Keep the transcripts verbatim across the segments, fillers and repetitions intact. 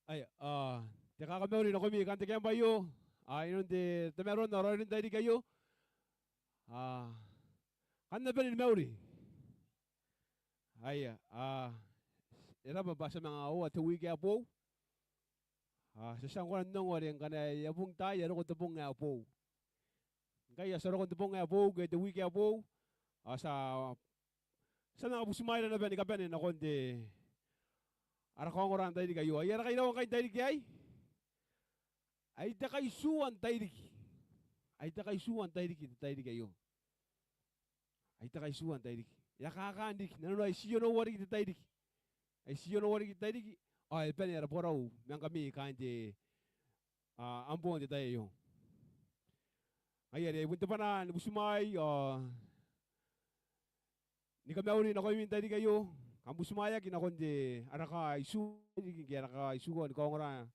Aia, a, te kakamauri nakoimi kaain te kaembwa aio, a, inanon te tamaroa n aron te tairiki aio. A, kam na bane ni mauri. Aia, a, e raba bwa ti a manga oa te wiki ae boou. A, ti a tia n kona n ongo are ngkana e a bung taai, e a roko te bong ae boou. Ngkai ti a roko n te bong ae boou ke te wiki ae boou, a, ti a, ti a manga butimwaeira naba ni kabane nakon te, ara kaongora n tairiki aio. Aia, ara kairawa ngkai n tairiki aei, ai te kaitiua n tairiki. Ai te kaitiua n tairiki, te tairiki aio. Ai te kaitiua n tairiki. E a kakaan riki, nanona ai ti onoua riki te tairiki. Ai ti onoua riki te tairiki, ao e bane ara borau ma ngkami kaain te, a, Ambo n te tai aio. Ngaia are bon te bwanaa ni butimwaei ao ni kamauri nakoimi n tairiki aio, kam butimwaeaki nakon te, ara kaitiua n tairiki, ke ara kaitiua ni kaongora,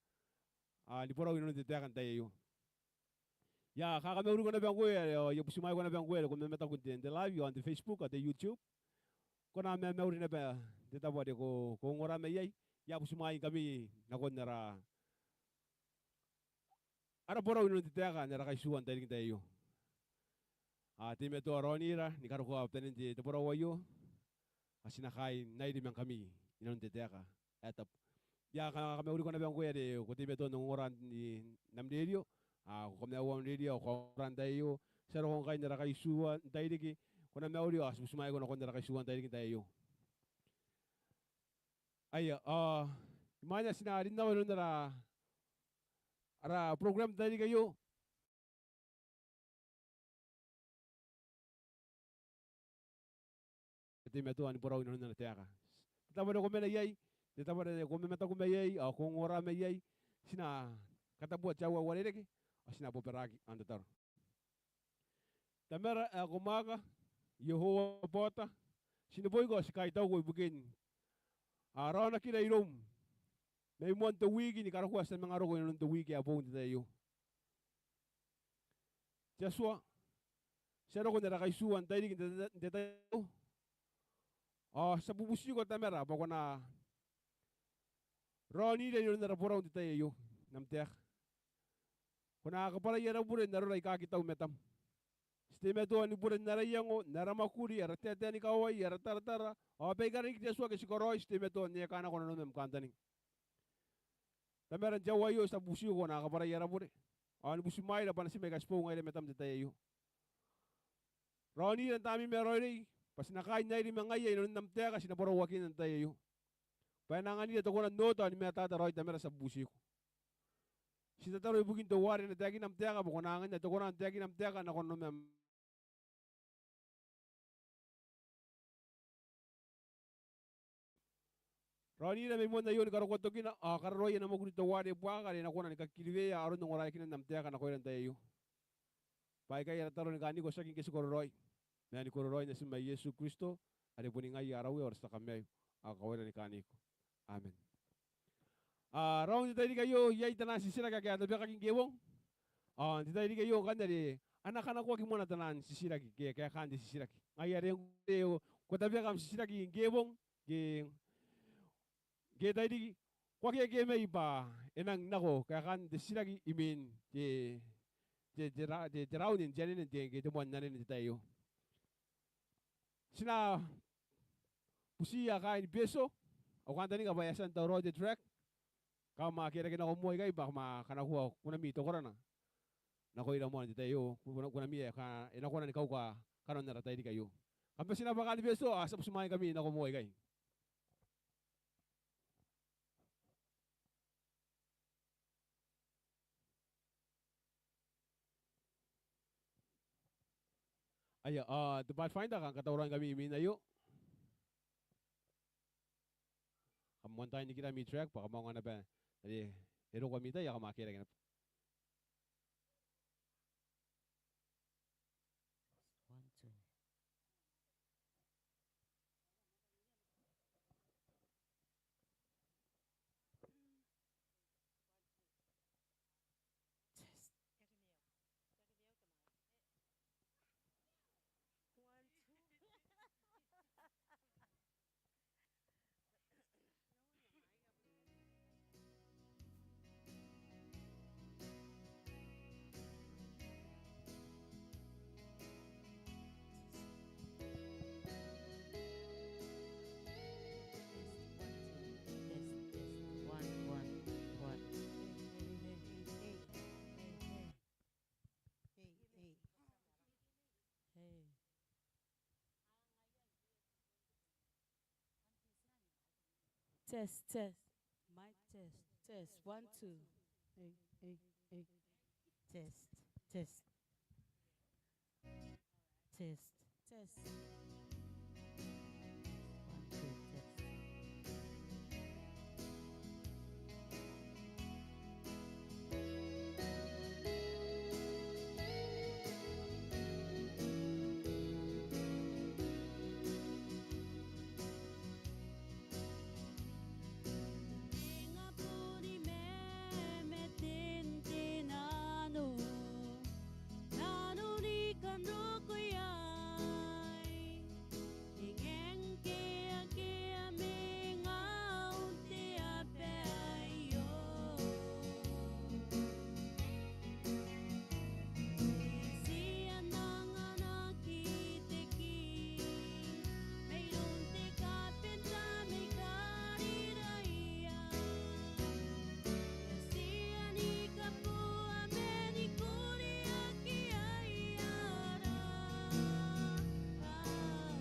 a, ni borau inanon te taeka n tai aio. I a kakamauriko naba ngkoe are, ao I a butimwaeko naba ngkoe are ko mamataku n te, n te live, ao n te Facebook, ao te YouTube. Ko na mamauri naba n te tabo are ko, ko ongora mai iai. I a butimwaeingkami nakon ara, ara borau inanon te taeka n ara kaitiua n tairiki n tai aio. A, teimatoa raonira ni karokoa banen te, te borau aio, ao ti na kaai n airi ma ngkami inanon te taeka ae tabu. I a ka-, kamauriko naba ngkoe are ko teimatoa n ongora n am rerio, a, ko kamaiua am rerio ao ko ongora n tai aio. Ti a roko ngkai n ara kaitiua n tairiki, ko na mauri ao ti butimwaeko nakon ara kaitiua n tairiki n tai aio. Aia, a, imwaina ti na rin nako inanon ara, ara program n tairiki aio. Teimatoa ni borau inanon ana taeka. Te tabo are ko mena iai, te tabo are ko mamataku mai iai, ao ko ongora mai iai, ti na katabua te aua ae uarereke, ao ti na bobaraki n tataro. Tamara ae ko mwaaka, Iehova Baota, ti neboiko ao ti kaitauko ibukin, a, raonakira iroum mai moan te wiki ni karokoa ti a manga roko inanon te wiki ae boou n te tai aio. Te Atua, ti a roko n ara kaitiua n tairiki n te, n te tai aio. Ao ti a bubutiko Tamara bwa ko na raonira inanon ara borau n te tai aio n am taeka. Ko na kabwarai ara bure n arora aika aki tau i matam. Ti teimatoa ni bure n ara iango, n ara mwakuri, ara taetae ni kawai, ara taratara, ao baikara riki te Atua ake ti karaoi, ti teimatoa n eka nako nanoni am kantaninga. Tamara n te aoa aio ti a bubutiko ko na kabwarai ara bure ao ni butimwaeira bwa natim aika ti boo ngaira i matam n te tai aio. Raonira n Tamneim ae raoiroi bwa ti na kaai n airi ma ngaia inanon am taeka ti na borauakina n te tai aio. Bwa e na anganira te kona n oota ao ni mataata raoi Tamara ti a bubutiko. Ti tataro ibukin teuare e na taekina am taeka bwa ko na anganna te kona n taekina am taeka nako nanomi. Raonira mai moan aio ni karokoa tokina ao kararoai ana mwakuri teuare buaka are e na kona ni kakiriwea aron ongoraeakinan am taeka nakoira n te tai aio. Bwa aikai ara tataro ni kaaniko tiaki ngke ti kororaoi, ma ni kororaoin natim ae Iesu Kristo are boni ngaia ara Uea ao ara tia kamaiu, ao kawaira ni kaaniko. Amen. A, raou n te tairiki aio iai taian titiraki ake a tabekaki ngke e bong. Ao n te tairiki aio ngkanne are a na kanakoaki moa taian titiraki ke kaekaan te titiraki. Ngaia are ngkoe ko tabeka am titiraki ngke e bong, ngke, ngke e tairiki, ko aki ekemai bwa e nang nako kaekaan te titiraki imwin te, te, te ra-, te, te raun n te anene n te, ngke te moan anene n te tai aio. Ti na butiia kaain Betio, ao kantaninga bwa e a tia n tauraoi te track. Kam a kerake nako moa ikai bwa kam a kanakoa kunami te korana nakoira moa n te tai aio, kuna-, kunami aika e na kona ni kauka kanoan ara tairiki aio. Kam bati n rabwa kaain Betio, ao ti a butimwaeingkami nako moa ikai. Aia, a, te Pathfinder, kam katauraoingkami imwin aio. Kam moantaai n nikira ami track bwa kam aonga naba are e roko ami tai ao kam a kerake naba. One, two. Test. One, two. Test, test. Mic test. Test, one, two. Hey, hey, hey. Test, test. Test. Test. One, two, test. Tenga boni meme tentenano, nano ni kan roko iai. Ingeng ke ake a menga un te abe aio. Isi ana anganaki te king mairoun te kapenta mai Kariraia. Isi ana kabuaa mani kuri aki ai ara. Au.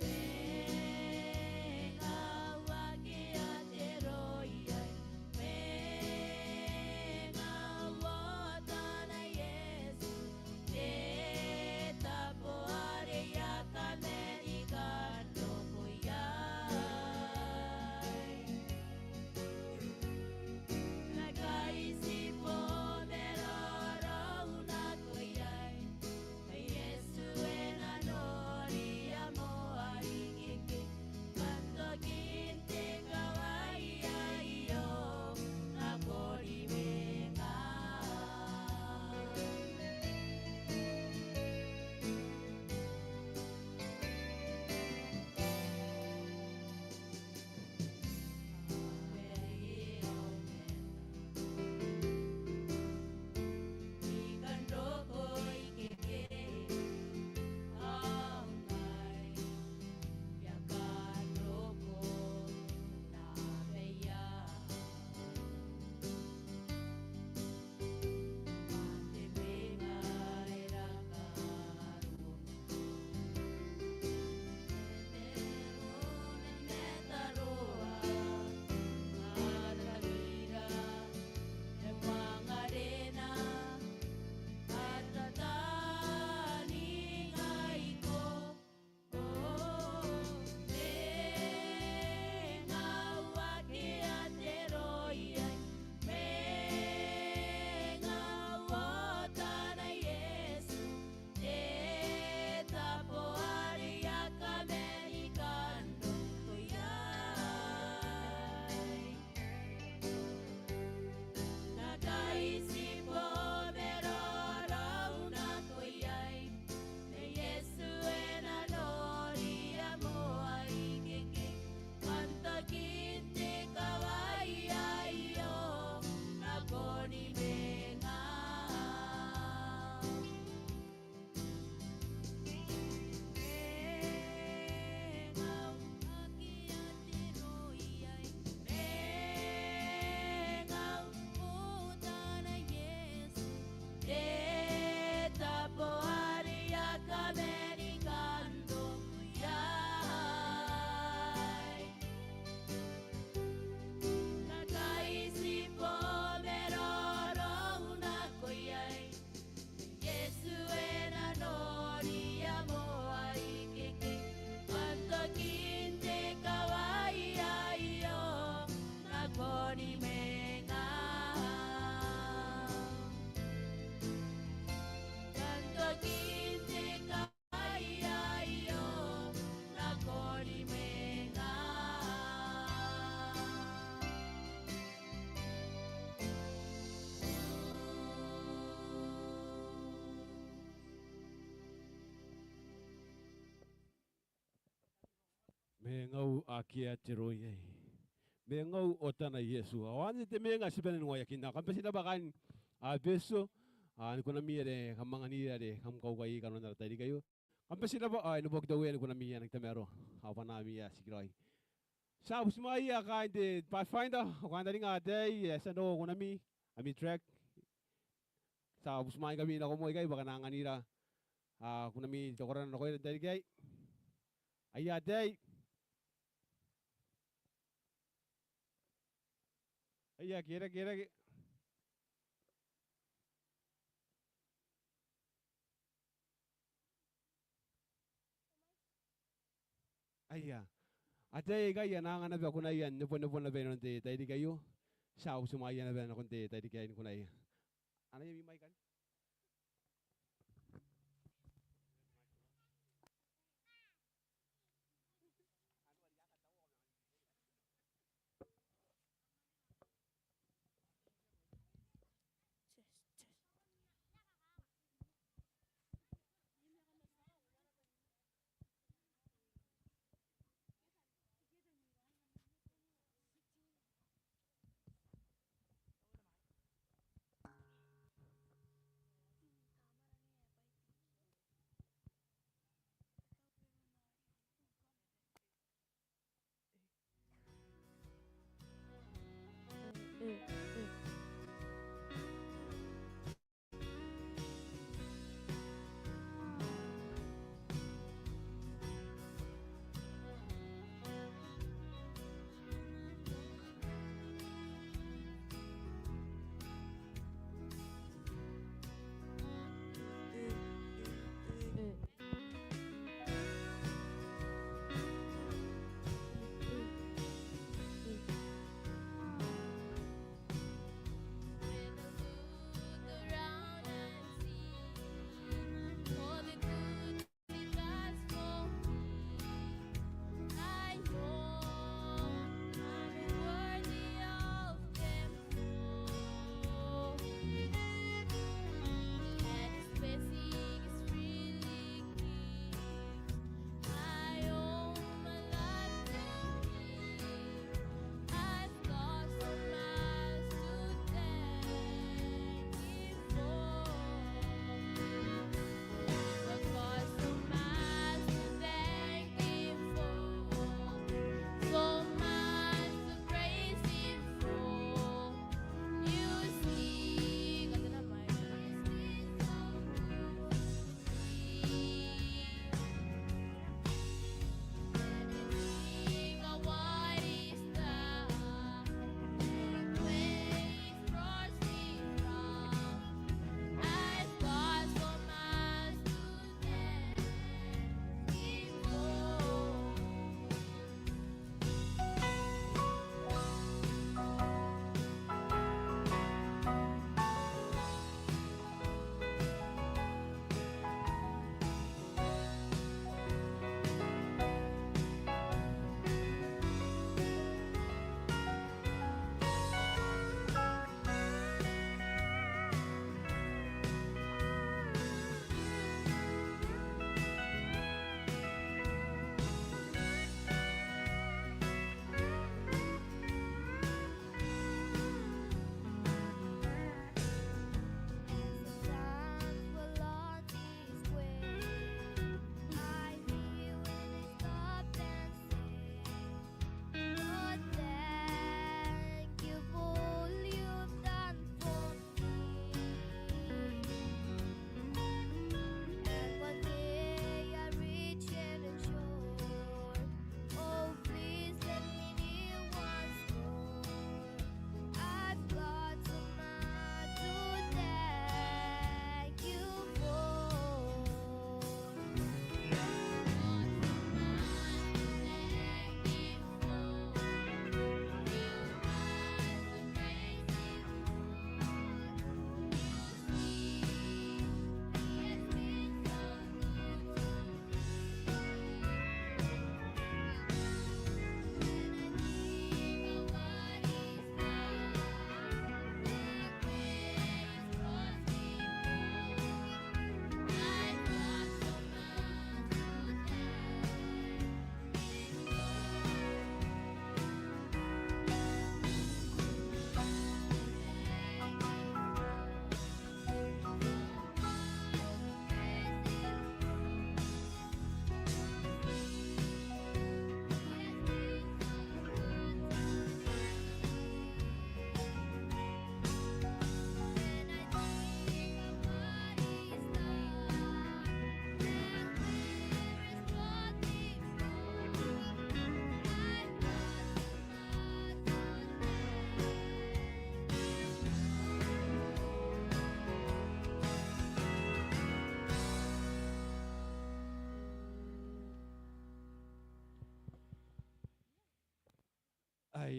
Menga au ake a te roi iai, menga au otana Iesu, te tabo are I a kamani kan roko iai. N na kaitibo ma rorou nako iai. Iesu e na noria moa ikeke, man tokin te kawai aio nakoni menga. Iesu e na noria moa ikeke, man tokin te kawai aio nakoni menga. Menga au ake a te roi iai, menga au otana Iesu, te tabo are I a kamani kan roko iai. N na kaitibo ma rorou nako iai. Iesu e na noria moa ikeke, man tokin te kawai aio nakoni menga. Man tokin te kawai aio nakoni menga. Menga au ake a te roi iai, menga au otana Iesu. Ao anne te menga ae ti bane ni waekinna. Kam bati n rabwa kaain Abeso, ao ni kunami are kam anganira are kam kaukai i kanoan ara tairiki aio. Kam bati n rabwa, ao e na buoki te Uea ni kunami ae e nang tamaroa, ao bwanaami ae tikiraoi. Ti a butimwaeia kaain te Pathfinder, ao kaain taninga ataei ae ti a nako kunami, ami track. Ti a butimwaeingkami nako moa ikai bwa kam na anganira, a, kunami te korana nakoira n tairiki aei. Aia ataei. Aia, kerake, kerake. Aia. Ataei aikai a na anga naba kunaia n nebonebo naba inanon te tairiki aio. Ti a butimwaeia naba nakon te tairiki aei ni kunaia. Anaia ami mic anne.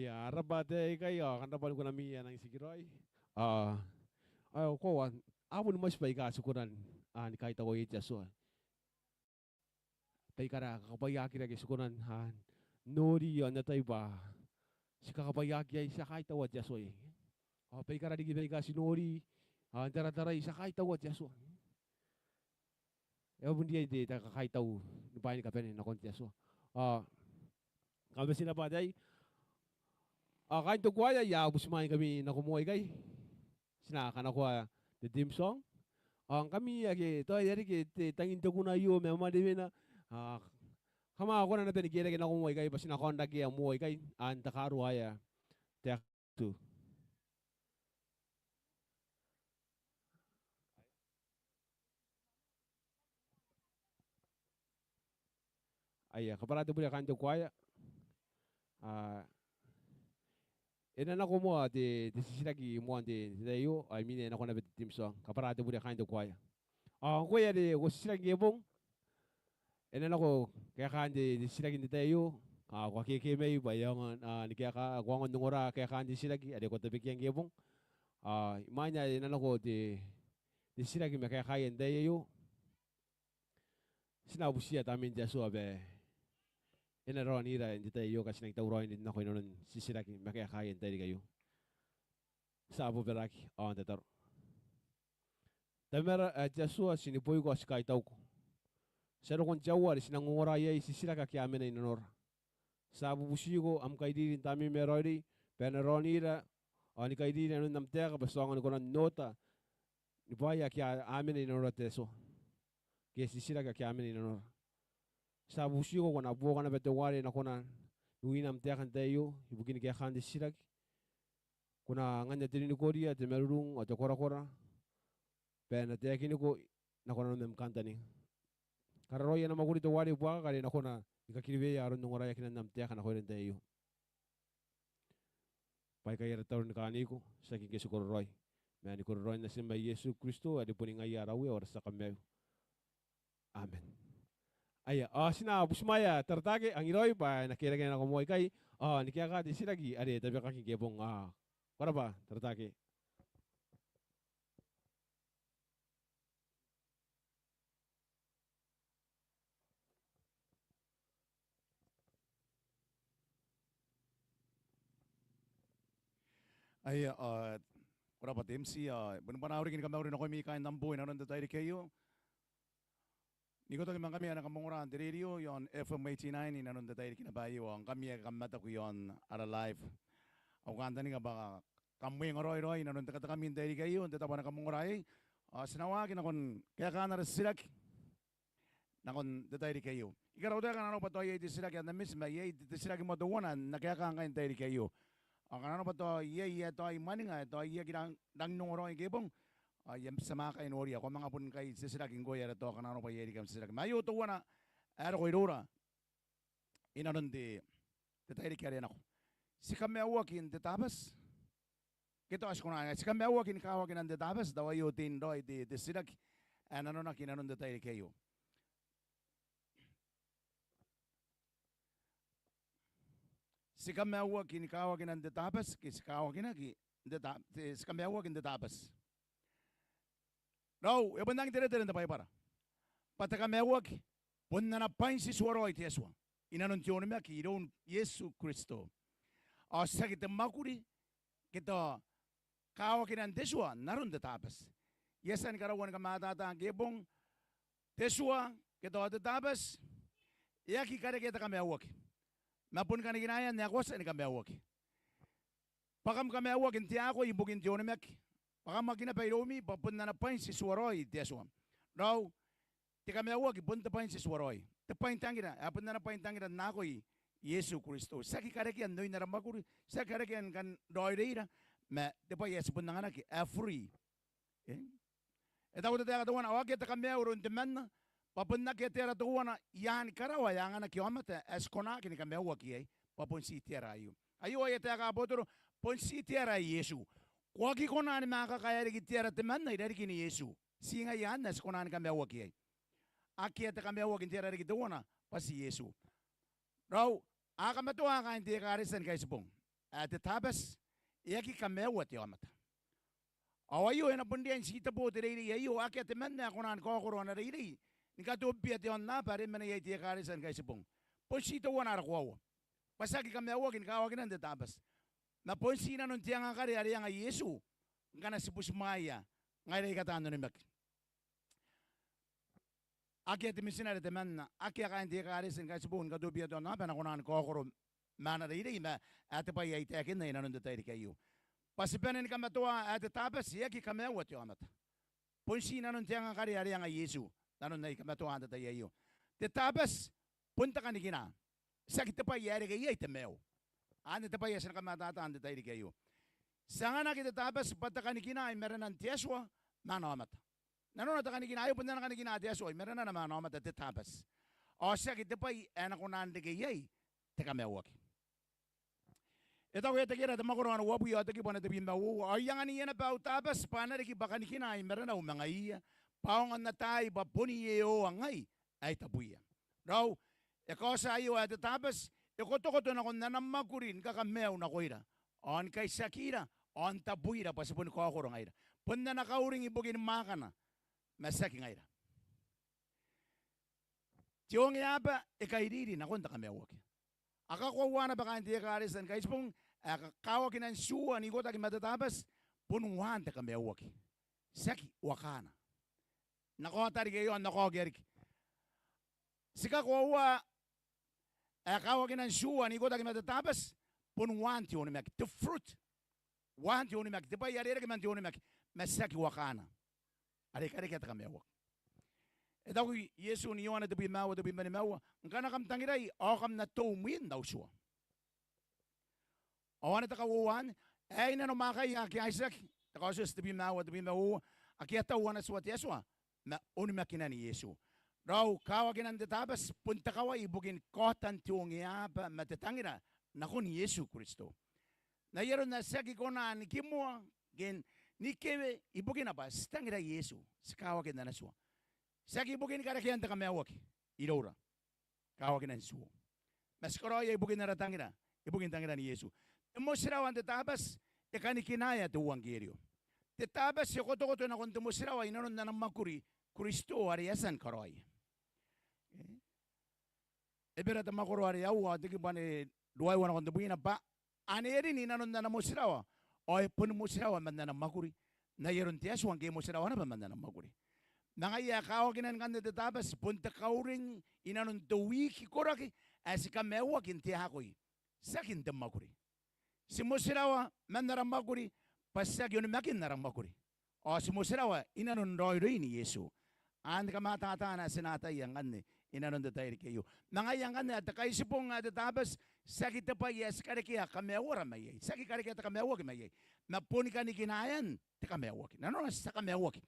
Ia, a rabwa ataei aikai, ao kam rabwa ni konami ae nang tikiraoi. Ao, ao koaua, a boni mwaiti baika ti kona n, a, ni kaitaua iai te Atua. Baikara kakabwaiaakira ake ti kona n, a, nori, ao n atai bwa ti kakabwaiaaki iai, ti a kaitaua te Atua iai. Ao baikara riki baika ti nori, a, n taratarai, ti a kaitaua te Atua. E a bon riai n te, te kakaitau ni bwaai ni kabane nakon te Atua. Ao kam bati n rabwa ataei. Ao kaain te kuaea, I a butimwaeingkami nako moa ikai. Ti na kanakoa te theme song. Ao ngkami ake tao e a reke te tangin te kuna aio ma mwanewena, a, kam a kona naba ni kerake nako moa ikai bwa ti na kaonrakea moa ikai, a, n takaruaea te Atua. Aia, kabwara te bure kaain te kuaea. A, e na nako moa te, te titiraki moan te, te tai aio, ao imwina e nako naba te theme song. Kabwara te bure kaain te kuaea. Ao ngkoe are ko titiraki ngke bong, e na nako kaekaan te, te titiraki n te tai aio, ao ko a kekemai bwa e aonga, a, ni kaeka, ko aonga n ongora kaekaan te titiraki are ko tabekia ngke bong. Ao imwain ae e na nako te, te titiraki ma kaekaia n te tai aio, ti na butiia Tamnein te Atua bwa e na raonira n te tai aio ngkai ti nang tauraoi n rin nako inanon titiraki ma kaekaia n te tairiki aio. Ti a bobaraki ao n tataro. Tamara ae te Atua, ti neboiko ao ti kaitauko. Ti a roko n te aoa are ti nang ongora iai titiraki ake a mena i nanora. Ti a bubutiko am kairiri n Tamneim ae raoiroi bwa e na raonira ao ni kairiri nanon am taeka bwa ti aonga ni kona n oota ni bwaai ake a, a mena i nanora te Atua, ke titiraki ake a mena i nanora. Ti a bubutiko ko na buoka naba teuare e na kona n wina am taeka n te tai aio ibukin kaekaan te titiraki. Ko na anganna te ninikoria, te marurung ao te korakora bwa e na taekiniko nako nanom am kantaninga. Kararoai ana mwakuri teuare buakaka are e na kona ni kakiriwea aron ongoraeakinan am taeka nakoira n te tai aio. Bwa aikai ara tataro ni kaaniko, tiaki ngke ti kororaoi, ma ni kororaoin Natim ae Iesu Kristo are boni ngaia ara Uea ao ara tia Kamaiu. Amen. Aia, ao ti na butimwaea Tarataake Angiraoi bwa e na kerake nako moa ikai ao ni kaeka te titiraki are tabekaki ngke bong. Ao ko rabwa Tarataake. Aia, ao ko rabwa te M C, ao boni bwanaau riki ni kamauri nakoimi kaain Ambo inanon te tairiki aio. N ikotaki ma ngkami ae kam ongora n te radio iaon F M eighty-nine inanon te tairiki naba aio, ao ngkami ae kam mataku iaon ara live. Au kantaninga bwa kam mwenga raoiroi inanon te katakamwi n tairiki aio n te tabo ae kam ongora iai. Ao ti na waaki nakon kaekaan ara titiraki nakon te tairiki aio. I karautaeka ngkana arona bwa tao iai te titiraki ae na miti, ma iai te titiraki moa teuana ae N na kaeka ngkai n tairiki aio. Ao ngkana arona bwa tao iai ae tao I mwaninga ae tao I aki rang, rangi n ongora ngke bong, ao I a tia ma kaai noria, ko a manga bon kai titiraki ngkoe are tao ngkana arona bwa iai riki am titiraki. Ma aio teuana ae roko iroura inanon te, te tairiki are nako. Ti kamaiuaki n te Tabati. Ke tao ti kona, ti kamaiuaki ni kawakinan te Tabati, tao aio tein raoi te, te titiraki ae nanonaki inanon te tairiki aio. Ti kamaiuaki ni kawakinan te Tabati, ke ti kawakinaki n te Ta-, te, ti kamaiuaki n te Tabati. Raou, e bon rangi n teretere n te Baibara bwa te kamaiuaki bon ana bwaintituaraoi te Atua inanon te onimaki iroun Iesu Kristo. Ao tiaki te mwakuri ke tao kawakinan te tua n aron te Tabati. I a tia ni karaua ni kamatata ngke bong, te tua ke tao te Tabati e aki karekea te kamaiuaki, ma boni kanikinaean ae ko a tia ni kamaiuaki. Bwa kam kamaiuaki n te akoi ibukin te onimaki, bwa kam aki naba iroumi, bwa bon ana bwaintituaraoi te Atua. Raou, te kamaiuaki bon te bwaintituaraoi, te bwaintangira, ae bon ana bwaintangira n akoi Iesu Kristo. Tiaki karekea n oin ara mwakuri, tiaki karekea ni kan raoiroira, ma te bwai ae ti bon anganaki ae free. E? E taku te taeka teuana, ao akea te kamaiu iroun temanna, bwa bon akea te ara teuana i aan karawa ae anganaki aomata ae ti kona ni kamaiuaki iai, bwa bon ti te ara aio. Aio aia taeka abotoro, bon ti te ara ae Iesu. Ko aki kona ni manga kakaea riki te ara temanna i rarikin Iesu. Ti ngaia anne ae ti kona ni kamaiuaki iai. Akea te kamaiuaki n te ara riki teuana, bwa ti Iesu. Raou, a kamatoa kaain te ekaretia ni Kaitibong. ae te Tabati, e aki kamaiua te aomata. Ao aio e na bon riai n titebo te reirei aio, akea temanna ae kona ni kaokoro ana reirei ni katobibia te aonnaba are e mena iai te ekaretia ni Kaitibong. Bon ti teuana ara koaua bwa ti aki kamaiuaki ni kawakinan te Tabati, ma bon ti nanon te angakare are e anga Iesu ngkana ti butimwaea ngaira aika taan onimaki. Akea te mitinare temanna, akea kaain te ekaretia ni Kaitibong ni katobibia te aonnaba ae na kona ni kaokoro ma ana reirei, ma ae te bwai ae I taekinna inanon te tairiki aio bwa ti bane ni kamatoa ae te Tabati e aki kamaiua te aomata. Bon ti nanon te angakare are e anga Iesu nanon ae I kamatoa n te tai aio. Te Tabati bon te kanikina, tiaki te bwai ae reke iai te maiu. Anne te bwai ae ti na kamatata n te tairiki aio. Ti anganaki te Tabati bwa te kanikina i marenan te Atua ma ana aomata. Nanona te kanikina aio bon ana kanikina te Atua i marenana ma ana aomata te Tabati. Ao tiaki te bwai ae na kona n reke iai te kamaiuaki. E taku Etekiera te mwakoro ae uabwi ao te kibu ae tebwi ma uoua: Ao I anganiia naba au Tabati bwa a na riki bwa kanikina i marenau ma ngaiia, bwa aonga n ataai bwa bon Iehova ngai ae I tabuia. Raou, e kaotia aio ae te Tabati, e kotokoto nakon ana mwakuri ni kakamaiu nakoira, ao ni kaitiakira, ao n tabuira bwa ti boni kaokoro ngaira. Bon ana kauring ibukin mwaakana, ma tiaki ngaira. Te ongeaba e kairiri nakon te kamaiuaki. A kakoaua naba kaain te ekaretia ni Kaitibong ae kawakinan tiua n ikotaki ma te Tabati bon uaan te kamaiuaki, tiaki uakana. N na kaota riki aio, n na kaokia riki. Ti kakoaua ae kawakinan tiua n ikotaki ma te Tabati bon uaan te onimaki, te fruit. Uaan te onimaki, te bwai are e reke man te onimaki, ma tiaki uakana are e karekea te kamaiuaki. E taku Iesu n Ioane tebwi ma aua, tebwi ma nimaua: Ngkana kam tangirai, ao kam na tou mwin au tua. Ao anne te kauoua anne, aei nanomwakaia ake a itiaki, te Kaotioti tebwi ma aua, tebwi ma uoua, ake a tau ana tua te Atua ma onimakinan Iesu. Raou, kawakinan te Tabati bon te kawai ibukin kaotan te ongeaba ma te tangira nakon Iesu Kristo. N ai aron ae ti aki kona ni kimoa ke n ikewe ibukina bwa ti tangira Iesu, ti kawakin ana tua. Tiaki ibukin karekean te kamaiuaki iroura, kawakinan tiua, ma ti karaoia ibukin ara tangira, ibukin tangiran Iesu. Te motirawa n te Tabati e kanikinaea te euangkerio. Te Tabati e kotokoto nakon te motirawa inanon ana mwakuri Kristo are e a tia ni karaoia. Ebera te mwakoro are aua, te kibu ae ruaiwa nakon tebwina, bwa ane e rin inanon ana motirawa, ao e boni motirawa man ana mwakuri, n ai aron te Atua ngke e motirawa naba man ana mwakuri. Ma ngaia ae kawakinan ngkanne te Tabati bon te kauring inanon te wiki koraki ae ti kamaiuaki n te akoi, tiaki n te mwakuri. Ti motirawa man ara mwakuri bwa ti aki onimakin ara mwakuri, ao ti motirawa inanon raoiroin Iesu. Anne kamatataana ae ti na ataia ngkanne inanon te tairiki aio. Ma ngaia ngkanne ae te Kaitibong ae te Tabati tiaki te bwai ae ti karekea kamaiuara mai iai, ti aki karekea te kamaiuaki mai iai, ma boni kanikinaean te kamaiuaki. Nanona ti a kamaiuaki,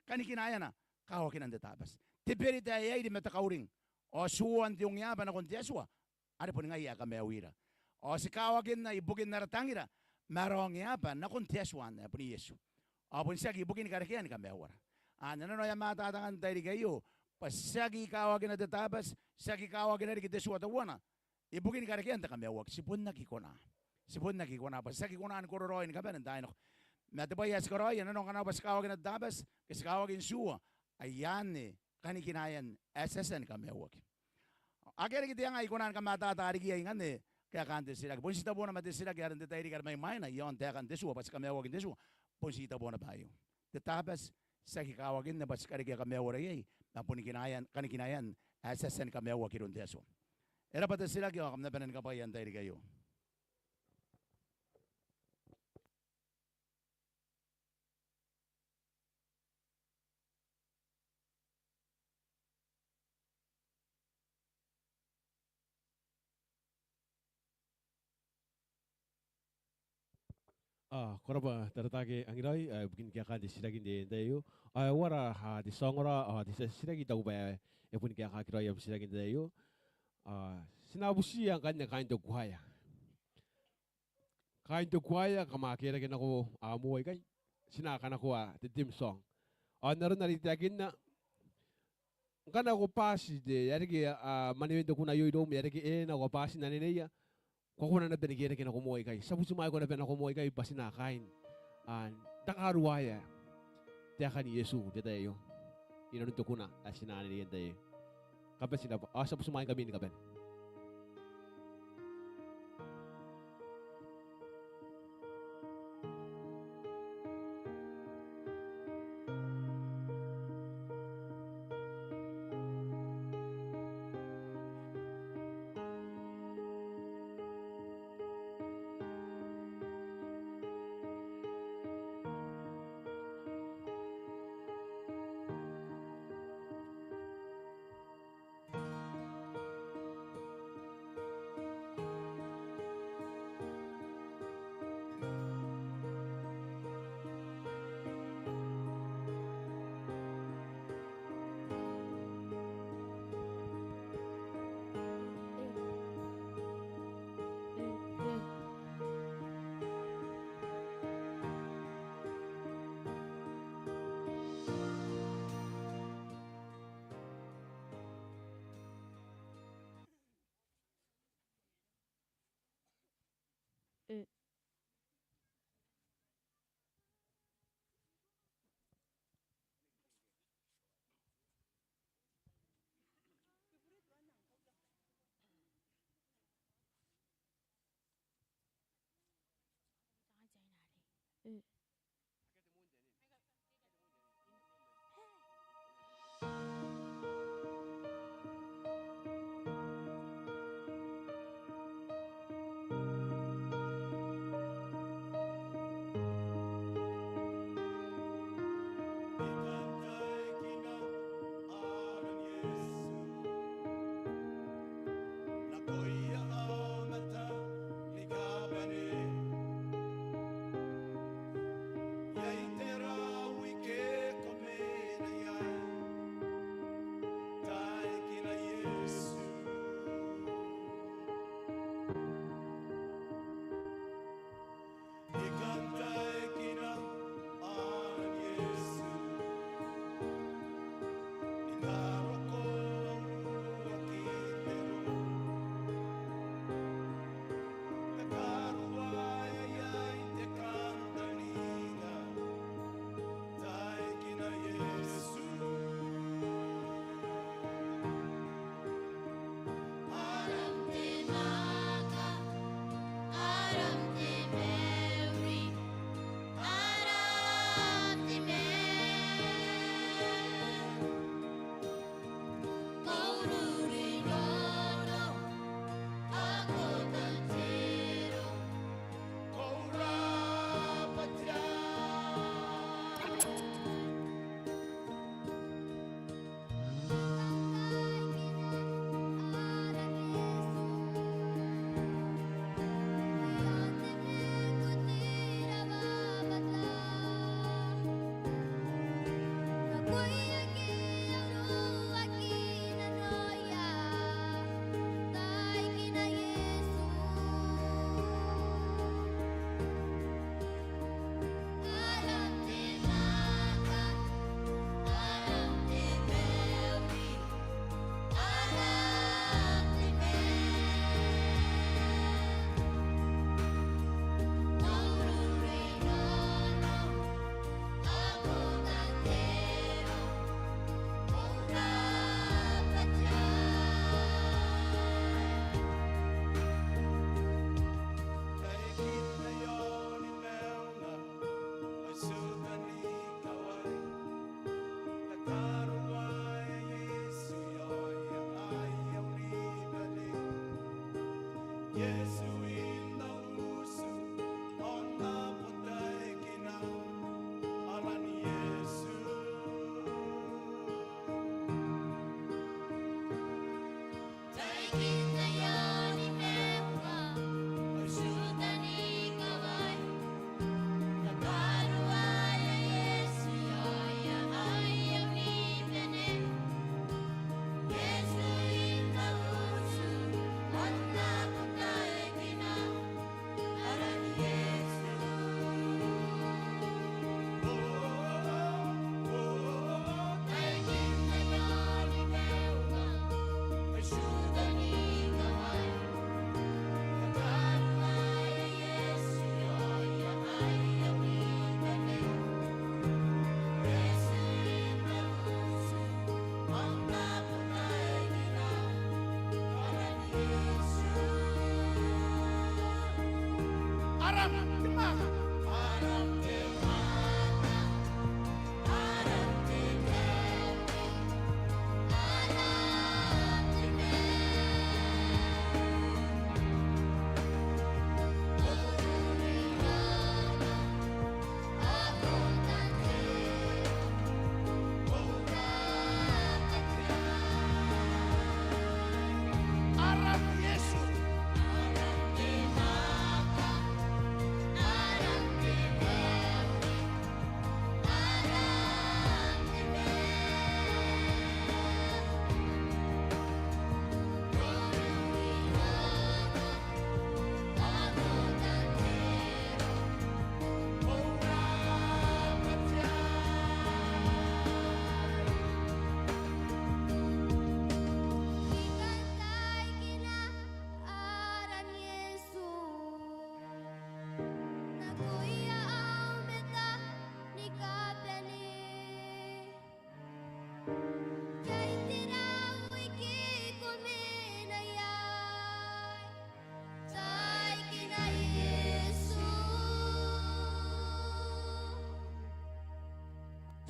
kanikinaeana kawakinan te Tabati. Te berita ae airi ma te kauring, ao tuoan te ongeaba nakon te Atua are boni ngaia ae kamaiuira. Ao ti kawakinna ibukin ara tangira ma ara ongeaba nakon te Atua anne ae bon Iesu, ao bon tiaki ibukin karekean kamaiuara. Anne nanona ae e a mataata ngkanne n te tairiki aio, bwa ti aki kawakina te Tabati, ti aki kawakina riki te tua teuana ibukin karekean te kamaiuaki. Ti bon aki kona, ti bon aki kona, bwa ti aki kona ni kororaoi ni kabane n taai nako. Ma te bwai ae ti karaoia, nanona ngkana bwa ti kawakina te Tabati ke ti kawakin tiua, ai anne kanikinaean ae ti a tia ni kamaiuaki. Akea riki te anga ae I kona ni kamataata riki iai ngkanne kaekaan te titiraki. Bon titebona ma te titiraki are n te tairiki are mai mwaina i aon taekan te tua bwa ti kamaiuaki n te tua. Bon titebona bwa aio. Te Tabati ti aki kawakinna bwa ti karekea kamaiuara iai, ma boni kinaean, kanikinaean ae ti a tia ni kamaiuaki iroun te Atua. E rabwa te titiraki, ao kam na bane ni kabwaia n te tairiki aio. Ao ko rabwa Tarataake Angiraoi, ao ibukin kaekaan te titiraki n te tai aio. Ao e uara, ao te tia ongora, ao te tia titiraki? I taku bwa e boni kaekaaki raoi am titiraki n te tai aio. Ao ti na butiia ngkanne kaain te kuaea. Kaain te kuaea, kam a kerake nako, a, moa ikai. Ti na kanakoa te theme song. Ao n aron are I taekinna, ngkana ko bati te, e a reke, a, manewen te kuna aio iroum, e a reke ena, ko bati n aneneia, ko a kona naba ni kerake nako moa ikai. Ti a butimwaeko naba nako moa ikai bwa ti na kaain, a, n tangaruaea taekan Iesu n te tai aio. Inanon te kuna ae ti na anene iai n te tai aio. Kam bati n rabwa, ao ti a butimwaingkami ni kabane.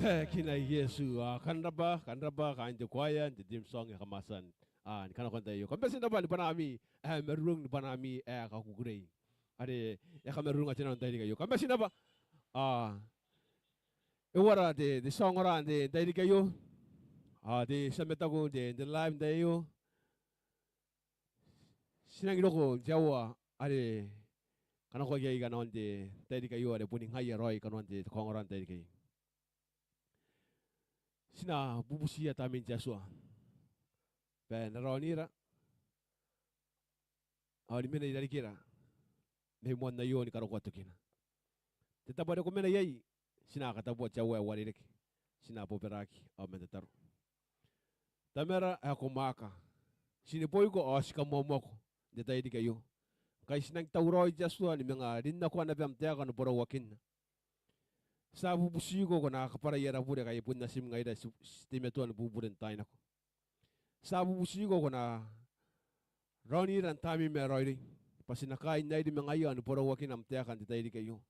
Taekina Iesu. A, kam rabwa, kam rabwa kaain te kuaea n te theme song ae kam a tia n, a, ni kanakoa n te tai aio. Kam bati n rabwa ni bwanami ae marurung, ni bwanami ae kakukurei. Are e a kamarurunga te nano n tairiki aio. Kam bati n rabwa. A, e uara te, te tia ongora n te, n tairiki aio? A, te tia mataku n te, n te live n te tai aio? Ti nangi roko n te aoa are kanakoaki iai kanoan te tairiki aio, are boni ngaia raoi kanoan te kaongora n tairiki aio. Ti na bubutiia Tamnein te Atua bwa e na raonira ao ni mena irarikira mai moan aio ni karokoa tokina. Te tabo are ko mena iai, ti na katabua te aoa ae uarereke. Ti na bobaraki ao man tataro. Tamara ae ko mwaaka, ti neboiko ao ti kamoamoako n te tairiki aio. Ngkai ti nangi tauraoi te Atua ni manga rin nako naba am taeka ni boraoakinna. Ti a bubutiko ko na kabwarai ara bure ngkai e bon natim ngaira ti, ti teimatoa ni bubure n taai nako. Ti a bubutiko ko na raonira n Tamneim ae raoiroi bwa ti na kaai n airi ma ngaia ao ni boraoakina am taeka n te tairiki aio.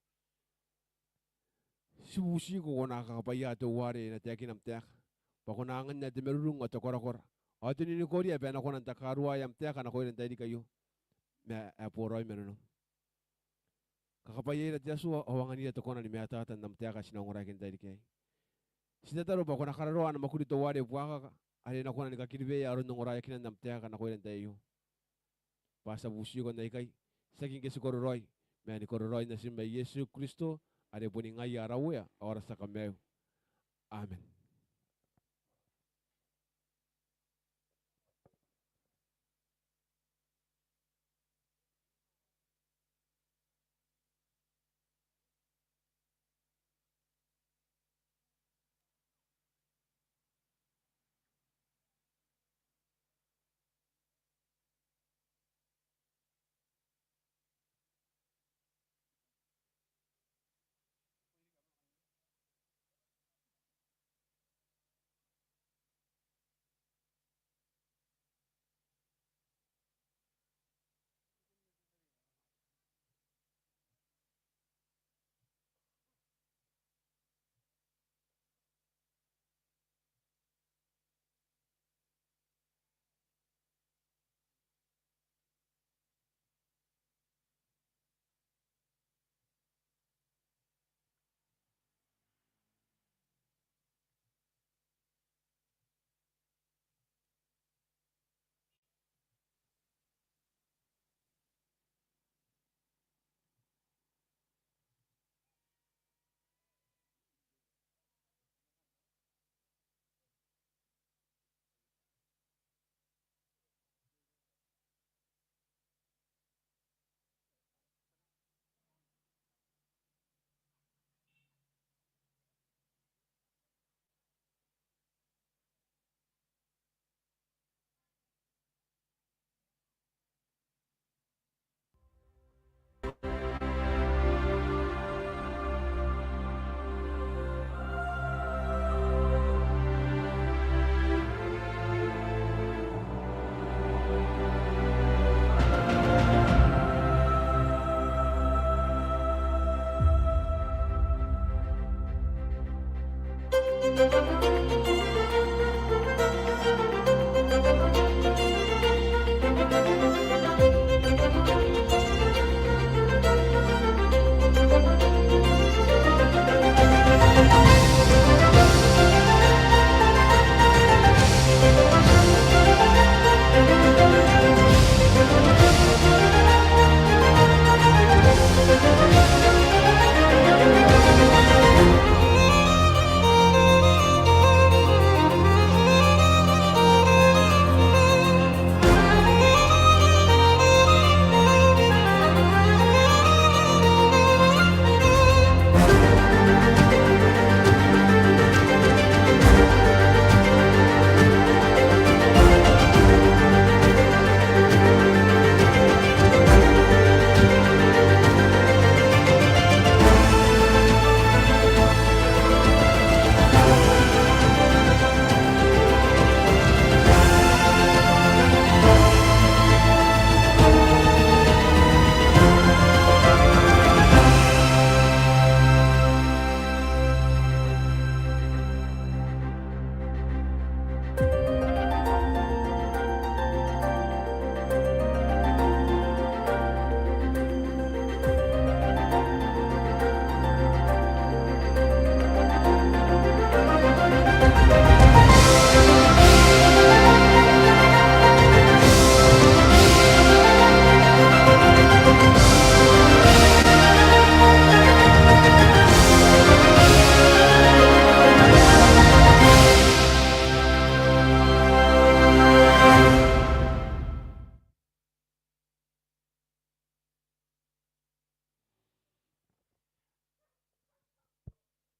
Ti bubutiko ko na kakabwaia teuare e na taekina am taeka, bwa ko na anganna te marurung ao te korakora ao te ninikoria bwa e na kona n takaruaea am taeka nakoira n tairiki aio ma ae boraoi ma nanom. Kakabwaiaira te Atua ao anganira te kona ni matata n am taeka ae ti na ongoraeaki n tairiki aei. Ti tataro bwa ko na kararoa ana mwakuri teuare buakaka are e na kona ni kakiriweia aron ongoraeakinan am taeka nakoira n te tai aio. Bwa ti a bubutiko n aikai, tiaki ngke ti kororaoi, ma ni kororaoi natim ae Iesu Kristo, are boni ngaia ara Uea ao ara tia Kamaiu. Amen.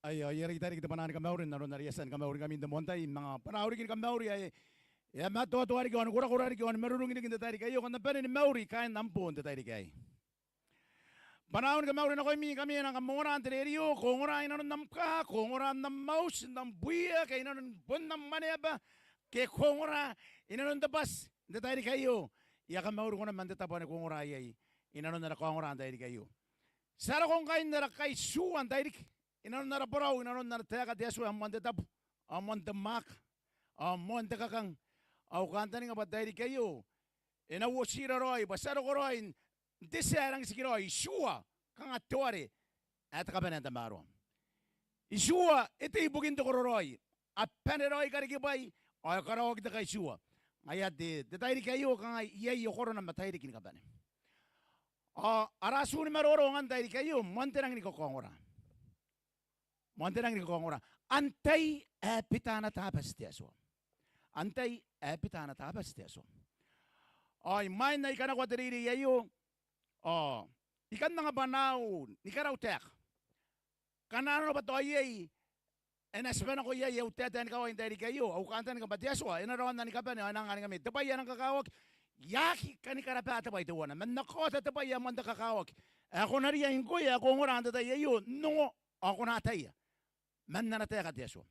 Aio, aio riki tairiki te bwanaa ni kamauri n aron are I a tia ni kamauri ngkami n te moan tai, manga bwanaa riki ni kamauri ae e a matoatoa riki ao ni korakora riki ao ni marurung riki n te tairiki aio. Kam na bane ni mauri kaain am boo n te tairiki aei. Bwanaa ni kamauri nakoimi ngkami ae kam ongora n te rerio, ko ongora inanon am kaa, ko ongora n am auti, n am bwia, ke inanon bon am mwaneaba, ke ko ongora inanon te bwati n te tairiki aio. I a kamauri ngkoe man te tabo ane ko ongora iai inanon ara kaongora n tairiki aio. Ti a roko ngkai n ara kai tua n tairiki inanon ara borau, inanon ara taeka te Atua ae moan te tabu, ao moan te mwaaka, ao moan te kakang. Au kantaninga bwa n tairiki aio e na uotira raoi bwa ti a roko raoi n te tia ae rangi n tikiraoi, itiua kanga te ware ae te kabanea n tamaroa. Itiua e tei ibukin te kororaoi, a bane raoi karikibwai ao e karaoaki te kai tua. Ngaia te, te tairiki aio kanga iai okorona ma tairiki ni kabane. Ao ara tua ni maroro ngkai n tairiki aio moan te rangi ni kakaongora. Moan te rangi ni kakaongora. Antai ae bita ana Tabati te Atua? Antai ae bita ana Tabati te Atua? Ao imwain ae I kanakoa te reirei aio, ao I kan anga bwanaau ni karautaeka. Ngkana arona bwa tao iai ae na tibwa nako iai au taetae ni kawai n tairiki aio, au kantaninga bwa te Atua e na raonna ni kabane ao e na anganingkami. Te bwai ae rang kakawaki, I aki kani karabaa te bwai teuana, ma N na kaota te bwai ae moan te kakawaki ae ko na riai ngkoe ae ko ongora n te tai aio n ongo ao ko na ataia man ana taeka te Atua.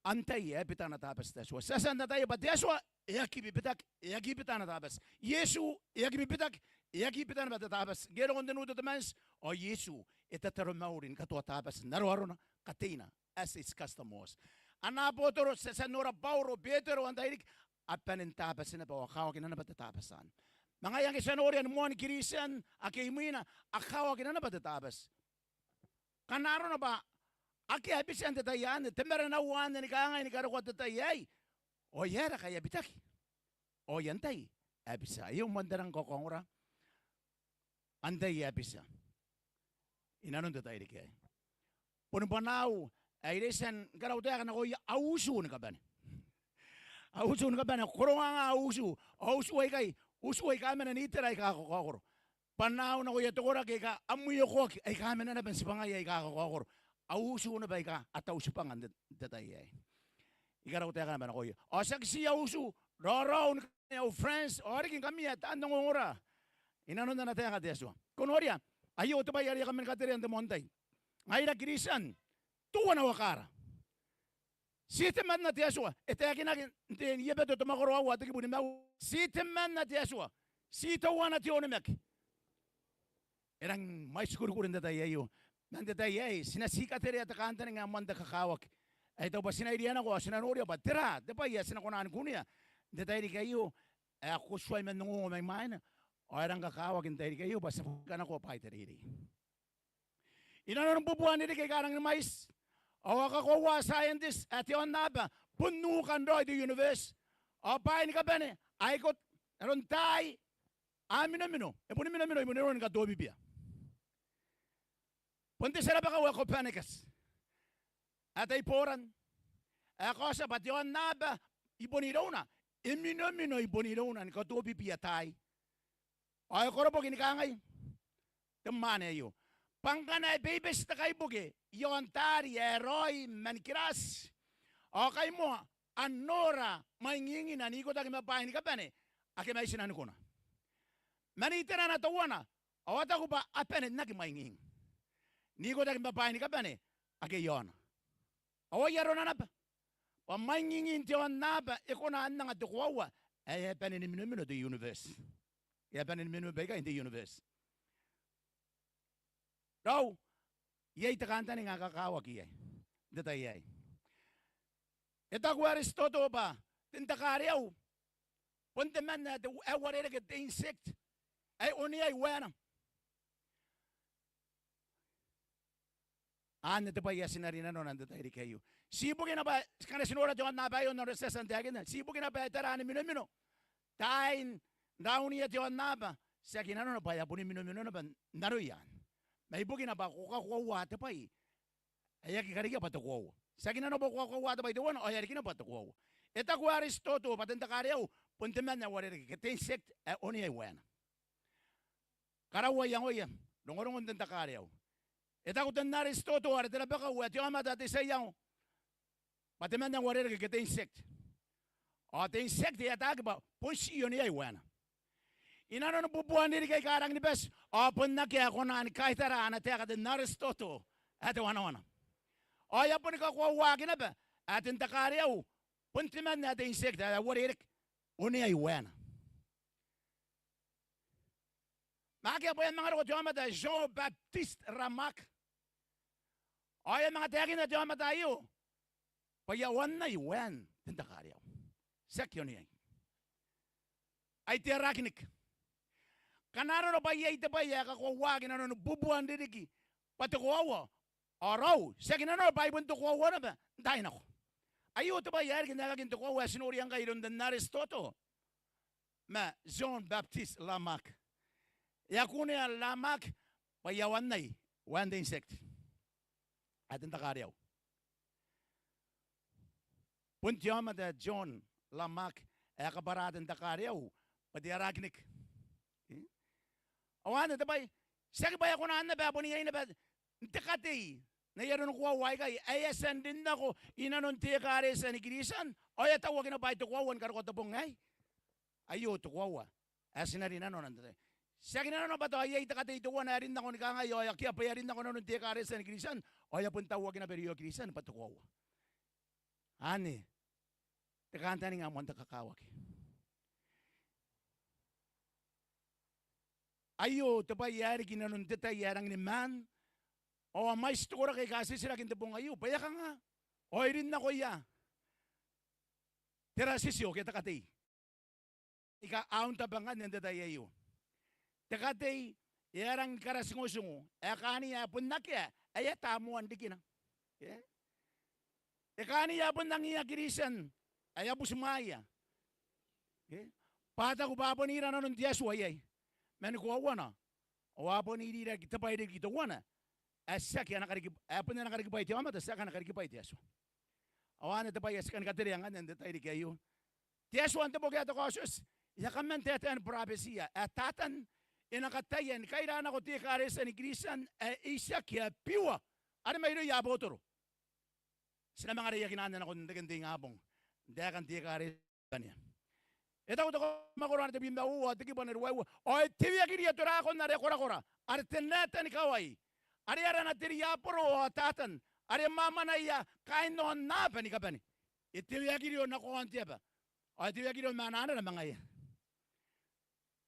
Antai ae bita ana Tabati te Atua? Ti a tia n ataia bwa te Atua e aki bibitaki, e aki bita ana Tabati. Iesu e aki bibitaki, e aki bita naba te Tabati. Ngke e roko n te Nu Tetemanti, ao Iesu e tataromauri ni katoa Tabati n aroarona, kateina, as his custom was. Ana abotoro, ti a tia n nora Bauro, Betero, ao n tairiki a bane n Tabati naba ao a kawakina naba te Tabati anne. Ma ngaia ngke ti a noria ni moani Kiritian ake imwina, a kawakina naba te Tabati. Ngkana arona bwa akea ae bitia n te tai anne, te maranau anne ni kangai ni karokoa te tai aei, ao e aera ngkai a bitaki? Ao antai ae bitia? Aio moan te rang kakaongora. Antai ae bitia inanon te tairiki aei? Boni bwanaau ae I reitia ni karautaeka nakoia au utu ni kabane. Au utu ni kabane, korongaanga au utu, au utu aikai, utu aika mena n itera aika kakaokoro. Bwanaau nakoia te koraki aika a mwiokoaki, aika mena naba n tibwangaia aika kakaokoro. Au utu naba aika a tau tibwanga n te, te tai aei. I karautaeka naba nakoia. Ao tiaki ti au utu, raoraou ni au friends, ao riki ngkami ae taan ongongora inanon ana taeka te Atua. Ko noria, aio te bwai are I a kaman katerea n te moan tai. Ngaira Kiritian, teuana wakara. Ti temanna te Atua, e taekinaki n te Iebeto te mwakoro aua te kibu nimaua. Ti temanna te Atua, ti teuana te onimaki. E rangi mwaiti kurikuri n te tai aio. Ma n te tai aei, ti na ti katerea te kantaninga ae moan te kakawaki. Ae tao bwa ti na iria nako ao ti na noria bwa tera te bwai ae ti na kona ni kunea n te tairiki aio, ae ko tuai man ongongo mai mwaina ao e rang kakawaki n te tairiki aio bwa ti a buakaka nako bwaai te reirei. Inanon bubuan riki aika rangi ni mwaiti, ao a kakoaua scientist ae te aonnaba bon nukan raoi te universe, ao bwaai ni kabane ae ikoto, aron taai, a minomino, e boni minomino i bon irouna ni katobibia. Bon te tia rabakau ae Copernicus ae tai Poran, ae kaotia bwa te aonnaba i bon irouna e minomino i bon irouna ni katobibia taai. Ao e koroboki ni kangai te mwaane aio, bwa ngkana e beibeti te kaibuke i aon taari ae raoi man kirati, ao kaimoa a nora mwaingingina n ikotaki ma bwaai ni kabane ake mai tinanikuna. Man iterana teuana, ao a taku bwa a bane n aki mwaingingi n ikotaki ma bwaai ni kabane ake i aona. Ao ai arona naba bwa mwaingingin te aonnaba e kona n anga te koaua ae e a bane ni minomino te universe. E a bane ni minomino baikai n te universe. Raou, iai te kantaninga ae kakawaki iai n te tai aei. E taku Aristotele bwa te ntakareau bon temanna ae te, ae uarereke, te insect ae oneai waena. Anne te bwai ae ti na rinanona n te tairiki aio. Ti ibukina bwa, ngkana ti nora te aonnaba aio n aron are ti a tia n taekinna, ti ibukina bwa e tara ni minomino taain raunia te aonnaba, tiaki nanona bwa e a boni minomino naba n aroia anne, ma ibukina bwa ko kakoaua te bwai ae aki karekea bwa te koaua. Tiaki nanona bwa ko kakoaua te bwai teuana ao e a riki naba bwa te koaua. E taku Aristotele bwa te ntakareau bon temanna ae uarereke, ke te insect ae oneai waena. Karaua iangoia rongorongon te ntakareau. E taku ten Arisitoto are te rabakau ae te aomata ae te tia iango bwa temanna uarereke ke te insect. Ao te insect e ataaki bwa bon tii oneai waena. I nanoni bubuan ririki aika rangi ni bati ao bon akea ae kona ni kaitara ana taeka ten Arisitoto ae te wanawana. Ao e a boni kakoauaaki naba ae ten te kaareau bon temanna ae te insect ae uarereke, oneai waena. Ma akea bwa e a manga roko te aomata ae Jean-Baptiste Lamarck. Ao e a manga taekinna te aomata aio bwa e a oneai waen ten te kaareau. Tiaki oneai. Ai te arachnic. Ngkana arona bwa iai te bwai ae kakoauaaki i nanoni bubuan ririki bwa te koaua, ao raou, tiaki nanona bwa ai bon te koaua naba n taai nako. Aio te bwai ae riki n aekakin te koaua ae ti noria ngkai iroun ten Arisitoto ma Jean-Baptiste Lamarck. E a kunea Lamarck bwa e a oneai waen te insect ae ten te kaareau. Bon te aomata ae John Lamarck ae kabwaraa ten te kaareau bwa te arachnic. E? Ao anne te bwai, tiaki bwa e a kona naba, bwa bon iai naba n te katei n ai aron koaua aikai ae e a tia n rin nako i nanon te ekaretia ni Kristian ao e a tauaki naba bwa ai te koaua ni karokoa te bong aei. Aio te koaua ae ti na rinanona n te tai. Tiaki nanona bwa tao iai te katei teuana ae rin nako ni kangai ao akea bwa e a rin nako i nanon te ekaretia ni Kristian ao e a bon tauaki naba irouia Kristian bwa te koaua. Anne te kantaninga ae moan te kakawaki. Aio te bwai ae riki i nanon te tai ae rangi ni maan ao a mwaiti te koraki aika titiraki n te bong aio bwa e a kanga ao e rin nako ia te rasitio ke te katei. Aika a un tabangana n te tai aio. Te katei e a rangi ni karatingotingo ae kaania ae bon akea ae e a tamoa n rikina. E? E kaania ae bon angiia Kristian ae a butimwaeia. E? Bwa a taku bwa a bon ira nanon te Atua iai. Ma ni koauana ao a bon iriiraki te bwai riki teuana ae tiaki ana kariki, ae bon ana karikibwai te aomata, tiaki ana karikibwai te Atua. Ao anne te bwai ae ti kani katerea ngkanne n te tairiki aio. Te Atua n te boki ae te Kaotioti e a kaman taetae ni burabetia ae Tatan e na kataia ni kaira nako te ekaretia ni Kristian ae itiaki ae biua are mairouia abotoro. Ti na manga reiakina anne nakon reken te ingabong n taekan te ekaretia ni kabanea. E taku te kaumwakoro ae tebwi ma uoua ao te kibu ae ruaiwa: Ao e teweakiria torakon are korakora are te naeta ni kawai, are arana te riaboro ao Tatan, are mwamwanaia kaain aonnaba ni kabane. E teweakirio nako aon te aba ao e teweakirio ma ana anera ma ngaia.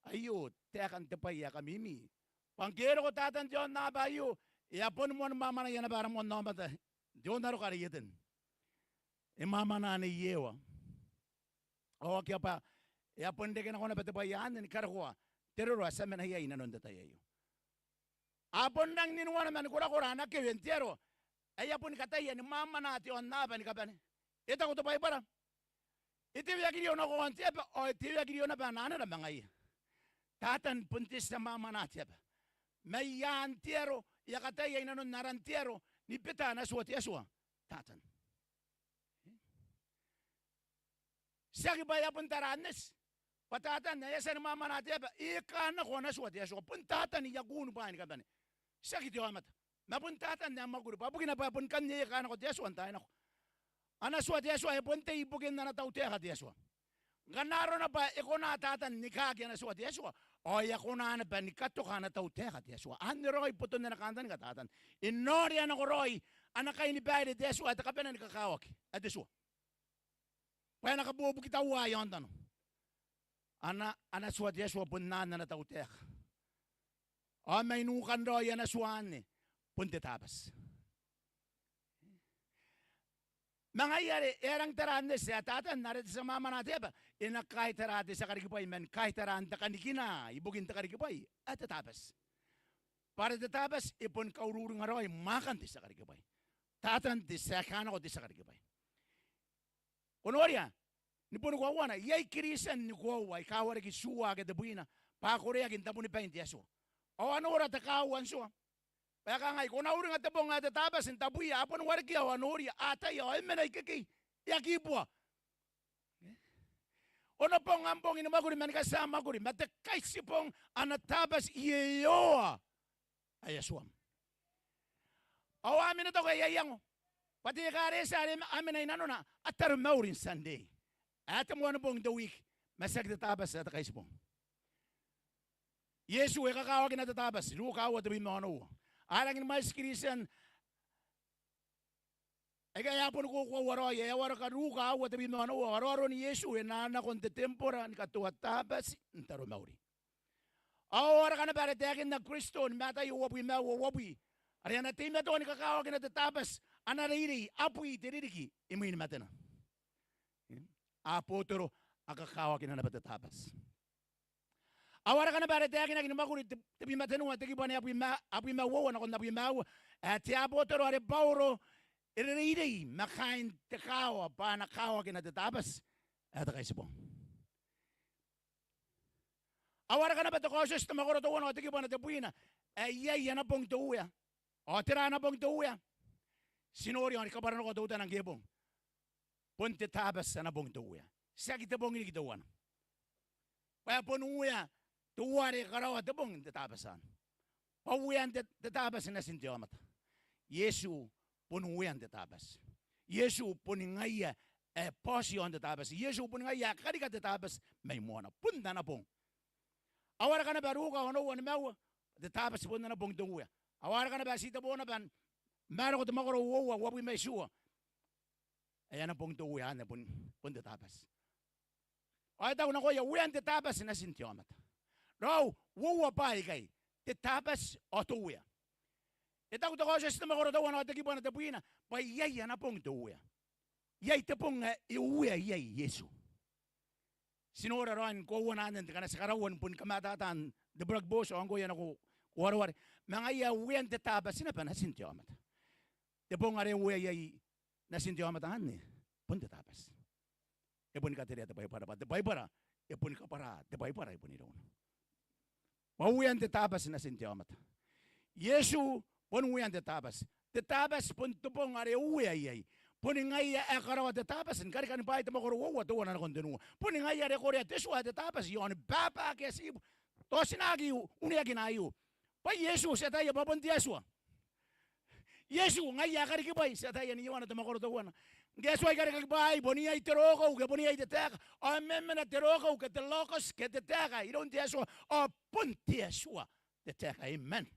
Aio taekan te bwai ae kamimi bwa ngke e roko Tatan te aonnaba aio e a boni moani mwamwanaia naba ara moan aomata n te onnaroka are i Eten. E mwamwana Nei Ewa. Ao akea bwa e a bon reke nako naba te bwai anne ni karokoa te roro ae ti a mena iai i nanon te tai aio. A bon rangi n inuana ma ni korakora ana kewe n te aro ae a boni kataia ni mwamwana te aonnaba ni kabane. E taku te Baibara, e teweakirio nako aon te aba ao e teweakirio naba ana anera ma ngaia. Tatan bon te tia mwamwana te aba. Mai aan te aro e a kataia i nanon aran te aro ni bita ana tua te Atua Tatan. Tiaki bwa e a bon tara n eti bwa Tatan ae e a tia ni mwamwana te aba e kaan nako ana tua te Atua. Bon Tatan ae a kuuni bwaai ni kabane, tiaki te aomata. Ma bon Tatan ae mwakuri bwa bukina bwa e boni kan eka nako te Atua n taai nako. Ana tua te Atua e bon tei ibukin ana tautaeka te Atua. Ngkana arona bwa e kona Tatan ni kaaki ana tua te Atua ao e a kona naba ni katoka ana tautaeka te Atua. Anne raoi boton ana kantaninga Tatan. E na orea nako raoi ana kainibaire te Atua ae te kabanea ni kakawaki ae te tua, bwa e na kabobukitaua i aontano. Ana, ana tua te Atua bon anne ana tautaeka. Ao mai nukan raoi ana tua anne bon te Tabati. Ma ngaia are e a rangi n tara n eti ae Tatan are te tia mwamwana te aba e na kaitara te tia karikibwai man kaitaraan te kanikina ibukin te karikibwai ae te Tabati. Bwa are te Tabati e boni kaururinga raoi mwaakan te tia karikibwai. Tatan te tia ae kaan nako te tia karikibwai. Ko noria, ni boni koauana iai Kristian ni koaua aika wareki tiua ake tebwina bwa a koreaki n tabonibain te Atua. Ao a nora te kaaua n tua bwa e kangai, ko na uringa te bong ae te Tabati n tabwiia. A boni warekia ao a noria, a ataia ao e mena ikekei, e aki bua. Onobong am bong ni mwakuri man katia mwakuri, ma te kaitibong ana Tabati Iehova ae Atuam. Ao a mena taku aia iango bwa te ekaretia are a mena i nanona a taromauri n Sunday, ae te Moanibong n te wiki, ma tiaki te Tabati ae te Kaitibong. Iesu e kakawakina te Tabati, Ruka aua tebwi ma onoua. A rangi ni mwaiti Kristian aika a boni kokoaua raoi ae a wareka Ruka aua tebwi ma onoua, ao raoraon Iesu e na nako n te tembora ni katoa Tabati n taromauri. Ao a wareka naba are taekinna Kristo ni Mataio uabwi ma aua, uabwi, are a na teimatoa ni kakawakina te Tabati, a na reirei, a bwi te ririki imwin matena. A botoro, a kakawakina naba te Tabati. A wareka naba are taekinaki ni Mwakuri te, tebwi ma tenua, te kibu ae abwi ma, abwi ma uoua nakon abwi ma aua, ae te abotoro are Bauro e reirei ma kaain te kaawa bwa a na kawakina te Tabati ae te Kaitibong. A wareka naba te Kaotioti te mwakoro teuana ao te kibu ae tebwina, ae iai ana bong te Uea. Ao tera ana bong te Uea? Ti nori ao ni kabwara nako teutana ngke e bong. Bon te Tabati ana bong te Uea. Tiaki te bong riki teuana. Bwa e bon uea teuare karaoa te bong n te Tabati anne. Bwa uean te, te Tabati natin te aomata. Iesu bon uean te Tabati. Iesu boni ngaia ae boss i aon te Tabati. Iesu boni ngaia ae karika te Tabati mai moana. Bon ana bong. A wareka naba Ruka onoua nimaua, te Tabati bon ana bong te Uea. A wareka naba, ti tebo naba n Mareko te mwakoro uoua, uabwi ma itiua. Ae ana bong te Uea anne bon, bon te Tabati. Ao e taku nakoia uean te Tabati natin te aomata. Raou, uoua bwai aikai, te Tabati ao te Uea. E taku te Kaotioti te mwakoro teuana ao te kibu ae tebwina bwa iai ana bong te Uea. Iai te bong ae e uea iai Iesu. Ti nora raoi ni koauana anne n te kanatikarauan boni kamatataan te buraki booti ao ngkoe nako wareware. Ma ngaia ae uean te Tabati naba natin te aomata. Te bong are e uea iai natin te aomata anne bon te Tabati. E boni katerea te Baibara bwa te Baibara e boni kabwara te Baibara i bon irouna. Bwa uean te Tabati natin te aomata. Iesu bon uean te Tabati. Te Tabati bon te bong are e uea iai. Boni ngaia ae karaoa te Tabati ni karikani bwaai te mwakoro uoua teuana nakon tenua. Boni ngaia are korea te tua ae te Tabati i aoni baba ake a tibu. Tao ti na aki uneakina aio. Bwa Iesu ti ataia bwa bon te Atua. Iesu ngaia ae kariki bwai, ti ataia n Ioane te mwakoro teuana. Ngke e tuai karikaki bwaai, bon iai te roko ke bon iai te taeka. Ao e memena te roko ke te logos ke te taeka iroun te Atua. Ao bon te Atua te taeka. Amen.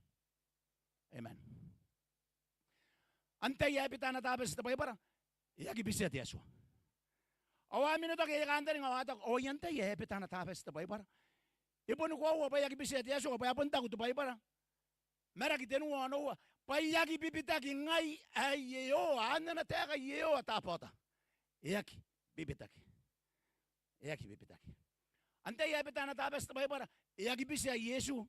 Amen. Antai ae bita ana Tabati te Baibara? E aki bitia te Atua. Ao a minotoaki aia kantaninga ao a taku, ao ai antai ae bita ana Tabati te Baibara? E boni koaua bwa e aki bitia te Atua, bwa e bon taku te Baibara. Maraki tenua onoua, bwa e aki bibitaki ngai ae Iehova, anne ana taeka Iehova Tabaota. E aki bibitaki. E aki bibitaki. Antai ae bita ana Tabati te Baibara? E aki bitia Iesu.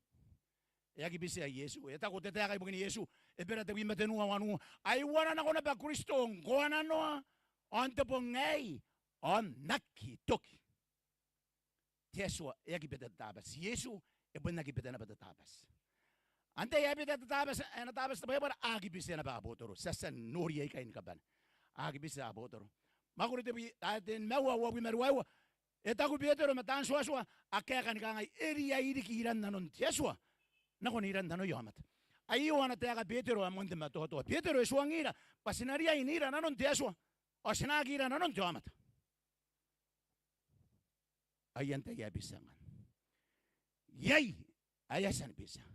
E aki bitia Iesu. E taku te taeka ibukin Iesu, Ebera tebwi ma tenua wanua, ai uananako naba Kristo ngkoananoa, ao n te bong aei, ao n aki toki. Te Atua e aki bita te Tabati. Iesu e bon aki bita naba te Tabati. Antai ae bita te Tabati, ana Tabati te Baibara? A aki bitia naba abotoro. Ti a tia n nori aikai ni kabane. A aki bitia abotoro. Mwakuri tebwi, ae tenimaua, uabwi ma ruaiwa. E taku Betero ma taan tuatua, a kaeka ni kangai, e riai riki iran nanon te Atua nakon iran nanoia aomata. Aio ana taeka Betero ae moan te matoatoa. Betero e tuangira bwa ti na riai n ira nanon te Atua ao ti na aki ira nanon te aomata. Ai antai ae bitia ngkanne? Iai ae a tia ni bitia.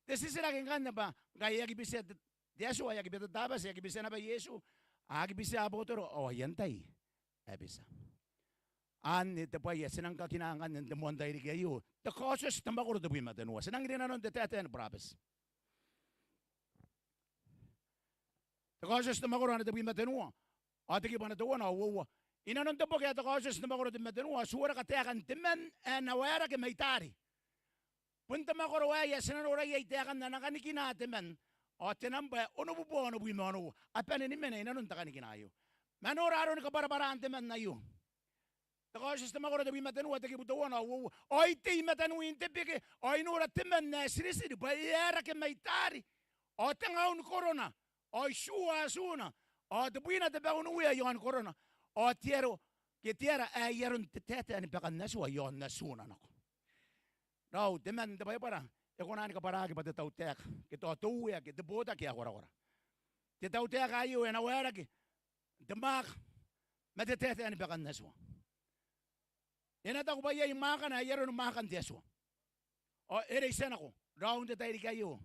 Te titiraki ngkanne bwa ngkai e aki bitia te, te Atua, e aki bita te Tabati, e aki bitia naba Iesu, a aki bitia abotoro, ao ai antai ae bitia? Anne te bwai ae ti nang kakina ngkanne n te moan tairiki aio. Te Kaotioti te mwakoro tebwi ma tenua. Ti nang iri nanon te taetae ni burabeti. Te Kaotioti te mwakoro ae tebwi ma tenua ao te kibu ae teuana ao uoua. I nanon te boki ae te Kaotioti te mwakoro tebwi ma tenua ao ti uareka taekan te man ae na waerake mai taari. Bon te mwakoro aei ae ti na nora iai taekan ana kanikina te man. Ao te namba ae onobubua onobwi ma onoua. A bane ni mena i nanon te kanikina aio. Ma nora aroni kabwarabwaraan te man aio. Te Kaotioti te mwakoro tebwi ma tenua, te kibu teuana ao uoua. Ao i tei i mataniwin te beke, ao i nora te man ae tiritiri bwa e aerake mai taari, ao tengaun korona, ao i tua atuna, ao tebwina te bau n uea i aon korona, ao te aro, ke te ara ae i aron te taetae ni bakan Atua i aon atuna nako. Raou, te man n te Baibara e kona ni kabwaraki bwa te tautaeka, ke tao te uea, ke te botaki ae korakora. te tautaeka aio e na waerake n te mwaaka ma te taetae ni bwakan Atua. E na taku bwa iai mwaakana ae aroni mwaakan te Atua. Ao e reitia nako raou n te tairiki aio,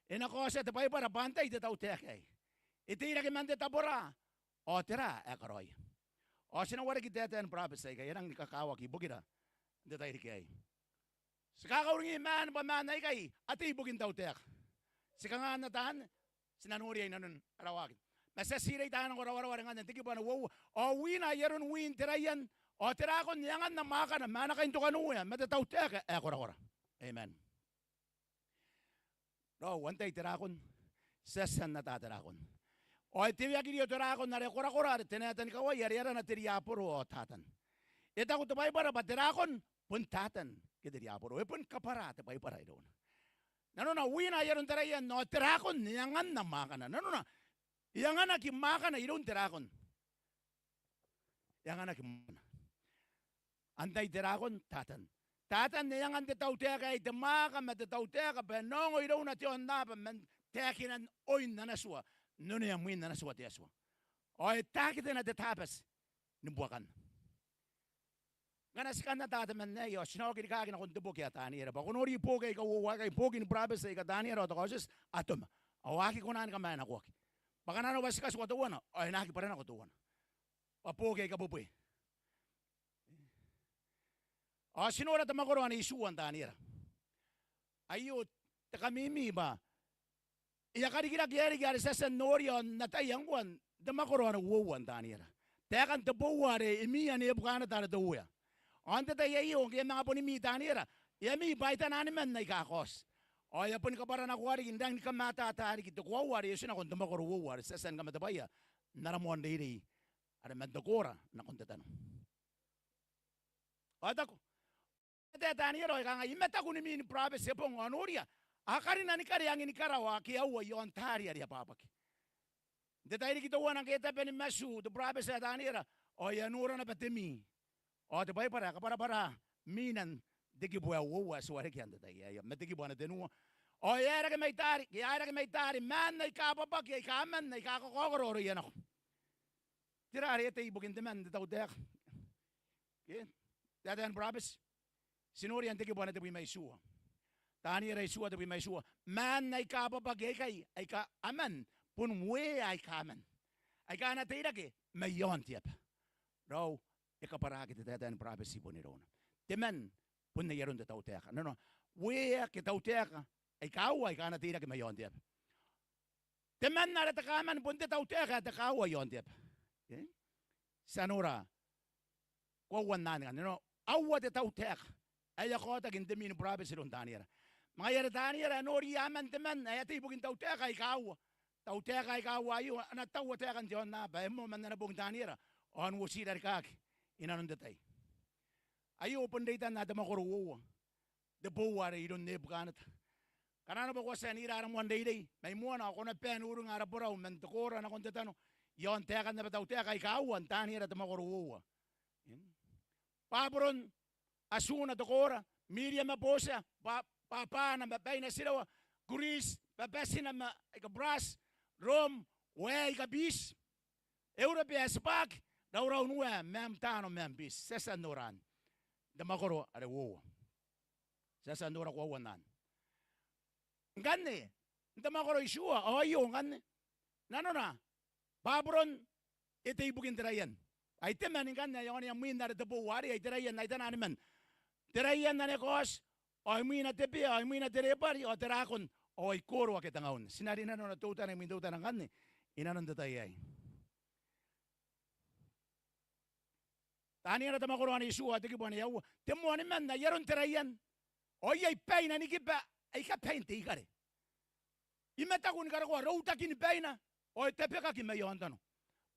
e na kaotia te Baibara bwa antai te tautaeka aei. E teirake man te tabora, ao tera ae e karaoia. Ao ti na wareki taetae ni burabeti aikai, e rangi ni kakawaki ibukira n te tairiki aei. Ti kakauringi maan bwa maan aikai a tei ibukin tautaeka. Ti kanga n ataa anne? Ti na noria i nanon ara waaki. Ma ti a tii reitia nako rawarau are ngkanne n te kibu ae uoua. Ao wina ae aroni wiin te raian, ao te rakon e anganna mwaakana ma ana kaintokanuea ma te tautaeka ae korakora. Amen. Raou, antai te rakon? Ti a tia n ataa te rakon. Ao e teweaki irouia te rakon are korakora are te naeta ni kawai are arana te riaboro ao Tatan. E taku te Baibara bwa te rakon bon Tatan ke te riaboro. E bon kabwara te Baibara irouna. Nanona wina ae aron te raian ao te rakon e anganna mwaakana. Nanona e anganaki mwaakana iroun te rakon. E anganaki mwaakana. Antai te rakon? Tatan. Tatan e angan te tautaeka aei te mwaaka ma te tautaeka bwa e na ongo irouna te aonnaba man taekinan oin ana tua n onea mwin ana tua te Atua. Ao e takitena te Tabati ni buakana. Ngkana ti kan ataa temanna aei ao ti na oki rikaaki nakon te boki ae Taniera. Bwa ko nori booki aika uoua aikai, booki ni burabeti aika Taniera ao Takaotioti, Atoma. Ao a aki kona ni kamaenakoaki. Bwa ngkana arona bwa ti katikua teuana ao e na aki bwara nako teuana. Bwa booki aika bwebwe. Ao ti nora te mwakoro ae itiua n Taniera. Aio te kamimi bwa e a karikirake ae riki are ti a tia n noria ao n ataia ngkoa n te mwakoro ae uoua n Taniera. Taekan te boua are imwiia Nebukaneta are te uea. Ao n te tai aio ngke e a manga bon imwin Taniera, e a mwi bwaitana ni man aika kaoti. Ao e a boni kabwaranakoa riki n rangi ni kamatata riki te koaua are e oti nako n te mwakoro uoua are ti a tia ni kamatebwaia n ara moan reirei are man te koora nakon te tano. Ao e taku, e tae Taniera ao e kangai, I mataku n imwin burabeti e bong, ao noria, a karina ni kare angin karawa ake aua i aon taari are abwabwaki. N te tairiki teuana ngke e tabe ni matu te burabeti ae Taniera, ao e a nora naba te mwi. Ao te Baibara e kabwarabwara mwinan te kibu ae uoua ae ti warekia n te tai aei ma te kibu ae tenua. Ao e aerake mai taari, e aerake mai taari maan aika abwabwaki aika aman aika kakaokoro aroia nako. Tera are e tei ibukin te man, te tautaeka? Ke? Taetae ni burabeti. Ti noria n te kibu ae tebwi ma itiua. Taniera itiua tebwi ma itiua. Maan aika abwabwaki aikai aika aman bon uea aika aman, aika a na teirake mai aon te aba. Raou, e kabwaraki te taetae ni burabeti i bon irouna. Te man bon ai aron te tautaeka. Nanona, uea ke tautaeka aika aua aika a na teirake mai aon te aba. Te man are te kaman bon te tautaeka ae te kaaua i aon te aba. Ti a nora koauan anne ngkanne. Nanona, aua te tautaeka ae e a kaotaki n te mwiin burabeti iroun Taniera. Ma ngaia are Taniera e noriia aman te man ae a tei ibukin tautaeka aika aua. Tautaeka aika aua aio a na taua taekan te aonnaba ae moa man ana bong Taniera ao n uotira rikaaki i nanon te tai. Aio bon reitan ae te mwakoro uoua. Te boua are iroun Nebukaneta. Ngkana arona bwa ko a tia n ira ara moan reirei mai moana ao ko na bae n uringa ara borau man te koora nakon te tano i aon taekan naba tautaeka aika aua n Taniera te mwakoro uoua. Baburon, atuna te koora, Miria ma Botia, Ba-, Babana ma baina tirawa, Kuriti, babatina ma aika burati, Rom, wae aika biti, Eurobe ae tibwaki, rauraun wae ma am taano ma am biti. Ti a tia n nora anne n te mwakoro are uoua. Ti a tia n nora koauan anne. Ngkanne, n te mwakoro itiua, ao aio ngkanne. Nanona, Baburon e tei ibukin te raian. Ai te man ngkanne ae e onea mwin are te boua arei, ai te raian, ai taian man. Te raian ane kaoti, ao imwina te bea, ao imwina te rebwari, ao te rakon, ao ai kooro ake tengaun. Ti na rinanona teutana imwin teutana ngkanne i nanon te tai aei. Taniera te mwakoro ae itiua, te kibu ae aua. Te moan man ai aron te raian, ao iai baina ni kiba aika bain te ikare. I mataku ni karokoa routakin baina ao e tabekaki mai aontano.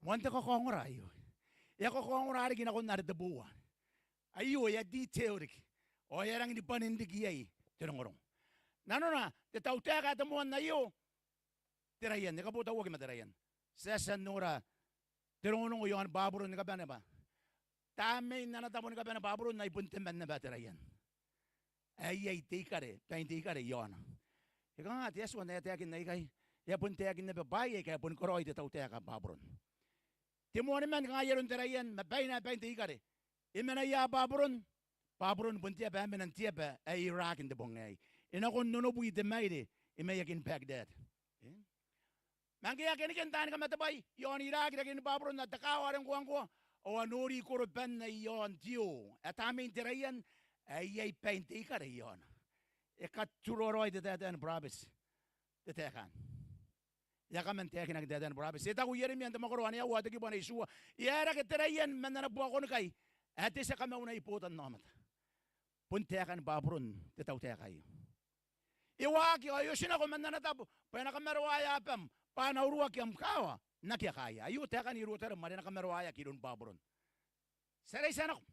Moan te kakaongora aio. E a kakaongora riki nakon are te boua. Aio e a detail riki ao e a rangi ni bwanin riki iai te rongorongo. Nanona, te tautaeka ae te moan aio, te raian, e kabotauaki ma te raian. Ti a tia n nora te rongorongo i aon Baburon ni kabane bwa tamnein ana tabo ni kabane Baburon ai bon te man naba ae te raian ae iai te ikare, bain te ikare i aona. E kanga te Atua n ae e taekinna ikai? E a bon taekin naba bwaai aika e boni karaoi te tautaeka Baburon. Te moan mwane kanga aron tararuaan ma baina ae bain te ikare. E mena ia Baburon? Baburon bon te aba ae mena n te aba ae Iraq n te bong aei. E nakon onobwi te maire i maiakin Baghdad. E? Ma ngke e a keneken taani kamatebwai iaon Iraq i rarikin Baburon ao te kaawa are ngkoangkoa, ao a nori koroban ae iaon te oo ae tamnein tararuaan ae iai bain te ikare iaona. E katurorooi te taetae ni burabeti te taeka anne. E a kaman taekinaki n taetae ni burabeti. E taku Ieremia n te mwakoro ae aua ao te kibu ae itiua, e aerake tararuaan man ana buakonikai ae te tia kamaunai botannaomata. Bon taekan Baburon te tautaeka aio. E waaki ao e otinako man ana tabo bwa e na kamaroaea abam, bwa a na uruaki am kaawa n akea kaaia. Aio taekan Ierutarem are e na kamaroaeaki iroun Baburon. Ti a reitia nako.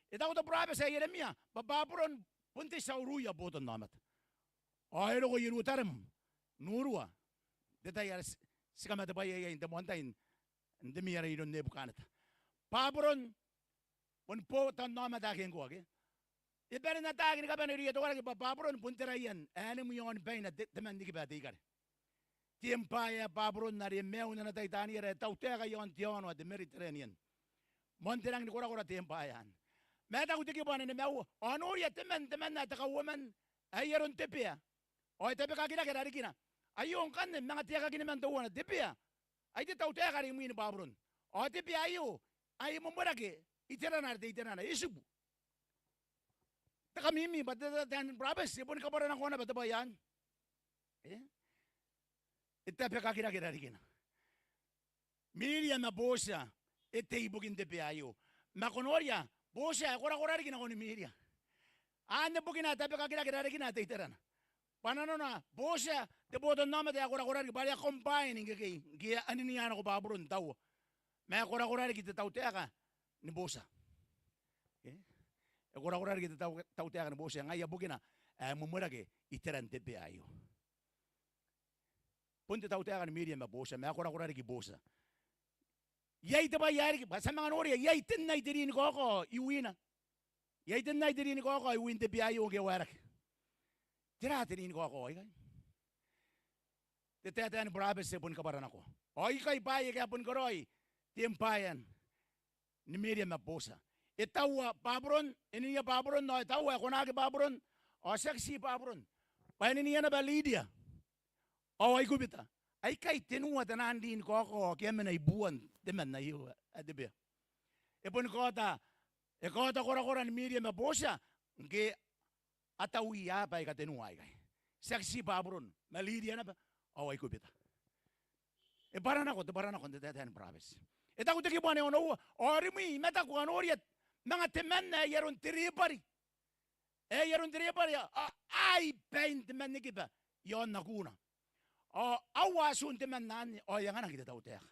E taku te burabeti ae Ieremia bwa Baburon bon te tia uruia botannaomata. Ao e roko Ierutarem n urua n te tai are ti, ti kamatebwaia iai n te moan tai n te mii are iroun Nebukaneta. Baburon bon botannaomata ake ngkoa ke. E bane n ataaki ni kabane irouia te wareki bwa Baburon bon tararuaan ae nimwi aon baina te, temannikiba ae te ikare. Te embwaea ae Baburon are e maiu n ana tai Taniera e tautaeka iaon te aono ae te Mediterranean. Moan te rangi ni korakora te embwaea anne. Ma e taku te kibu ae nimaua, ao noria, temanna, temanna ae te kauoman ae ai aron te bea, ao e tabekakirake rarikina. Aio ngkanne manga taekakina man teuana, te bea ai te tautaeka are imwin Baburon. Ao te bea aio ae mwemwerake iterana are te iterana, e tibu. Te kamimi bwa te, te, te taetae ni burabeti e boni kabwaranakoa naba te bwai anne. E? E tabekakirake rarikina. Miria ma Botia e tei ibukin te bea aio. Ma ko noria, Botia e korakora riki nakon Miria. Anne bukina ae tabekakirake rarikina te iterana. Bwa nanona Botia te botannaomata e a korakora riki bwa are e a combine ngkekei, ngke e a aniniia nako Baburon taua. Ma e korakora riki te tautaeka ni Botia. E? E korakora riki te tau-, tautaeka ni Botia, ngaia bukina ae mwemwerake iteran te bea aio. Bon te tautaeka ni Miria ma Botia, ma e korakora riki Botia. Iai te bwai ae riki, bwa ti a manga noria, iai tenai te rin kaokao iwina. Iai tenai te rin kaokao iwin te bea aio ngke e waerake. Tera te rin kaokao aikai? Te taetae ni burabeti e boni kabwaranakoa. Ao ikai bwaai ake a boni karaoi te embwaea ni Miria ma Botia. E taua Baburon, e niniia Baburon, ao e taua, e konaki Baburon, ao tiaki ti Baburon, bwa e niniia naba Lidia ao Aikubita. Aikai tenua te naan rin kaokao ake a mena i buan temanna aio ae te bea. E boni kaota, e kaota korakoran Miria ma Botia ngke a taui aaba aika tenua aikai. Tiaki ti Baburon, ma Lidia naba ao Aikubita. E bwaranako, te bwaranako n te taetae ni burabeti. E taku te kibu ae onoua, ao rimwi I mataku ao noria, manga temanna ae ai aron te rebwari. Ae ai aron te rebwari, a, a, ai bain te mannikiba i aon akuna. Ao aua atun temanna anne ao e anganaki te tautaeka.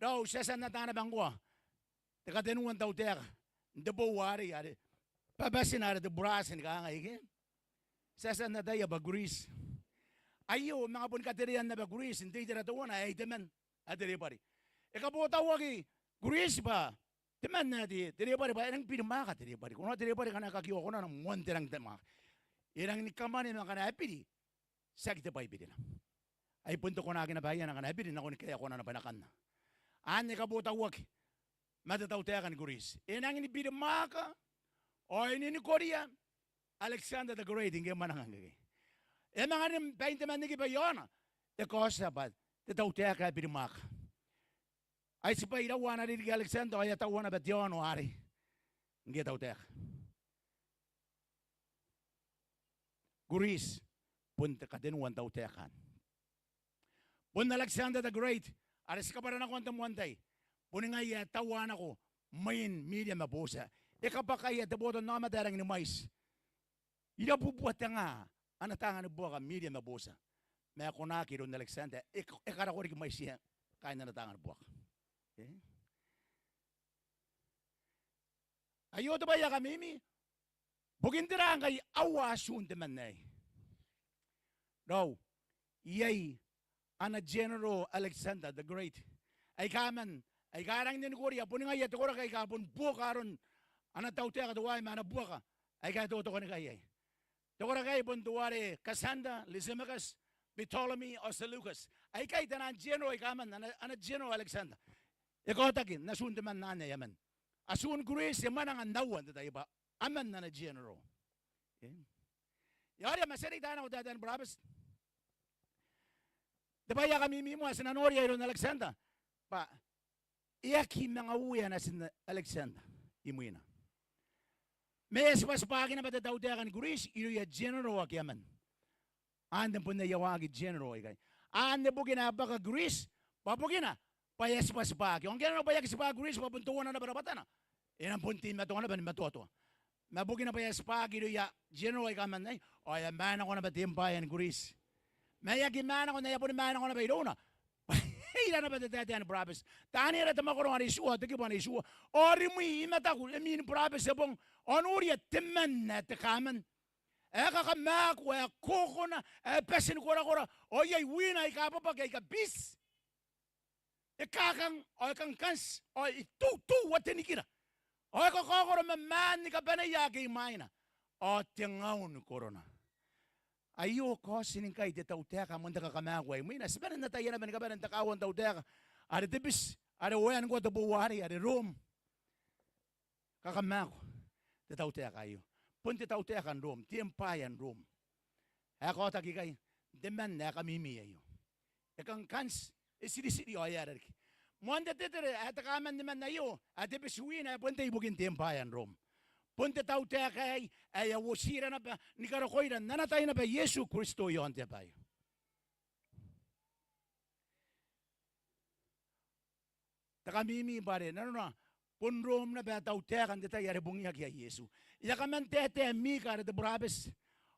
Raou, ti a tia n ata naba ngkoa te katenua n tautaeka n te boua arei, are babatina are te burati ni kangai ke. Ti a tia n ataia bwa Greece. Aio, manga boni katerean naba Greece n te itera teuana ae ai temanna ae te rebwari. E kabotauaki Greece bwa temanna ae te, te rebwari, bwa e nangi birimwaaka te rebwari. Ko noa te rebwari ngkana e kakioa konana, moan te rangi n te mwaaka. E rangi ni kamwane ma ngkana e biri, tiaki te bwai birina. Ai bon te konaki naba aei ngkana e biri nakon kaeakoana naba nakanna. Anne e kabotauaki ma te tautaeka ni Greece. E nangi ni birimwaaka ao e ninikoria Alexander the Great ngke e mwananga ngkekei. E a manga rin bain te mannikiba i aona, e kaotia bwa te tautaeka ae birimwaaka. Ai tibwai iraua ana ririki Alexander ao e a taua naba te aono arei ngke e tautaeka. Greece, bon te katenua n tautaeka anne. Bon Alexander the Great, are ti kabwaranakoa n te moan tai, boni ngaia ae taua nako mwain Miria ma Botia. E kabwakaia te botannaomata ae rangi ni mwaiti. Irabubua tenga ana taanga ni buaka Miria ma Botia. Ma e konaki iroun Alexander, e, e karako riki mwaitiia kaain ana taanga ni buaka. E? Aio te bwai ae kamimi, bukin tera ngkai aua atun temanna aei? Raou, iai ana general Alexander the Great. Aika man, aika rangi n ninikoria, boni ngaia te koraki aika bon buoka aron ana tautaeka teuaei ma ana buaka aika e totokanikai iai. Te koraki aei bon teuare Cassander, Lysimachus, Ptolemy ao Seleucus. Aikai taian general aika aman, ana, ana general Alexander. E kaotaki n atun temanna anne ae aman. Atun Greece e mwananga n aua n te tai bwa aman ana general. Okay? Ao are ma ti a reita nako taetae ni burabeti. Te bwai ae kamimi moa ae ti na noria iroun Alexander bwa e aki manga uea natin Alexander imwina. Ma e a tibwatibwaki naba te tautaeka ni Greece irouia general ake aman. Anne bon aia waaki general aikai. Anne bukina ae bwaka Greece bwa bukina bwa e a tibwatibwaki. Ao ngke arona bwa e aki tibwa Greece bwa bon teuana naba rabwatana, e na bon teimatoa naba ni matoatoa. Ma bukina bwa e a tibwaki irouia general aika aman aei, ao e a maenako naba te empire ni Greece. Ma e aki maenako n ae e a boni maenako naba irouna bwa e ira naba te taetae ni burabeti. Taniera te mwakoro are itiua, te kibu are itiua. Ao rimwi I mataku e mii ni burabeti te bong, ao noria, temanna ae te kaaman, ae kakamaaku, ae kokona, ae bati ni korakora, ao iai wina aika bwabwaki aika biti. E kakang, ao e kangkanti, ao e toutou atenikira, ao e kakaokoro ma maan ni kabaneia ake imwaina, ao tengaun korona. Aio kaotin ngkai te tautaeka ae moan te kakamaaku ae imwina. Ti bane n ataia naba ni kabane n te kaaua n tautaeka are te biti, are waenikoa te boua arei, are Rom. Kakamaaku te tautaeka aio. Bon te tautaeka n Rom, te empire n Rom. Ae kaotaki ikai n temanna ae kamimi aio. E kangkanti, e tiritiri, ao e aera riki. Moan te tetere ae te kaaman temanna aio, ae te biti wina, ae bon te ibukin te empire n Rom. Bon te tautaeka aei ae e a uotira naba ni karokoira n ana tai naba Iesu Kristo i aon te aba aio. Te kamimi bwa are nanona bon Rom naba ae tautaeka n te tai are bungiaki iai Iesu. E a kaman taetae Mika are te burabeti,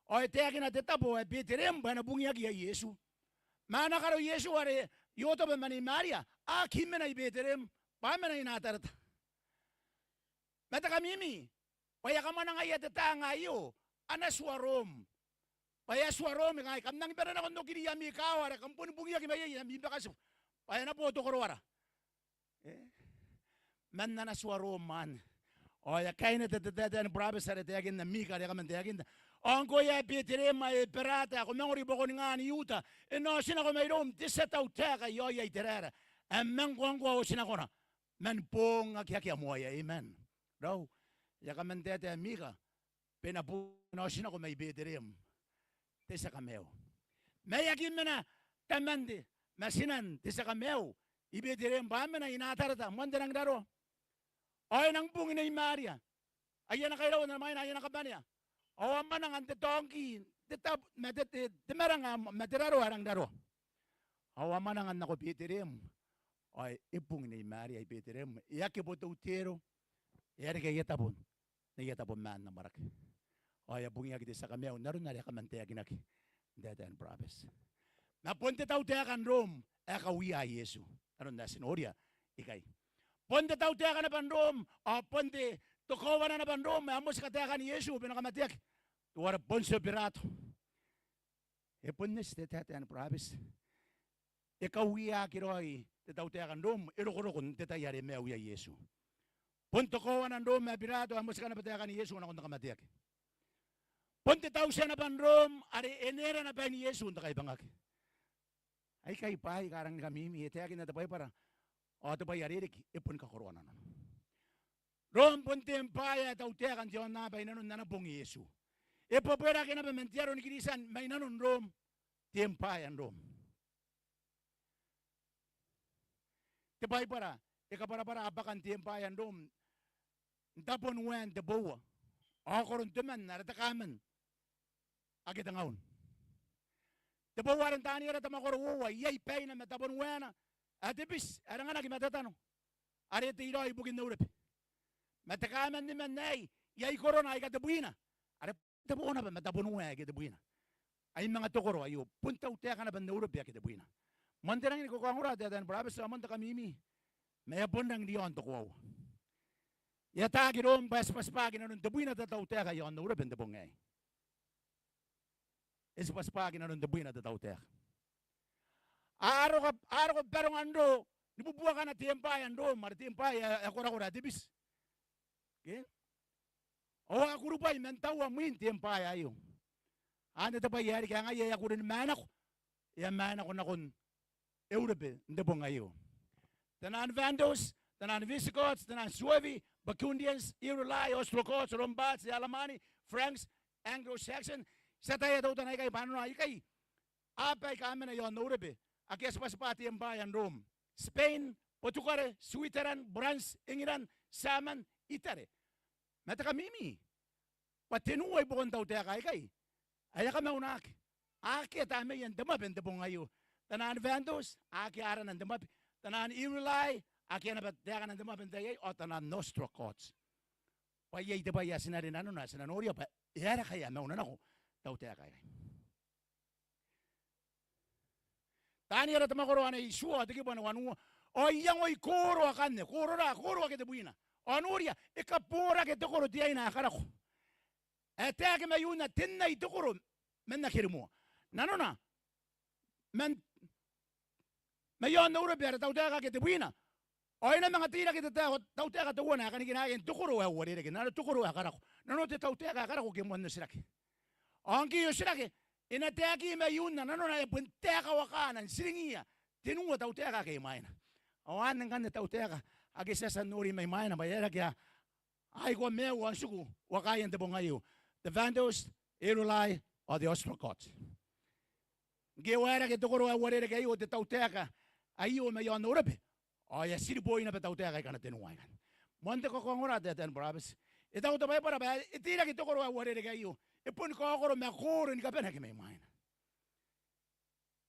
ao e taekina te tabo ae Betereem bwa e na bungiaki iai Iesu. Ma ana karo Iesu are Iotoba ma Nei Maria a aki mena i Betereem, bwa a mena i Natareta. Ma te kamimi bwa e a kamwanangaia te taanga aio ana tua Rom. Bwa e a tua Rom ngkai, kam nangi bane nako n okiriia ami kaawa are kam boni bungiaki mai iai n ami bakatibu, bwa e na bo te koroara. E? Man ana tua Rom anne. Ao e a kaineta te taetae ni burabeti are taekinna Mika are e a kaman taekinna. Ao ngkoe ae Betereem ae Eperata, ae ko mangori i buakoningan Iuta, e na otinako mairoum te tia tautaeka i aoia Iteraera, ae mangkoangkoa otinakona man boong ake akea moaia. Amen. Raou, e a kaman taetae Mika bwa e na bo-, e na otinako mai Betereem te tia kamaiu. Ma e aki mena taman te, ma tinan te tia kamaiu i Betereem, bwa a mena i Natareta, moan te rangiraroa. Ao e nang bung Nei Maria, aia nakairaua n ana mwaina, aia nakabanea. Ao a mwananga n te taongki, te tab-, ma te, te, te maranga, ma te raroa ae rangiraroa. Ao a mwananga nako Betereem. Ao e bung Nei Maria i Betereem. E aki bo teutero, e a reke aia tabo n aia tabo maan n amwarake. Ao e a bungiaki te tia kamaiu n aron are e a kaman taekinaki n taetae ni burabeti. Ma bon te tautaeka n Rom ae kawiia Iesu, n aron ae ti noria ikai. Bon te tautaeka naba n Rom, ao bon te, te koaua naba n Rom ae moti kataekan Iesu bwa e na kamateaki, teuare Pontio Birato. E bon eti te taetae ni burabeti. E kawiaki raoi te tautaeka n Rom, e rokoroko n te tai are e maiu iai Iesu. Bon te koaua n Rom ae Birato ae moti kanaba taekan Iesu nakon te kamateaki. Bon te tautia naba n Rom are e nera naba bain Iesu n te kaibangaki. Aikai bwaai aika rangi ni kamimi, e taekinna te Baibara. Ao te bwai are e riki, e boni kakoroa nanona. Rom bon te empire ae tautaeka n te aonnaba i nanon ana bong Iesu. E bwebwerake naba man te aro ni Kiritian mai nanon Rom, te empire n Rom. Te Baibara e kabwarabwara bwakan te empire n Rom n taboniwaean te boua ao koron temanna are te kaaman ake tengaun. Te boua are n Taniera te mwakoro uoua, iai baina ma taboniwaena ae te biti ae ranganaki ma te tano, are e teirao ibukin Eurobe. Ma te kaaman nimanna aei, iai korona aika tebwina, are tabo naba ma taboniwae aike tebwina. Ai manga te koro aio, bon tautaeka naba n Eurobe ake tebwina. Moan te rangi ni kakaongora te taetae ni burabeti ao moan te kamimi. Ma e a bon rangi n riaon te koaua. E ataaki Rom bwa e tibwatibwaaki nanon tebwina te tautaeka i aon Eurobe n te bong aei. E tibwatibwaaki nanon tebwina te tautaeka. A roko, a roko baronga n ro ni bubuakana te empire n Rom, are te empire ae korakora ae te biti. Ke? Ao a kurubwai man taua mwin te empire aio. Anne te bwai ae riki, ngaia e a kuri ni maenako. e a maenako nakon Eurobe n te bong aio. Taian Vandals, taian Visigoths, taian Suevi, Burgundians, Heruli, Ostrogoths, Lombards, Alemanni, Franks, Anglo-Saxon. Ti ataia teutana aikai bwa nanona aikai aba aika a mena i aon Eurobe ake a tibwatibwa te Empire n Rom. Spain, Portugal, Switzerland, France, England, German, Italy. Ma te kamimi bwa tenua i buakon tautaeka aikai ae a kamaunaki. Akea tamneian te mwabe n te bong aio. Taian Vandals, akea arana n te mwabe. Taian Heruli, akea naba taekana n te mwabe n te tai aei, ao taian Ostrogoths. Bwa iai te bwai ae ti na noria bwa e aera ngkai ae mauna nako tautaeka aikai. Taniera te mwakoro ane itiua ao te kibu ane wanua. Ao I iangoi koro akanne, koro ra, koro ake tebwina. Ao noria, e kaborake te koro te aina ae karako ae taeke mai unna tenua te koro man aki rimoa. Nanona, man, mai aon Eurobe ara tautaeka ake tebwina. Ao e na manga teirake te tau-, tautaeka teuana ae kanikinaeaki n te koro ae uarereke, nanona te koro ae karako. Nanona te tautaeka ae karako ke moan otirake. Ao ngke e otirake, e na taekina mai unna, nanona e bon taeka wakana n tiringiia tenua tautaeka ake i mwaina. Ao anne ngkanne tautaeka ake ti a tia n nori mai mwaina bwa e aera ngke a aikoa maiu ao n tiku wakaaia n te bong aio. Te Vandals, Heruli, ao te Ostrogoths. Ngke e waerake te koro ae uarereke aio, te tautaeka aio mai aon Eurobe, ao e a tiriboi naba tautaeka aikana tenua aikai. Moan te kakaongora, te Aten Burabeti. E taku te Baibara bwa e teirake te koro ae uarereke aio, e boni kaokoro ma koro ni kabane ake mai mwaina.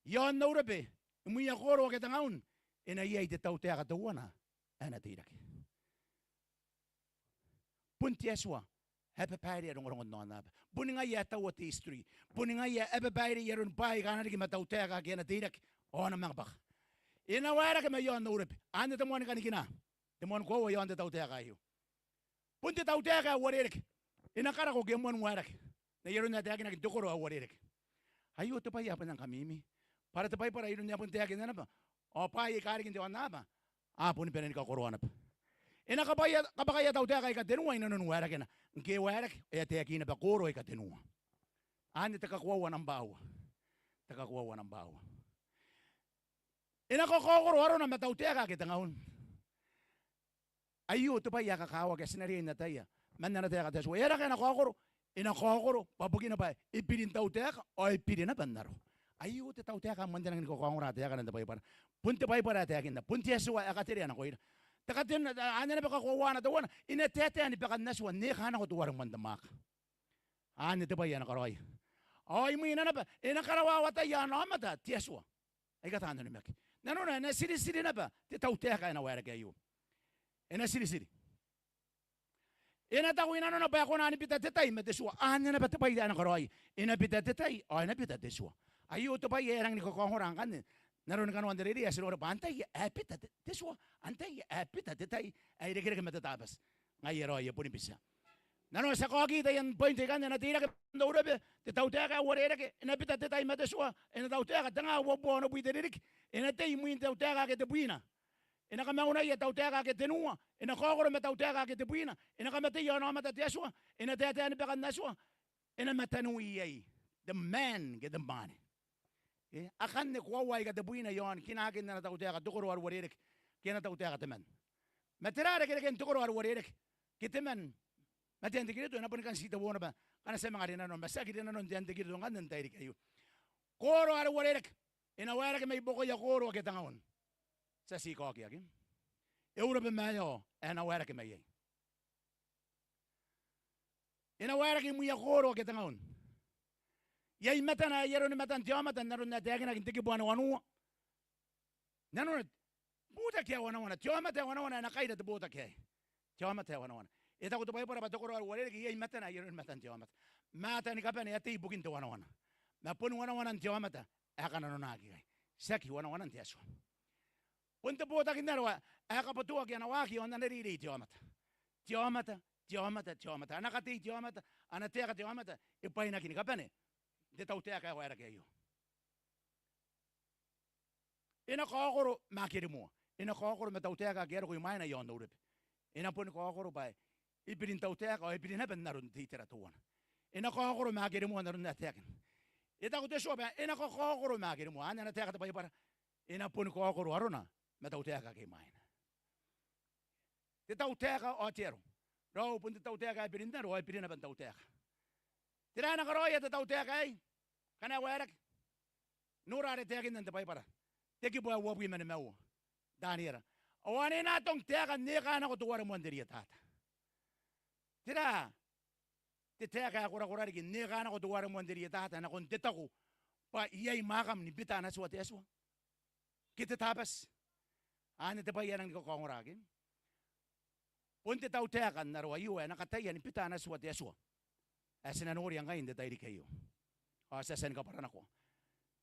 I aon Eurobe, imwiia koro ake tengaun, e na iai te tautaeka teuana ae na teirake. Bon te Atua ae babairea rongorongon aonnaba. Boni ngaia ae taua te history. Boni ngaia ae babairea aron bwaai aika a na riki ma tautaeka ake a na teirake ao a na manga bwaka. E na waerake mai aon Eurobe. Anne te moan kanikina, te moan koaua i aon te tautaeka aio. Bon te tautaeka ae uarereke. E na karako ke moan waerake n ai aron ae taekinaki n te koro ae uarereke. Aio te bwai ae bon rang kamimi. Bwa ara te Baibara iroun ae bon taekinna naba, ao bwaai aika riki n te aonnaba a boni bane ni kakoroa naba. E na kabwaia, kabwakaia tautaeka aika tenua i nanon waerakena. Ngke e waerake, e a taekina bwa koro aika tenua. Anne te kakoaua namba aua. Te kakoaua namba aua. E na kakaokoro arona ma tautaeka ake tengaun. Aio te bwai ae kakawaki ae ti na riai n ataia man ana taeka te Atua. E aera ngkai e na kaokoro? E na kaokoro bwa bukina bwa e biri n tautaeka ao e biri naba n aro. Aio te tautaeka ae moan te rangi ni kakaongora taekana n te Baibara. Bon te Baibara ae taekinna, bon te Atua ae katerea nakoira. Te katen-, anne naba kakoauana teuana, e na taetae ni bwakan Atua n eka nako teuare moan te mwaaka. Anne te bwai ae e na karaoia. Ao imwina naba, e na karawawatai ana aomata te Atua aika taan onimaki. Nanona e na tiritiri naba te tautaeka ae na waerake aio. E na tiritiri. E na taku i nanona bwa e kona ni bita te tai ma te tua. Anne naba te bwai ae e na karaoia. E na bita te tai ao e na bita te tua. Aio te bwai ae rangi ni kakaongora ngkanne n aroni kanoan te reirei ae ti noora bwa antai ae bita te, te tua? Antai ae bita te tai ae irekereke ma te Tabati? Ngaia raoi, e boni bitia. Nanona ti a kaoki taian point aikanne. E na teirake n Eurobe te tautaeka ae uarereke, e na bita te tai ma te tua, e na tautaeka tengaa uabubua onobwi te ririki, e na tei imwin tautaeka ake tebwina. E na kamaunaia tautaeka ake tenua, e na kaokoro ma tautaeka ake tebwina, e na kamateia ana aomata te Atua, e na taetae ni bwakan Atua, e na mataniwi iai te man ke te mwaane. E, akanne koaua aika tebwina i aon kinaakin ana tautaeka te koro ae uarereke ke ana tautaeka temanna. Ma tera rekerekena te koro ae uarereke ke temanna? Ma te Antikirito e na boni kan ti teuana bwa ngkana ti a manga rinanon, ma tiaki rinanon te Antikirito ngkanne n tairiki aio. Koro ae uarereke e na waerake mai buakoia koro ake tengaun. Ti a ti kaokia ke Eurobe ma aio ae e na waerake mai iai. E na waerake imwia koro ake tengaun. Iai matana ae ai aroni matan te aomata n aron ae taekinaki n te kibu ae wanua. Nanona, botaki ae wanawana, te aomata ae wanawana ae na kaira te botaki aei. Te aomata ae wanawana. E taku te Baibara bwa te koro ae uarereke iai matana ae ai aroni matan te aomata. Mata ni kabane a tei ibukin te wanawana. Ma boni wanawanan te aomata ae kananonaki ikai. Tiaki wanawanan te Atua. Bon te botaki n aro ae, ae kabotoaki ana waaki ao n ana reirei te aomata. Te aomata, te aomata, te aomata. Ana katei te aomata, ana taeka te aomata, e bwainaki ni kabane n te tautaeka ae waerake aio. E na kaokoro ma aki rimoa. E na kaokoro ma tautaeka ake a roko i mwaina i aon Eurobe. E na boni kaokoro bwa e biri n tautaeka ao e biri naba n aron te itera teuana. E na kaokoro ma aki rimoa n aron ae taekinna. E taku te tua bwa e na kakaokoro ma ake ni moa. Anne ana taeka te Baibara. E na boni kaokoro arona ma tautaeka ake i mwaina. Te tautaeka ao te aro. Raou, bon te tautaeka ae biri n aro ao e biri naba n tautaeka. Tera ae na karaoia te tautaeka aei? Ngkana e waerake, nora are taekinna n te Baibara. Te kibu ae uabwi ma nimaua. Taniera. Ao ane e na atong taeka n eka nako teuare moan te rietata. Tera te taeka ae korakora riki n eka nako teuare moan te rietata nakon te taku bwa iai mwaakam ni bita ana tua te Atua ke te Tabati? Anne te bwai ae rangi ni kakaongora, ke? Bon te tautaeka n aro aio ae na kataia ni bita ana tua te Atua ae ti na noria ngkai n te tairiki aio. Ao ti a tia ni kabwaranakoa.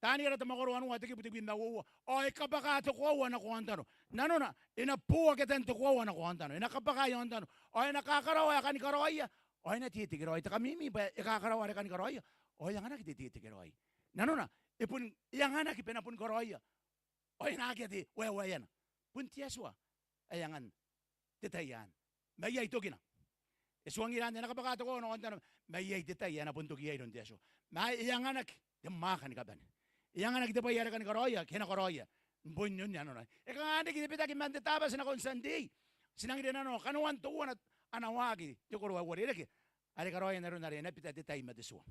Taniera te mwakoro ae uoua, te kibu tebwi ma uoua. Ao e kabwaka te koaua nako aontano. Nanona, e na boaki atan te koaua nako aontano. E na kabwaka i aontano. Ao e na kakaraoa ae kani karaoia. Ao e na tetekeraoi. Te kamimi bwa e kakaraoa are kani karaoia. Ao e anganaki te tetekeraoi. Nanona, e bon, e anganaki bwa e na boni karaoia. Ao e na akea te waewaeana. Bon te Atua ae angan te tai anne. Ma iai tokina. E tuangira anne, e na kabwaka te koaua nako aontano. Ma iai te tai ae na bon toki iai iroun te Atua. Ma e anganaki te mwaaka ni kabane. E anganaki te bwai are kani karaoia, ke e na karaoia. Bon iroun nanona. E kanga n riki te bitaki man te Tabati nakon Sunday? Ti nang rinanon kanoan teuana ana waaki te koro ae uarereke are karaoia n aron are e na bita te tai ma te tua.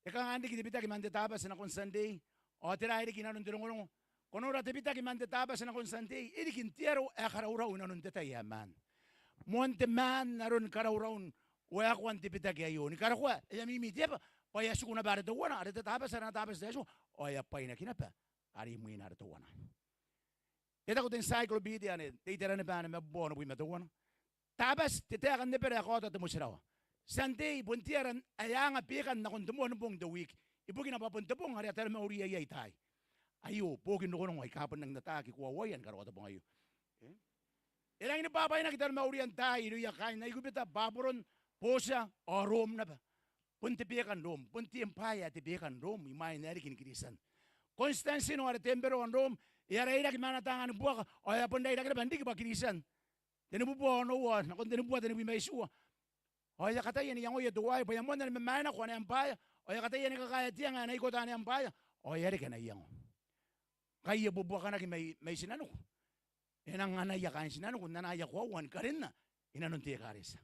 E kanga n riki te bitaki man te Tabati nakon Sunday? Ao tera ae riki inanon te rongorongo? Ko nora te bitaki man te Tabati nakon Sunday, e riki n te aro ae karaurau inanon te tai ae maan. Moan te maan aron karauraun waekoan te bitaki aio. Ni karokoa, e a mimi te aba, bwa e a tiku naba are teuana, are te Tabati, are ana Tabati te Atua, ao e a bwainaki naba are imwina are teuana. E taku te encyclopedia anne, te iteraniba anne ma bubua onobwi ma teuana. Tabati, te taeka n Ebera ae kaota te motirawa. Sunday, bon te ara ae anga beekan nakon te moan bong n te wiiki. Ibukina bwa bon te bong are a taromauria iai taai. Aio, bokin rongorongo aika bon rangi n ataaki koauaia ni karaoa te bong aio. E? E rangi ni bwabwainaki taromauria n taai irouia kaain Aikubita, Baburon, Botia, ao Rom naba. Bon te beeka n Rom, bon te empire ae te beeka n Rom, imwain ae riki ni Kiritian. Konstantino are te emperor n Rom, e a rairaki ma ana taanga ni buaka, ao e a bon rairaki naba n riki bwa Kiritian. Tenibubua onoua, nakon tenibubua tenibwi ma itiua. Ao e a kataia n iangoia teuaei, bwa e a moanna ni mamaenako ana empire, ao e a kataia ni kakaea te anga ae na ikota ana empire, ao e a reke ana iango. Ngkai e bubuakanaki mai, mai tinaniku, e nang anaia kaain tinaniku n anaia koaua ni karinna inanon te ekaretia.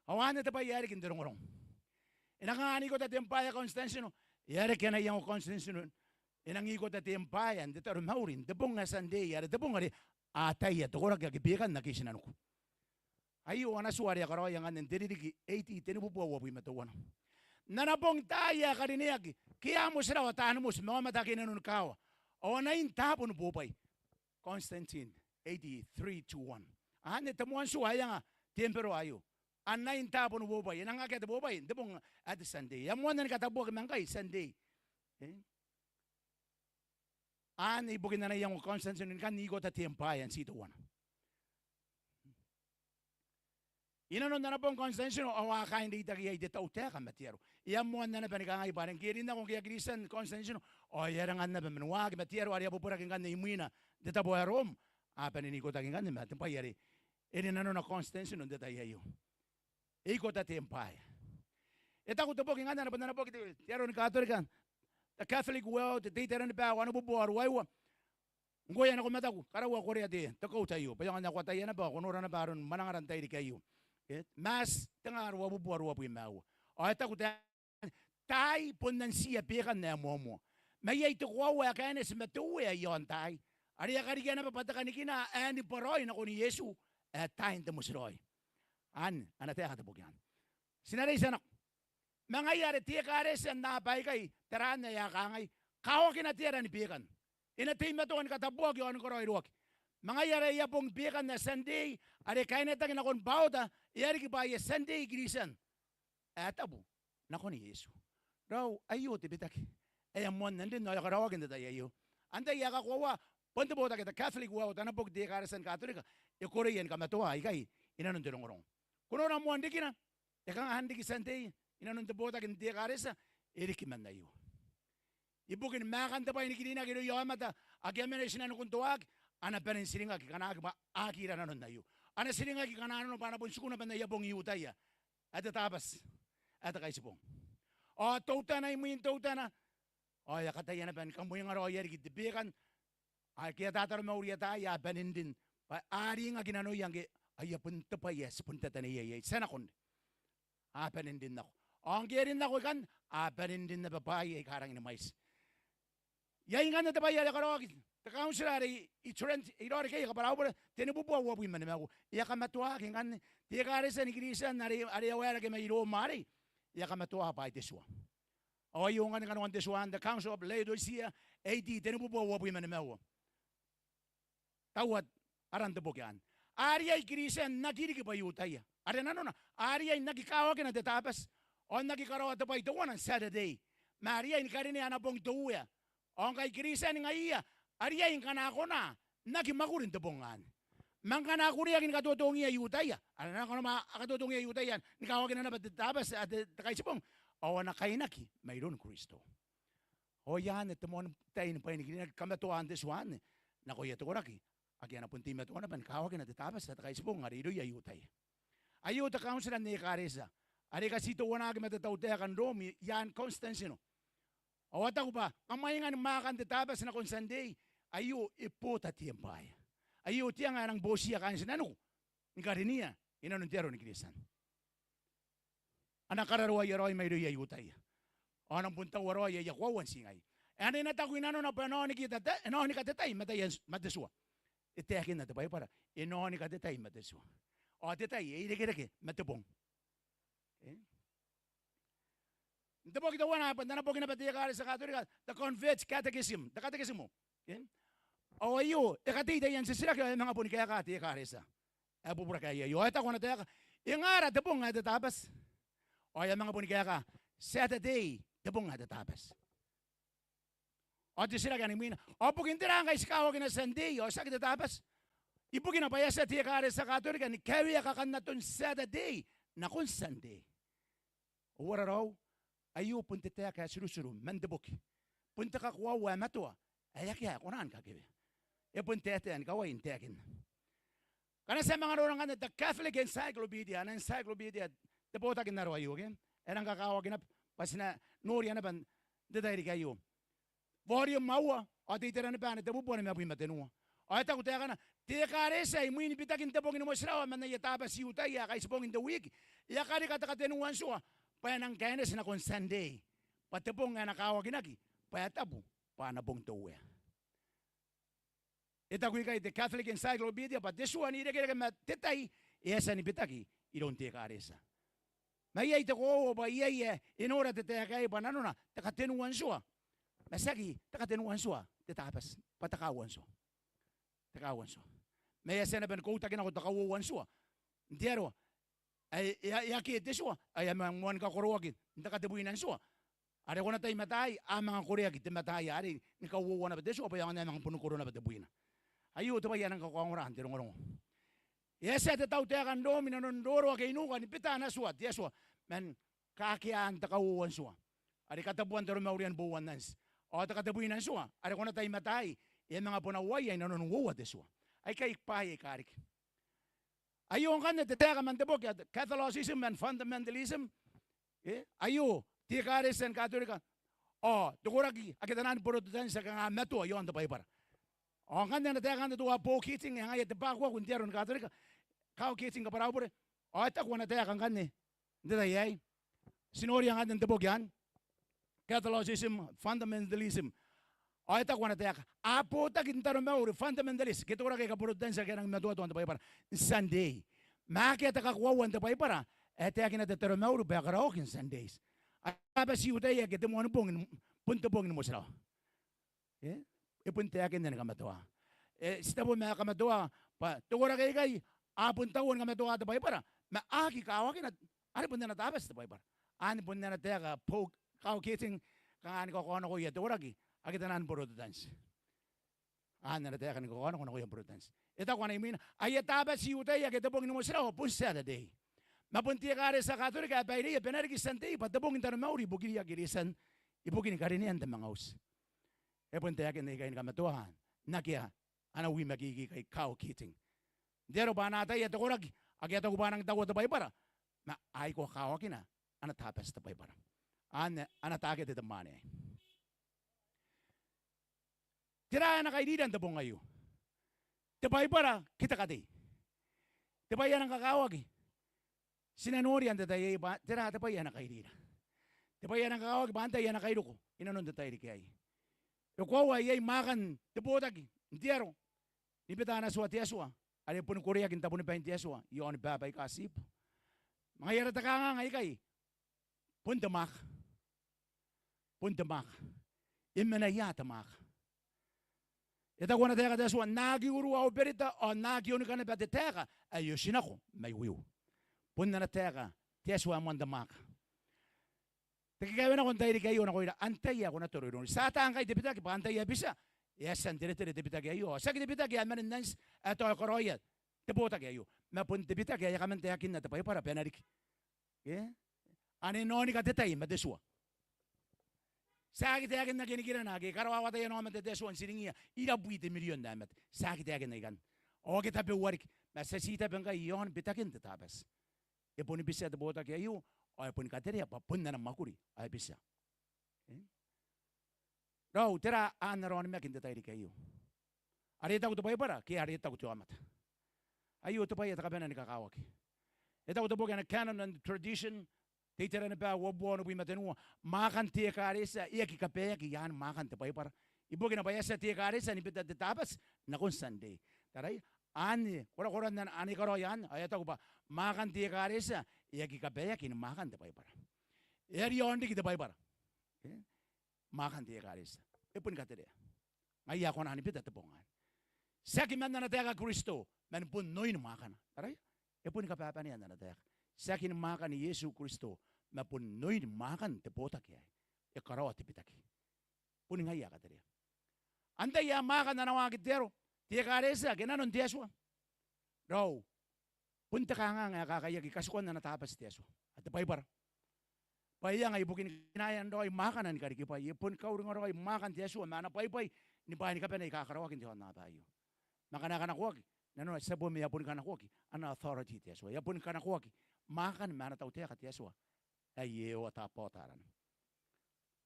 Ao anne te bwai ae riki n te rongorongo. E na kanga n ikota te empire Konstantino? E a reke ana iango Konstantino. E nang ikota te empire n te taromauri n te bong ae Sunday, are te bong are a ataia te koraki ake beekan ake i tinaniku. Aio ana tua are e a karaoia ngkanne n te ririki A D tenibubua uabwi ma teuana. N ana bong taai ae karineaki, ke a motirawa taan moti ma aomata ake i nanoni kaawa. Ao a na in taabo ni bobwai. Constantine, A D three two one. Anne te moan tua ae anga te emperor aio. A na in taabo ni bobwai. E nang akea te bobwai n te bong ae te Sunday. E a moanna ni katabuaki ma ngkai Sunday. E? Anne ibukin ana iango Constantine ni kan ikota te empire n ti teuana. I nanon ana bong Constantino ao a kaain reitaki iai te tautaeka ma te aro. E a moanna naba ni kangai bwa are ngke e rin nako ngke e a Kiritian Constantino ao e a ranga naba man waaki ma te aro are e a bubburaki ngkanne imwina n te tabo ae Rom. A bane n ikotaki ngkanne ma te bwai are e rinanona Constantino n te tai aio. E ikota te empire. E taku te boki ngkanne, ana bon ana boki te, te aro ni Katorika, The Catholic World, te Iteraniba wanibubua ruaiwa. Ngkoe ae ko mataku, karaua korea te, te quote aio. Bwa e aonga n akoa taian naba, ko nora naba aron mwanangara n tairiki aio. E, Maati tengaa ruabubua ruabwi ma aua. Ao e taku te, taai bon nantiia beekan ae moamoa. Ma iai te koaua ae kaineti ma te uea i aon taai. Are e a karikia naba bwa te kanikina ae ni bwaraoi nakon Iesu, ae taain te motiraoi. Anne, ana taeka te boki anne. Ti na reitia nako. Ma ngaia are te ekaretia n aaba aikai, tera anne ae a kangai, kawakina te ara ni beekan. E na teimatoa ni katabuaki ao ni karaoiroaki. Ma ngaia are aia bong beekan ae Sunday, are kainetaki nakon bwaota, e a riki bwa aia Sunday Kiritian ae tabu nakon Iesu. Raou, aio te bitaki ae e a moanna n rin ao e a karaoaki n te tai aio. Antai ae kakoaua? Bon te botaki ae te Catholic World, ana boki te ekaretia ni Katorika, e koreia ni kamatoa aikai i nanon te rongorongo. Ko nora moan rikina, e kanga n riki Sunday i nanon te botaki n te ekaretia? E riki man aio. Ibukin maakan te bwai ni kirinaki irouia aomata ake a mena i tinanikun toaki, a na bane n tiringaki ngkana aki bwa a aki ira nanon aio. A na tiringaki ngkana arona bwa a na bon tiku naba n aia bong I-Iutaia ae te Tabati ae te Kaitibong. ao teutana imwin teutana, ao e a kataia naba ni kamwengaraoia riki te bekan ake a tataromauriia taai, a bane n rin, bwa a ringaki nanoia ngke aia bon te bwai ae ti bon tataneiai iai, ti a nako n rin. A bane n rin nako. Ao ngke e rin nako ikanne, a bane n rin naba bwaai aika rangi ni mwaiti. Iai ngkanne te bwai are karaoaki, te kauntira are i, i Trent, i Raorekei, kabwarabure, tenibubua uabwi ma nimaua. E a kamatoaki ngkanne, te ekaretia ni Kristian are, are e a waerake mai Roma arei, e a kamatoa bwaai te tua. Ao aio ngkanne kanoan te tua anne, the Council of Laodicea, A D tenibubua uabwi ma nimaua. Taua aran te boki anne. A riai Kristian n aki riki bwa I-Iutaia. Are nanona, a riai n aki kawakina te Tabati, ao n aki karaoa te bwai teuana n Saturday. Ma a riai ni karinea ana bong te Uea. Ao ngkai Kristian ngaiia, a riai ngkana a kona n aki mwakuri n te bong anne. Ma ngkana a kureaki ni katotongiia I-Iutaia, are nanona ngkana a katotongiia I-Iutaia ni kawakina naba te Tabati, a te, te Kaitibong, ao a na kainaki mairoun Kristo. Ao iai anne te moan tai ni bwainikirinaki, kamatoaan te tua anne nakoia te koraki ake a na bon teimatoa naba ni kawakina te Tabati ae te Kaitibong are irouia I-Iutaia. Aio te kauntira n ekaretia are e katiteuanaaki ma te tautaeka n Rom, Ian Constantino. Ao a taku bwa kamwaingan mwaakan te Tabati nakon Sunday, aio e bota te embwaea. Aio te anga ae e nang botiia kaain tinaniku ni karinia inanon te aro ni Kristian. A na kararoaia raoi mairouia I-Iutaia. Ao a nang bon taua raoi aia koaua n tii ngaia. Ao ane e na taku i nanona bwa e na oniki te tai, e na onika te tai ma taian, ma te tua. E taekinna te Baibara, e na onika te tai ma te tua. Ao te tai e irekereke ma te bong. E? N te boki teuana ae bon ana boki naba te ekaretia Katorika, the Convert's Catechism, te katekisimo. E? Ao aio, e katei taian titiraki ao e a manga boni kaeka te ekaretia ae bubura aei. Ao e taku ana taeka, e nga ra te bong ae te Tabati? Ao e a manga boni kaeka, Saturday te bong ae te Tabati. Ao te titiraki ae imwina, ao bukin tera ngkai ti kawakina Sunday ao tiaki te Tabati? Ibukina bwa e a tia te ekaretia Katorika ni kawea kakannaton Saturday nakon Sunday. Ao ara raou, aio bon te taeka ae tirotiroa man te boki. Bon te kakoaua ae matoa ae akea ae kona ni kakewea. E bon taetae ni kawai n taekinna. Ngkana ti a manga nora ngkanne te Catholic Encyclopedia, ana encyclopedia, te botaki n aro aio, ke? E rang kakawaki naba bwa ti na noria naba n te tairiki aio. Volume aua, ao te iteranibaa ae tebubua nimabwi ma tenua. Ao e taku taekana, te ekaretia imwin bitakin te bong ni motirawa man aia Tabati I-Iutaia ae Kaitibong n te wiiki, e a karika te katenua n tua bwa e nang kaineti nakon Sunday, bwa te bong ae na kawakinaki bwa e tabu, bwa ana bong te Uea. E taku ikai te Catholic Encyclopedia bwa te tua n irekereke ma te tai e a tia ni bitaki iroun te ekaretia. Ma iai te koaua bwa iai ae e nora te taeka aei bwa nanona te katenua n tua. Ma tiaki te katenua n tua te Tabati, bwa te kauoua n tua. Te kauoua n tua. Ma e a tia naba ni koutaki nako te kauoua n tua n te aro ae e, e, e akea te tua, ae a manga moan kakoroaki n te katebwina n tua. Are ko na tai mataai, a manga koreaki te mataai arei ni kauoua naba te tua, bwa e aonga n manga bon koro naba tebwina. Aio te bwai ae nang kakaongora n te rongorongo. E a tia te tautaeka n Rom i nanon roro ake i nuka ni bita ana tua, te Atua, man kakeaan te kauoua n tua are katabuan taromaurian bouan anti. Ao te katebwina n tua are ko na tai mataai, e a manga bon uaia i nanon uoua te tua. Aikai bwaai aika riki. Aio ngkanne te taeka man te boki ae te Catholicism and Fundamentalism. E, aio te ekaretia ni Katorika ao te koraki ake taian Borotetanti ake kanga matoa i aon te Baibara. Ao ngkanne ana taeka anne teuae Paul Keating, e ngaia te bakuaku n te aro ni Katorika, Karl Keating, kabwara au bure. Ao e taku ana taeka ngkanne n te tai aei. Ti noria ngkanne n te boki anne, Catholicism, Fundamentalism. Ao e taku ana taeka, a botaki n taromauri fundamentalist, ke te koraki aika Borotetanti ake a rangi ni matoatoa n te Baibara, n Sunday. Ma akea te kakoaua n te Baibara ae taekina te taromauri bwa e karaoaki n Sundays. Ae Tabati I-Iutaia ake te moan bong, bon te bong ni motirawa. E, e bon taekinna ni kamatoa. E, ti tabo ma kamatoa bwa te koraki aikai a bon taua ni kamatoa te Baibara, ma a aki kawakina are bon ana Tabati te Baibara. Anne bon ana taeka Paul, Karl Keating, kanga ni kakaonakoia te koraki ake taian Borotetanti. Anne ana taeka ni kakaonako nakoia Borotetanti. E taku ana imwina, aia Tabati I-Iutaia ake te bong ni motirawa bon Saturday. Ma bon te ekaretia Katorika ae baireia bwa e na riki Sunday bwa te bong n taromauri ibukiia Kristian, ibukin karinean te manga uti. E bon taekinna ikai ni kamatoa n akea ana wi makiki ikai Karl Keating. N te aro bwa a na ataia te koraki ake a taku bwa a nang taua te Baibara, ma a aikoa kawakina ana Tabati te Baibara. Anne ana takete te mwaane aei. Tera ae na kairira n te bong aio? Te Baibara ke te katei? Te bwai ae rang kakawaki ti na noria n te tai aei bwa tera te bwai ae na kairira. Te bwai ae rang kakawaki bwa antai ae na kairoko inanon te tairiki aei. E koaua iai mwaakan te botaki n te aro ni bita ana tua te Atua are boni koreaki n tabonibain te Atua iaon baba aika tiibu. Ma ngaia ara te kanganga ikai, bon te mwaaka. Bon te mwaaka. E mena ia te mwaaka? E taku ana taeka te Atua, N na aki urua au berita ao N na aki onika naba te taeka ae otinako maiuiu. Bon ana taeka te Atua ae moan te mwaaka. Te kakaewenako n tairiki aio nakoira, antai ae ko na toro irouna? Ti ata ngkai te bitaki bwa antai ae bitia e a tia n teretere te bitaki aio. Ao tiaki te bitaki ae manin anti ae tao e karaoia te botaki aio, ma bon te bitaki ae e a kaman taekinna te Baibara bwa e na riki. Ke? Ane e na onika te tai ma te tua. Ti aki taekinna ke nikirana ake e karawawataai ana aomata te Atua n tiringiia irabwi te mirion ae mate. Ti aki taekinna ikanne. Ao ake tabeua riki, ma ti a tii tabe ngkai iaon bitakin te Tabati. E boni bitia te botaki aio ao e boni katerea bwa bon ana mwakuri ao e bitia. E? Raou, tera ana raonimaki n te tairiki aio? Are e taku te Baibara ke are e taku te aomata? Aio te bwai ae te kabanea ni kakawaki. E taku te boki ae Canon and Tradition, te Iteranibaa uabubua onobwi ma tenua, mwaakan te ekaretia e aki kabaeaki i aan mwaakan te Baibara. Ibukina bwa e a tia te ekaretia ni bita te Tabati nakon Sunday. Taraia, anne korakoran ane e karaoia anne, ao e taku bwa mwaakan te ekaretia e aki kabaeaki ni mwaakan te Baibara. E a riaon riki te Baibara. E? Mwaakan te ekaretia. E boni katerea. Ngaia ae kona ni bita te bong anne. Tiaki man ana taeka Kristo, ma ni bon oin mwaakana. Taraia? E boni kababanea n ana taeka. Tiaki ni mwaakan Iesu Kristo, ma bon oin mwaakan te botaki aei. E karaoa te bitaki. Boni ngaia ae katerea. Antai ae mwaakan ana waaki te aro, te ekaretia ke nanon te Atua? Raou, bon te kanganga ae kakaiaki, katikuan ana Tabati te Atua, ae te Baibara. Bwa e anga ibukin kinaean raoi mwaakana ni karikibwai. E boni kauringaraoi mwaakan te Atua ma ana bwaibwai ni bwaai ni kabane aika karaoaki n te aonnaba aio. Ma ngkana e kanakoaki, nanona ti a bon, e a boni kanakoaki ana authority te Atua. E a boni kanakoaki mwaakan ma ana tautaeka te Atua ae Iehova Tabaota arana.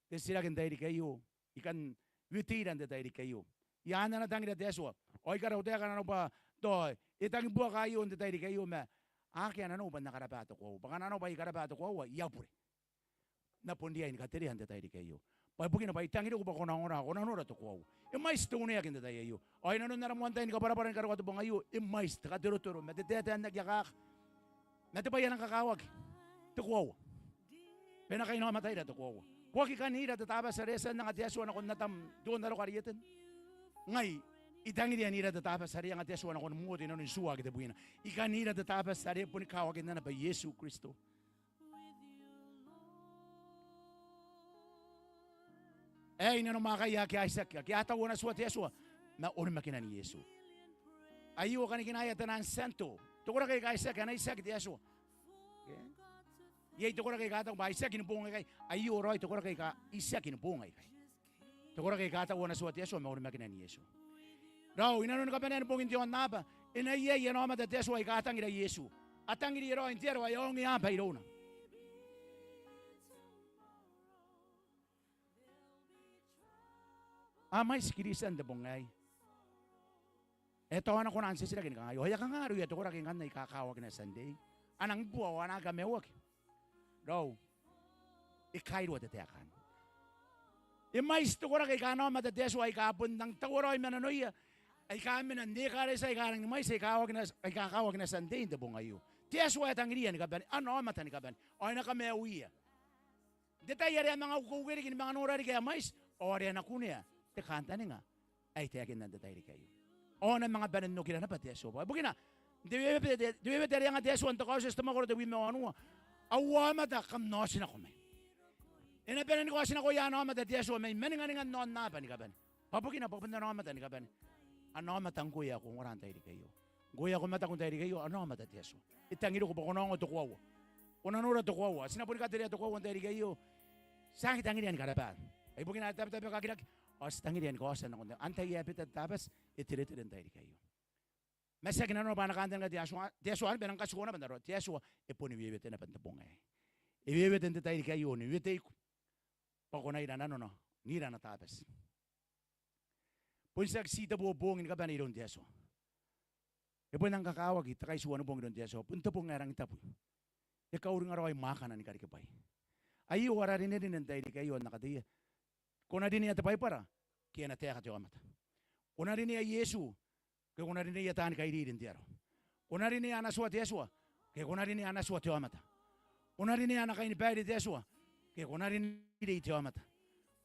Te titiraki n tairiki aio, I kan weteira n te tairiki aio, iaan ana tangira te Atua. Ao I karautaeka nanona bwa tao e tangibuaka aio n te tairiki aio, ma akea nanou bwa N na karabaa te koaua. Bwa ngkana nanona bwa I karabaa te koaua, I a bure. N na bon riai ni katerea n te tairiki aio. Bwa ibukina bwa I tangiriko bwa ko na ongora, ko na nora te koaua. E mwaiti te uneaki n te tai aio. Ao inanon ara moan tai ni kabwarabwara ni karokoa te bong aio, e mwaiti te katerotero ma te taetae n aki akaka. Ma te bwai ae rang kakawaki, te koaua. Bwa e na kainaomataira te koaua. Ko aki kan ira te Tabati are e a tia n anga te Atua nakon Atam n te onnaroka are i Eten? Ngai, I tangiria n ira te Tabati are e anga te Atua nakon Mote inanon Tua ake tebwina. I kan ira te Tabati are e boni kawakinna naba Iesu Kristo. Aei nanomwakaia ake a itiaki, ake a tau ana tua te Atua ma onimakinan Iesu. Aio kanikinaean te naan tianto. Te koraki aika itiaki, a na itiaki te Atua. Ke? Iai te koraki aika taku bwa a itiaki ni boong aikai. Aio raoi te koraki aika itiaki ni boong aikai. Te koraki aika tau ana tua te Atua ma onimakinan Iesu. Raou, inanoni kabanean bongin te aonnaba, e na iai ana aomata te Atua aika tangira Iesu. A tangiria raoi n te aro ae a ongeaba irouna. A mwaiti Kristian te bong aei ae tao a na kona n titiraki ni kangai, ao e a kanga aroia te koraki ngkanne aika kakawaki n te Sunday? A nang bua ao a na aki kamaiuaki? Raou, e kairua te taeka anne. E mwaiti te koraki aika ana aomata te Atua aika bon nang taua raoi ma nanoia aika mena n ekaretia aika rangi ni mwaiti aika kakawaki n te Sunday n te bong aio. Te Atua ae tangiria ni kabane, ana aomata ni kabane, ao e na kamaiuia n te tai are a manga ukeuke riki ni manga nora riki ae mwaiti, ao are a na kunea te kantaninga ae I taekinna n te tairiki aio. Ao a na manga bane n okira naba te Atua. Bwa ibukina n te wewete, te wewete are e anga te Atua n te Kaotioti te mwakoro tebwi ma wanua, au aomata, kam na otinako mai. E na bane ni kaotinakoia ana aomata te Atua mai maninganingan aonnaba ni kabane. Bwa bukina bwa bon ana aomata ni kabane. Ana aomata ngkoe ae ko ongora n tairiki aio. Ngkoe ae ko mataku n tairiki aio, ana aomata te Atua. E tangiriko bwa ko na ongo te koaua, ko na nora te koaua. Ti na boni katerea te koaua n tairiki aio. Ti aki tangiria ni karabaa. Ibukina ae tabetabekakiraki, ao ti tangiria ni kaotia nakon te, antai ae bita te Tabati, e teretere n tairiki aio. Ma tiaki nanona bwa a na kantaninga te Atua, te Atua anne bwa e nang katikua naba n aroia. Te Atua e boni wewete naba n te bong aei. E wewete n te tairiki aio ni weteiko. bwa ko na ira nanona n ira ana Tabati. Bon tiaki ti te bobongi ni kabane iroun te Atua. E bon nang kakawaki te kaitiua ni bong iroun te Atua, bon te bong ae rangi n tabu. E kauringa raoi mwaakana ni karikibwai. Aio ara rinerine n te tairiki aio, n na kateia. Ko na rinea te Baibara ke ana taeka te aomata? Ko na rinea Iesu ke ko na rineia taani kairiri n te aro? Ko na rinea ana tua te Atua ke ko na rinea ana tua te aomata? Ko na rinea ana kainibaire te Atua ke ko na rinea te aomata?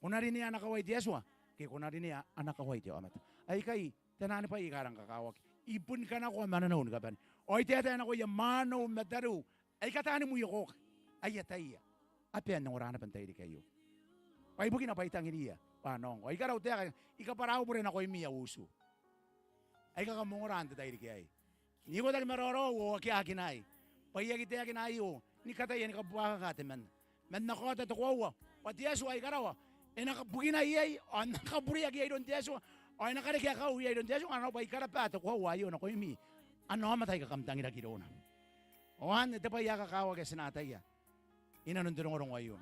Ko na rinea ana kawai te Atua ke ko na rinea ana kawai te aomata? Aikai taan bwai aika rang kakawaki. I bon kanakoa mwananau ni kabane. Ao I taetae nakoia mwanau ma tariu aika taani mwiokoki, aia ataia a bae n ongora naba n te tairiki aio. Ao ibukina bwa I tangiriia bwa a na ongo. Ao I karautaeka, I kabwara au bure nakoimi aia utu aika kam ongora n te tairiki aei. N ikotaki ma raoraou ao aki akea aei, bwa I aki taekina aio ni kataia ni kabuakaka temanna. Ma N na kaota te koaua bwa te Atua ae I karaoa e na bukina iai, ao N na kabureaki iai iroun te Atua, ao e na karekea kau iai iroun te Atua. Ao bwa I karabwa te koaua aio nakoimi ana aomata aika kam tangiraki irouna. Ao anne te bwai ae kakawaki ae ti na ataia inanon te rongorongo aio.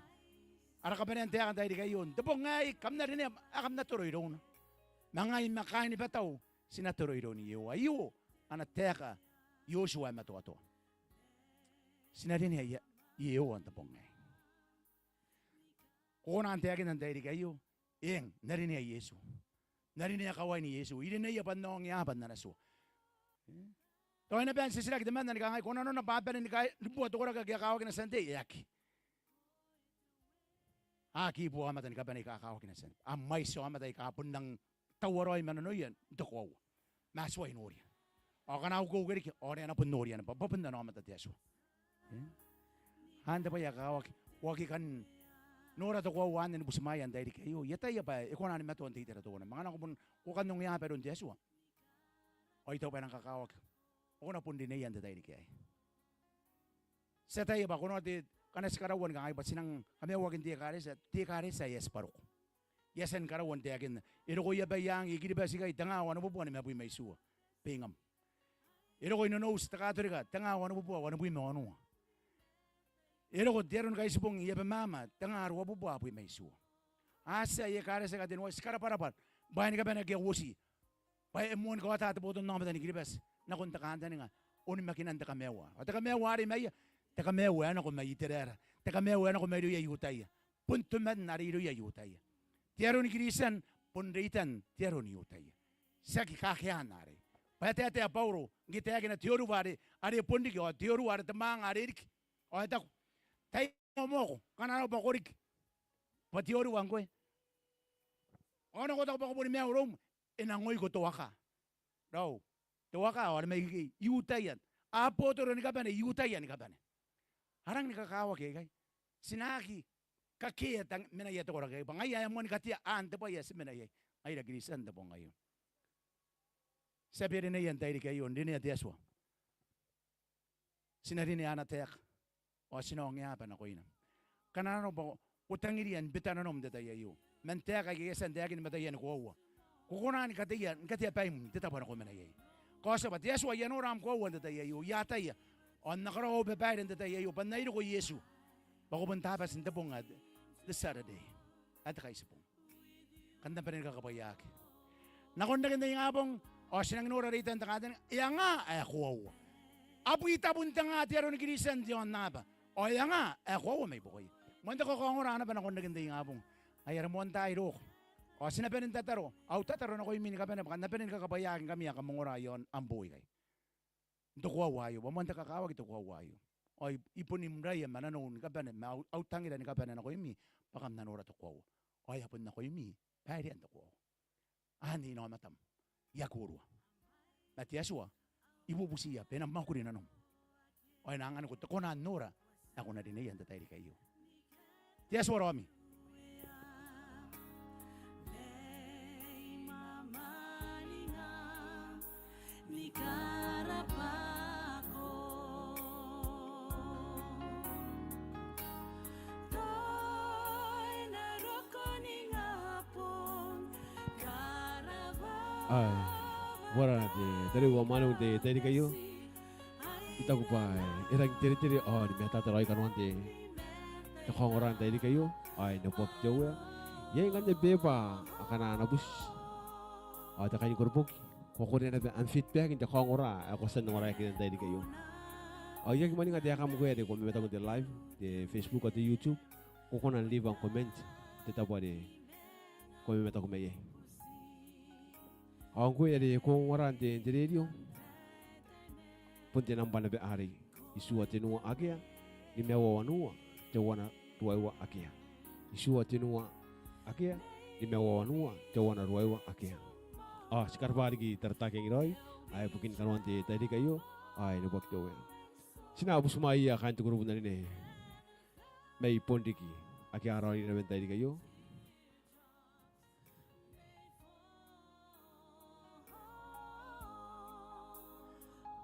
Ara kabanea n taeka n te tairiki aio, n te bong aei kam na rinea ae kam na toro irouna. Ma ngai ma kaain batau ti na toro iroun Iehova. Aio ana taeka Iotua ae matoatoa. Ti na rinea Ie-, Iehova n te bong aei. Ko kona n taekinna n te tairiki aio, eng, N na rinea Iesu. N na rinea kawain Iesu. I rineia bwa N na ongeaba n ana tua. E? Tao e na bae n titiraki temanna ni kangai, ko nanona bwa a bane ni kairibua te koraki ake a kakawaki n ana tia n tei? E aki. A aki bua aomata ni kabane aika kakawaki n ana tia n tei. A mwaiti aomata aika bon nang taua raoi mwananoia n te koaua. Ma a tuai noria. Ao ngkana a ukeuke riki, ao are a na bon noria naba bwa bon ana aomata te Atua. E? Anne te bwai ae kakawaki. Ko aki kan nora te koaua anne ni butimwaeia n te tairiki aio. I ataia bwa e kona ni matoa n te itera teuana. Ma ngkana ko bon, ko kan ongeaba iroun te Atua, ao I taku bwa e nang kakawaki bwa ko na bon rineia n te tairiki aei. Ti ataia bwa ko noora te, ngkana ti karaua ni kangai bwa ti nang kamaiuaki n te ekaretia, te ekaretia ae e a tibwa roko. E a tia ni karaua n taekinna. E roko i abaia angin Kiribati ikai tenga wanibubua nimabwi ma itiua. Bwa ngkami. E roko i Nonouti te Katorika tenga wanibubua wanibwi ma onoua. E roko te Aro ni Kaitibong i Abemama tenga ruabubua abwi ma itiua. A tia aia ekaretia aika tenua, ti karabwarabwa bwaai ni kabane ake a uoti. Bwa e moa ni kaota te botannaomata ni Kiribati nakon te kantaninga, onimakinan te kamaiu. Ao te kamaiu are mai ia? Te kamaiu ae nako mai Iteraera. Te kamaiu ae nako mairouia I-Iutaia. Bon temanna are irouia I-Iutaia. Te aro ni Kristian bon reitan te aro n I-Iutaia. Tiaki kakean arei. Bwa e taetae Bauro ngke e taekina te oruwa are, are bon riki, ao te oruwa are te mwaanga are riki. Ao e taku, tai moamoako, ngkana arona bwa ko riki, bwa te oruwa ngkoe, ao nako taku bwa ko boni maiu iroum, e nang oiko te waka. Raou, te waka ao are mai ikekei, I-Iutaia. Abotoro ni kabane, I-Iutaia ni kabane. A rangi ni kakawaki aikai. Ti na aki kakea tang, menaia te koraki aikai. Bwa ngaia ae moa ni katea, anne te bwai ae ti mena iai ngaira Kristian n te bong aio. Ti a bia rineia n te tairiki aio, n rinea te Atua. Ti na rinea ana taeka. Ao ti na ongeaba nakoina. Ngkana arona bwa ko tangiria ni bita nanom n te tai aio, man taeka aika I a tia n taekin i mataian koaua, ko kona ni katea, ni katea baim n te tabo are ko mena iai. Kaotia bwa te Atua ae I a nora am koaua n te tai aio, I a ataia. Ao N na karaoa au babaire n te tai aio bwa N na iriko Iesu. Bwa ko bon Tabati n te bong ae te, te Saturday ae te Kaitibong. Kam na bane ni kakabwaiaki. Nakon reken te ingabong, ao ti nangi nora reitan te kantaninga, e a nga ae koaua. A bwi tabun te nga te aro ni Kristian n te aonnaba. Ao e a nga ae koaua mai buakoia. Moan te kakaongora naba nakon reken te ingabong. Ai ara moan tai roko. Ao ti na bane n tataro. Au tataro nakoimi ni kabane bwa kam na bane ni kakabwaiaki ngkami ae kam ongora i aon am boo ikai. N te koaua aio, bwa moan te kakawaki te koaua aio. Ao I, I boni mwaia mwananau ni kabane, ma au, au tangira ni kabane nakoimi, bwa kam na nora te koaua. Ao e a bon nakoimi bairean te koaua. Anne inaomatam. I aki urua. Ma te Atua, I bubutiia bwa e na mwakuri nanom. Ao e na anganiko te kona n nora ae ko na rineia n te tairiki aio. Te Atua raomi. Ae uara te tariu ao mwaneu n te tairiki aio. I taku bwa e rangi n teretere ao ni matata raoi kanoan te te kaongora n tairiki aio, ao e neboaki te Uea. Iai ngkanne beba akana a na buti ao te kai ni koroboki, ko a korea naba am feedback n te kaongora ae ko a tia n ongoraeaia n tairiki aio. Ao I aki mwaninga taekam ngkoe are ko mamataku n te live, te Facebook ao te YouTube, ko kona n leave am comment n te tabo are ko mamataku mai iai. Ao ngkoe are ko ongora n te, n te rerio, bon te nambwa naba arei: itiua tenua akea nimaua wanua teuana ruaiwa akea. Itiua tenua akea nimaua wanua teuana ruaiwa akea. Ao ti karabwa riki Taratakiang Raoi, ae ibukin kanoan te tairiki aio, ao e neboaki te Uea. Ti na butimwaeia kaain te kurubu n anene mai Bonriki ake a raonira man tairiki aio.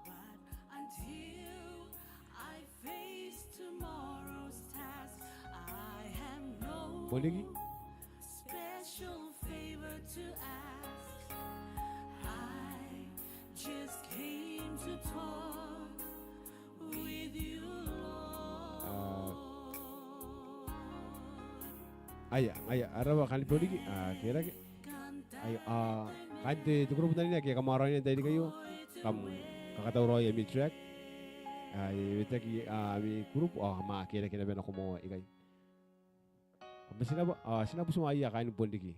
But until I face tomorrow's task, I have no Bonriki? Special favor to ask. I just came to talk with you, Lord. Aia, aia, a rabwa kaain Bonriki, a kerake. Aia, a, kaain te, te kurubu n anene ake kam a raonira n tairiki aio, kam kakatauraoi ami track. A, e weteaki, a, ami kurubu, ao kam a kerake naba nako moa ikai. Kam bati n rabwa, a, ti na butimwaeia kaain Bonriki.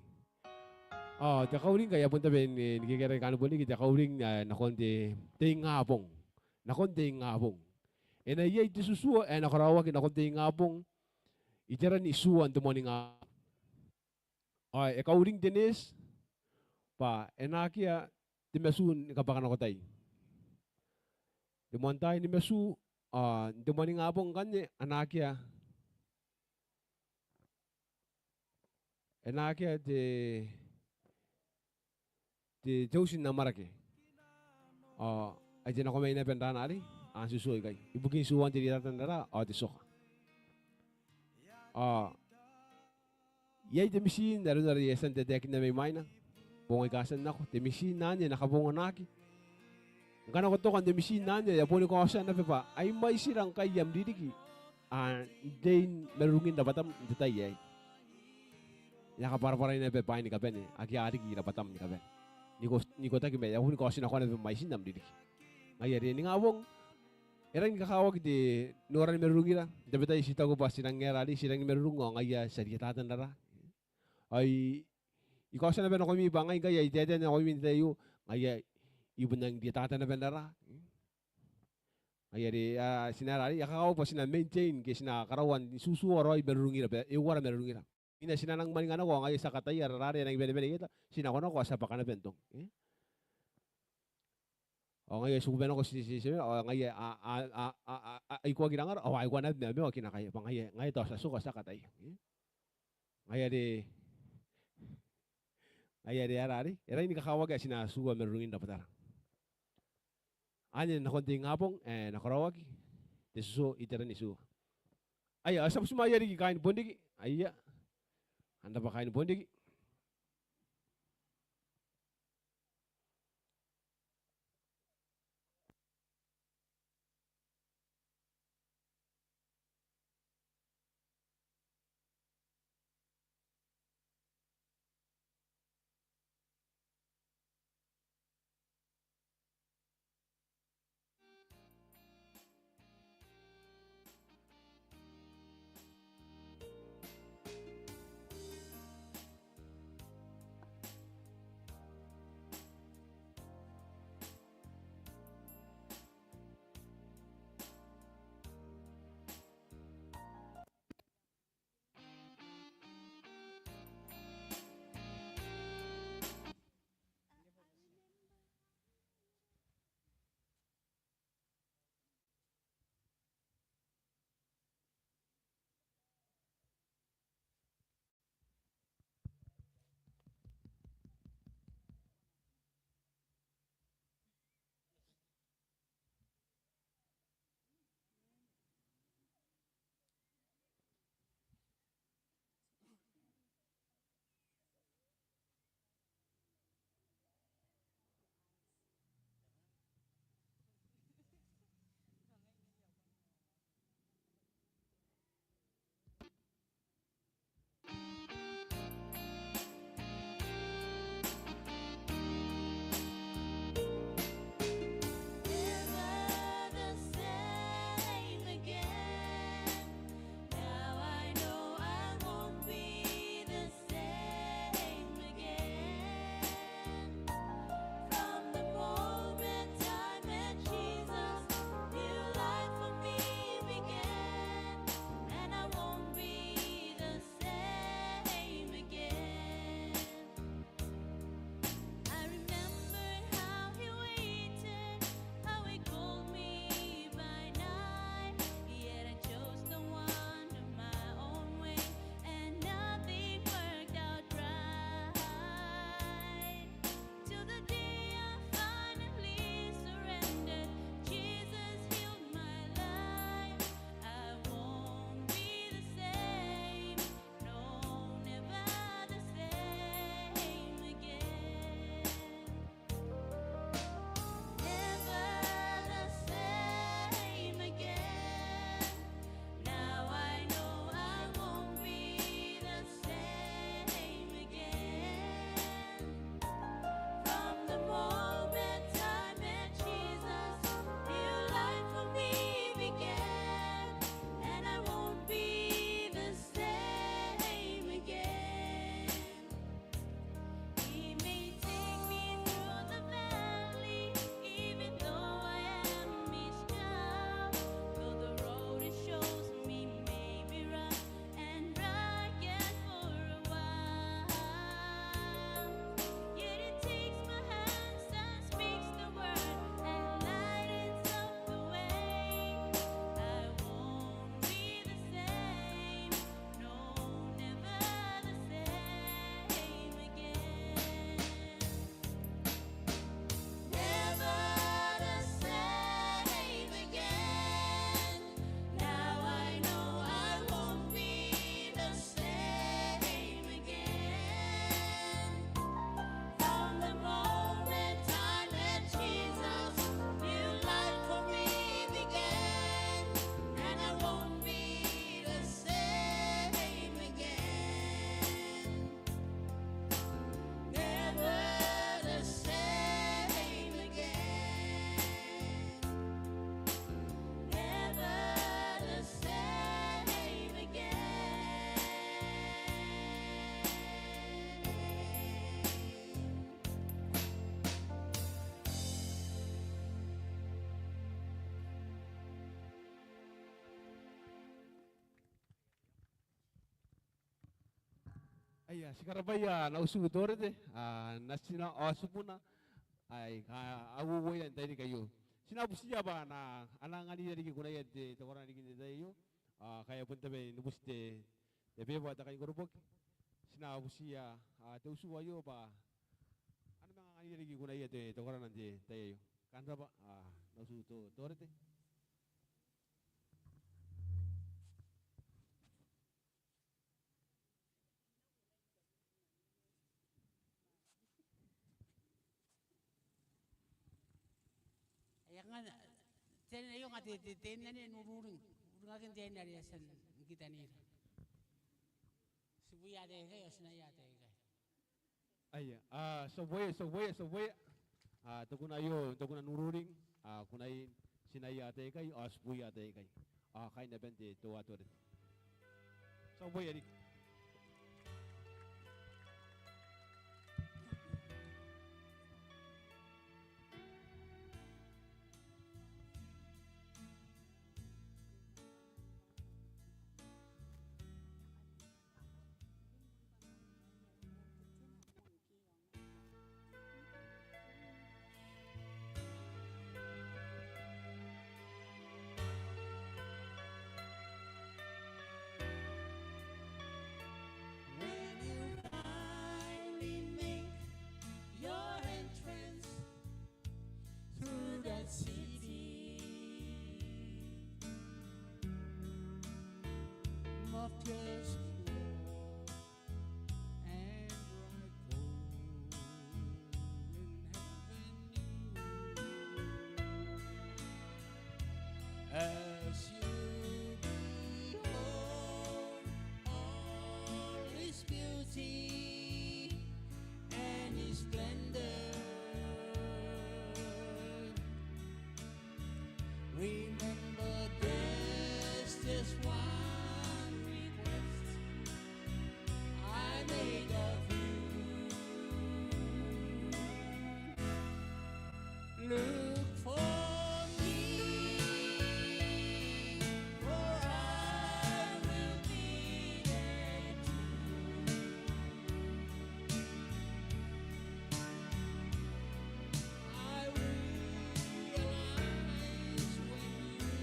A, te kauring ngkai a bon tabe ni, ni kekerake kaain Bonriki, te kauring, a, nakon te, te ingabong. Nakon te ingabong. E na iai te tutuo ae na karaoaki nakon te ingabong iteran itiua n te moaningabong. Ao e kauring te neeti bwa e na akea te matu ni kabwaka nako tai. Te moan tai ni matu, ao n te moaningabong ngkanne a na akea E na akea te, te, te uti n amwarake. Ao ai te nako mai naba n raana arei, a tutuo ikai. Ibukin tuoan te rietata n raraa, ao te tioka. Ao iai te mitiin, aron are I a tia n taekinna mai mwaina. Bong aika a tia n nako, te mitiin anne e na kabonganaki. Ngkana ko toka n te mitiin anne, e a boni kaotia naba bwa ai mwaitira ngkai am ririki, a, n rein marurungin rabwatam n te tai aei. E a kabwarabwarai naba bwaai ni kabane, ake a riki rabwatam ni kabane. N iko, n ikotaki ma e a boni kaoti nako naba mwaitin am ririki. Ngaia are ningabong, e rangi ni kakawaki te noora ni marurungira, n tabetai ti taku bwa ti rangi n aera arei, ti rangi ni marurung ao ngaia ti a rietata n raraa. Ao I, I kaotia naba nakoimi bwa ngai ngkai I taetae nakoimi n te tai aio, ngaia I bon rangi n rietata naba n raraa. Ngaia are, a, ti na aera arei, e a kakawaki bwa ti na maintain ke ti na karaua n tutuo raoi marurungira bwa e uara marurungira. Ina ti na nang mwaninga nako, ao ngaia ti a kataia raraa are e nangi bane bane ieta, ti nako nako ao ti a bwaka naba n tong. E? Ao ngaia ti kuba nako ti, ti, ti, ao ngaia a, a, a, a, a, a ikoaki rangara, ao a ikoa naba ma, ma, ao kinakai, bwa ngaia, ngaia tao ti a tioka ti a kataia. E? Ngaia are, ngaia are aera arei, e rangi ni kakawaki ae ti na tutuo marurungin rabwatara. Anne nakon te ingabong, e, e na karaoaki te tutuo iteran itiua. Aia, ao ti a butimwaeia riki kaain Bonriki, aia. Kam rabwa kaain Bonriki. Ia, ti karabwaia Nautiu Torete, a, natina ao tibuna, aika a uouia n tairiki aio. Ti na butiia bwa a na anganira riki kunaia n te, te korana riki n te tai aio. A, ngkai e a bon tabe ni buti te, te beba ae te kai ni koroboki. Ti na butiia, a, te utu aio bwa a na manga anganira riki kunaia te, te korana n te tai aio. Kam rabwa, a, Nautiu To-, Torete. Ai ngaia, te, te, te, te, n ururing, uringakin te aine are e a tia n kitanira. Tibwaia ataei aikai, ao tinaia ataei aikai. Aia, a, tibwaia, tibwaia, tibwaia. A, te kuna aio, te kuna n ururing, a, kunaia tinaia ataei aikai, ao tibwaia ataei aikai. A, kaain aban te Toa Torete. Tibwaia riki. When you finally make your entrance through that city of pure splendor and bright golden avenue, as you behold all His beauty and His splendor, remember there's just one request I make of you. Look for me, for I will be there too. I realize when you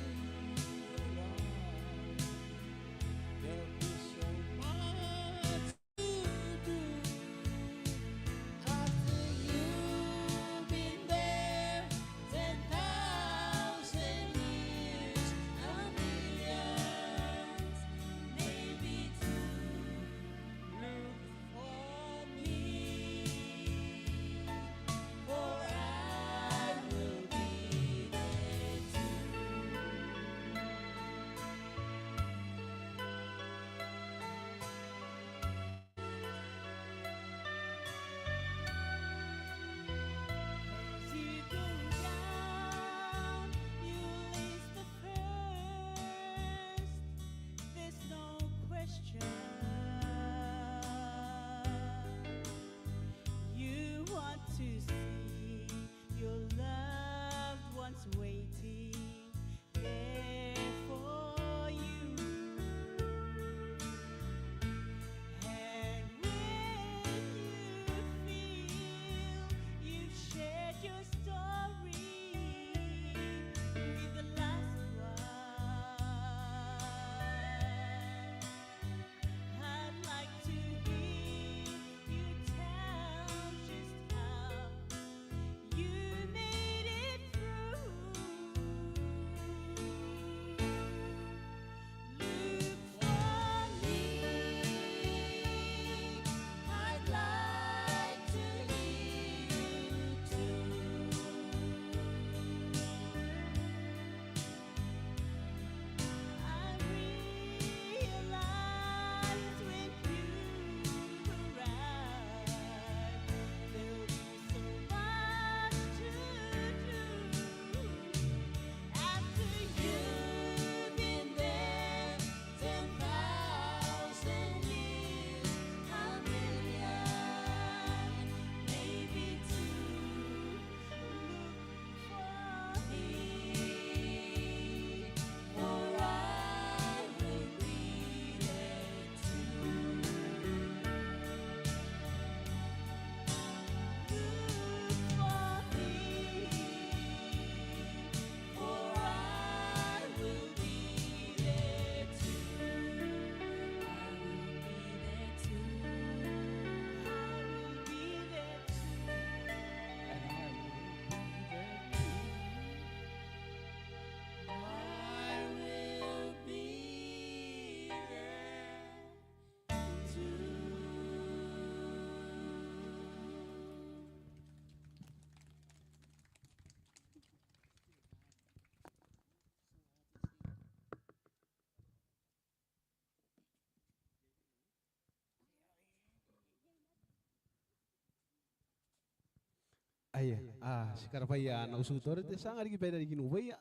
Aia, a, ti karabwaia ana utu Torete, ti a anga riki baira riki n ubaia.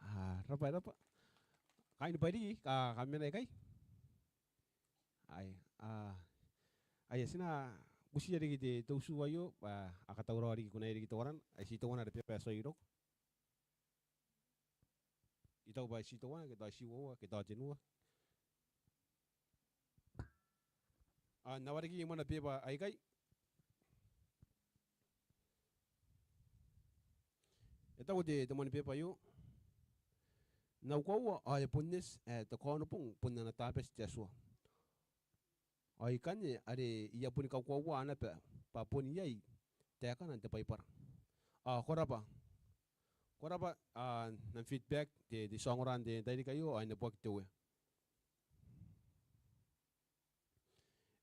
A, rabwa, rabwa. Kaain Bairiki, ka, kam mena ikai? Aia, a, aia, ti na kutiia riki te, te utu aio, bwa a katauraoa riki kunaia riki teuana, ai ti teuana are beba ae tuai roko. I taku bwa ai ti teuana, ke tao ai ti uoua, ke tao tenua. A, n na wareki moa beba aikai. E taku te, te moan beba aio: N na koaua, ao e bon eti, ae te Kaonobong bon ana Tabati te Atua. Ao ikanne are I a boni kakoaua naba bwa bon iai taekana n te Baibara. A, ko rabwa. Ko rabwa, a, n am feedback, te, te tia ongora n te tairiki aio, ao e neboaki te Uea.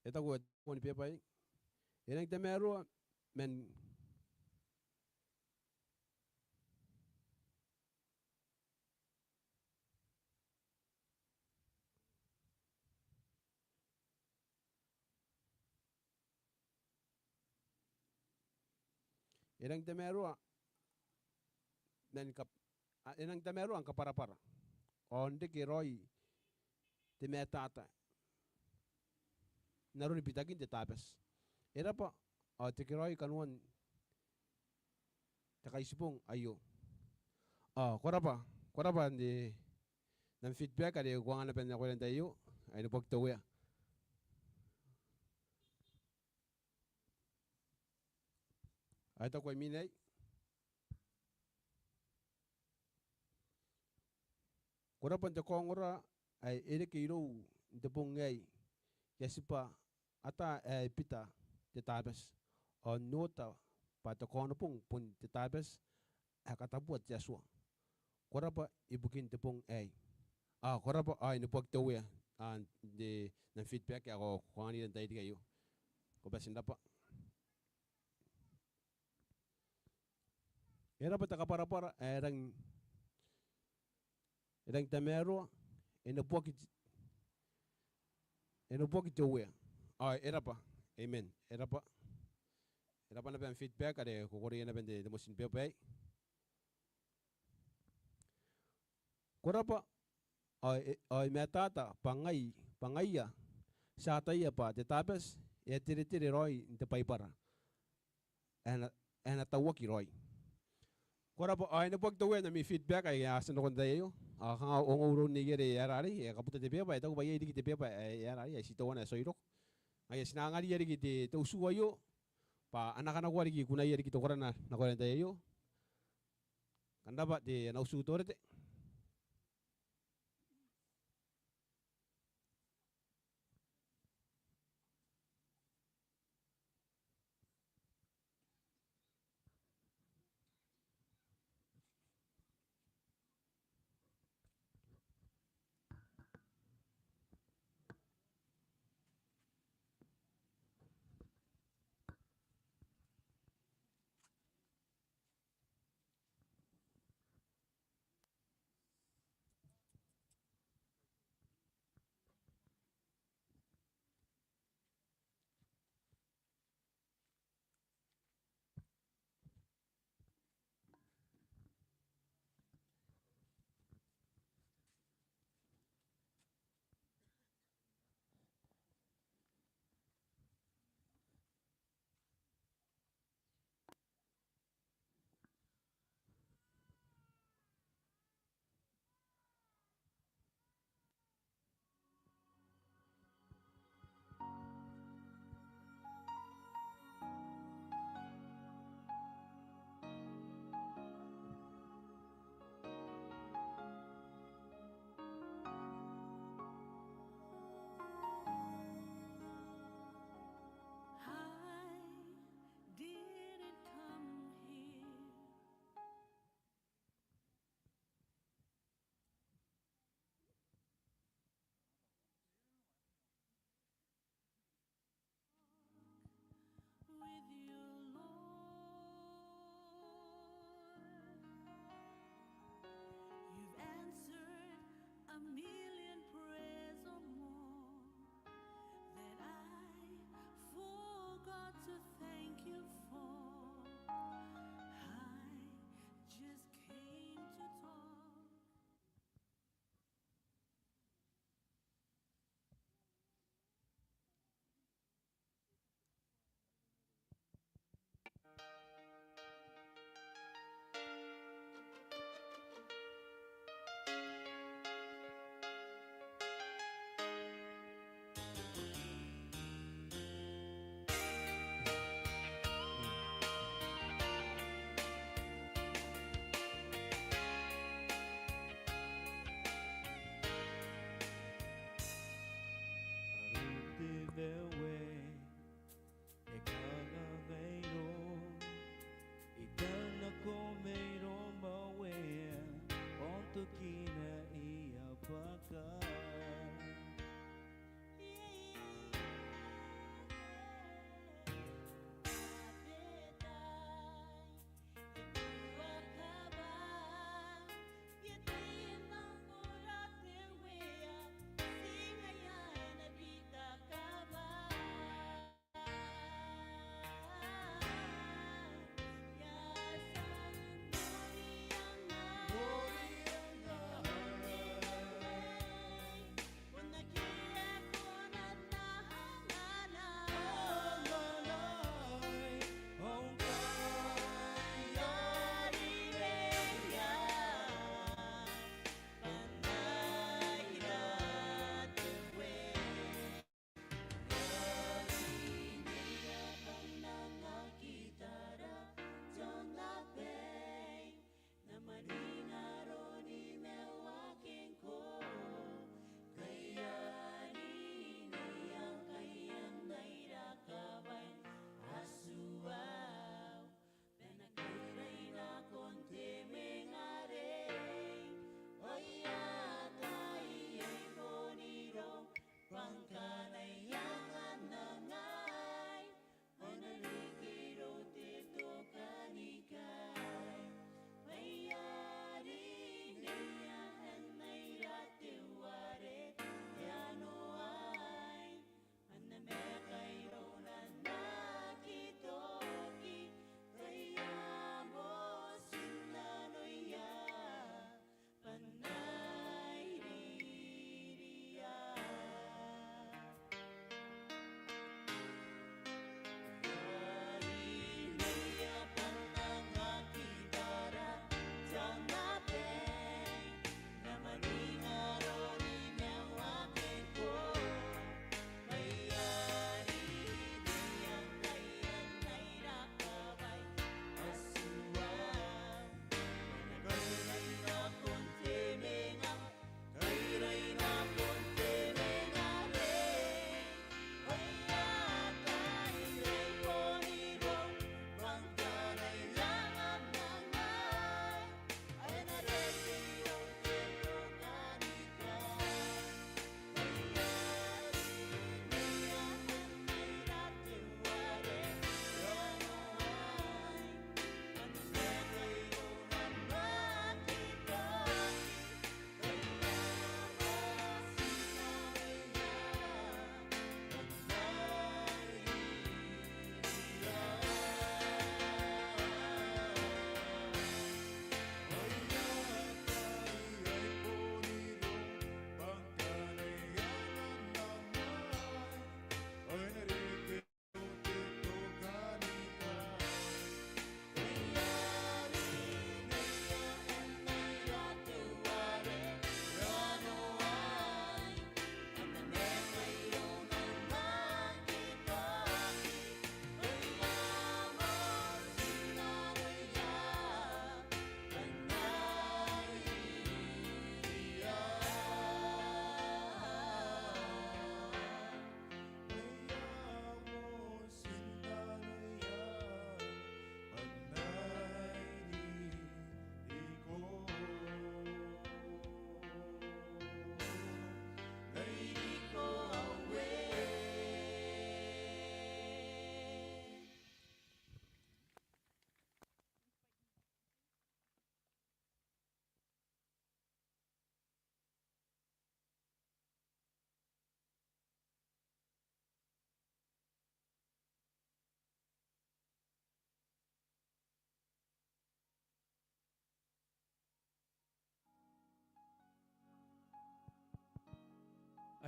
E taku te moan beba aei: E rangi n tamaroa man E rangi n tamaroa man kab-, a, e rangi n tamaroa am kabwarabwara, ao n reke raoi te matata n aroni bitakin te Tabati. E rabwa, ao tekeraoi kanoan te kaitibong aio. A, ko rabwa, ko rabwa n te, n am feedback are ko anga naba nakoira n te tai aio, ao e neboaki te Uea. Ao e taku ae imwin aei: Ko rabwa n te kaongora ae e reke irou n te bong aei, I a tibwa ata ae bita te Tabati, ao n ota bwa te Kaonobong bon te Tabati ae katabua te Atua. Ko rabwa ibukin te bong aei. A, ko rabwa, ao e neboaki te Uea, a, n te, n am feedback ae ko, ko anganira n te tairiki aio. Ko bati n rabwa. E rabwa te kabwarabwara, e rangi, e rangi n tamaroa, e neboaki, e neboaki te Uea. Ao e rabwa, amen. E rabwa. E rabwa naba am feedback are ko koreia naba n te, te motin beba aei. Ko rabwa, ao e, ao e matata bwa ngai, bwa ngaia ti ataia bwa te Tabati e a teretere raoi n te Baibara ae na, ae na tauaki raoi. Ko rabwa, ao e neboaki te Uea n ami feedback ae a tia n roko n te tai aio. Ao kanga ongo iroun neiere e aera arei, e kabuta te beba, e taku bwa iai riki te beba ae e aera arei, ai ti teuana ae tuai roko. Ngaia ti na anganiia riki te, te utu aio bwa a na kanakoa riki kunaia riki tekorana nakoira n te tai aio. Kam rabwa te ana utu Torete.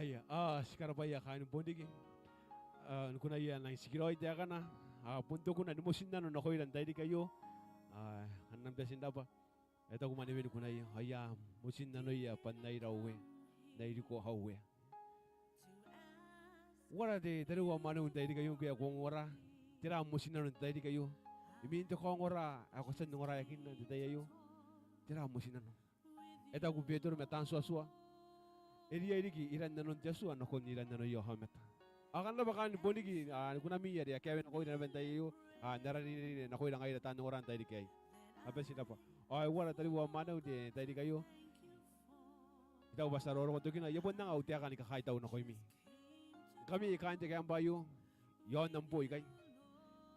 Aia, ao ti karabwaia kaain Bonriki. Ao ni kunaia n nang tikiraoi taekana, ao bon te kuna ni motinnano nakoira n tairiki aio. Ao kam na bati n rabwa. E taku mwanewen kunaia, ao I a motinnanoia bwa N na ira Uea, N na iriko Uea. Uara te tariu ao mwaneu n tairiki aio ngkoe ae ko ongora? Tera am motinnano n tairiki aio? Imwin te kaongora ae ko a tia n ongoraeakinna n te tai aio, tera am motinnano? E taku Betero ma Taan Tuatua, e riai riki iran nanon te Atua nakon iran nanoia aomata. Ao kam rabwa kaain Bonriki, ao ni kunami are a kawe nakoira naba n te tai aio, ao n ara rinerine nakoira ngaira taan ongora n tairiki aei. Kam bati n rabwa. Ao e uara tariu ao mwaneu n te tairiki aio? I taku bwa ti a roroko n tokina, I a bon anga au taeka ni kakaitau nakoimi. Ngkami kaain te kaembwa aio, iaon am boo ikai,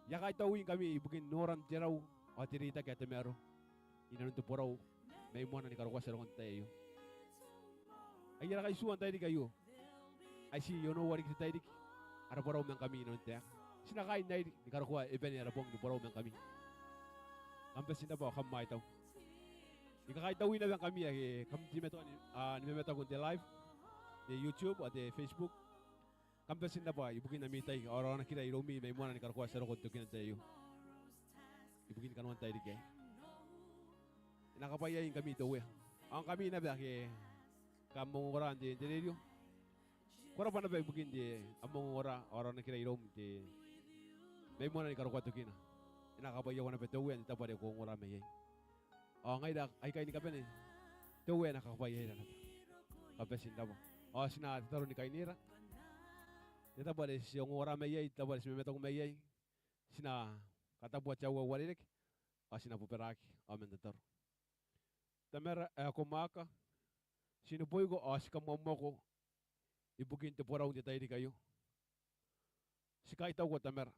I a kaitaui ngkami ibukin noran te rau ao te reitaki ae tamaroa inanon te borau mai mwaina ni karokoa ti a roko n te tai aio. Ai ara kaitiua n tairiki aio, ai ti onoua riki te tairiki ara borau ma ngkami inanon taeka. Ti na kaai n airi ni karokoa e bane ara bong ni borau ma ngkami. Kam bati n rabwa ao kam aitau. I kakaitaui naba ngkami ake kam teimatoa ni, ao ni mamataku n te live, te YouTube ao te Facebook. Kam bati n rabwa ibukin ami tai ao raonakira iroumi mai mwaina ni karokoa ti a roko n tokina n te tai aio ibukin kanoan tairiki aei. E na kakabwaiaingkami te Uea. Ao ngkami naba ake kam ongongora n te, n te rerio, ko rabwa naba ibukin te, am ongongora ao raonakira iroum n te, mai mwaina ni karokoa tokina. E na kakabwaiaua naba te Uea n te tabo are ko ongora mai iai. Ao ngaira aikai ni kabane, te Uea e na kakabwaiaira naba. Kam bati n rabwa. Ao ti na tataro ni kainera n te tabo are ti ongongora mai iai, te tabo are ti mamataku mai iai. Ti na katabua te auau are reke ao ti na bobaraki ao man tataro. Tamara ae ko mwaaka, ti neboiko ao ti kamoamoako ibukin te borau n te tairiki aio. Ti kaitauko Tamara.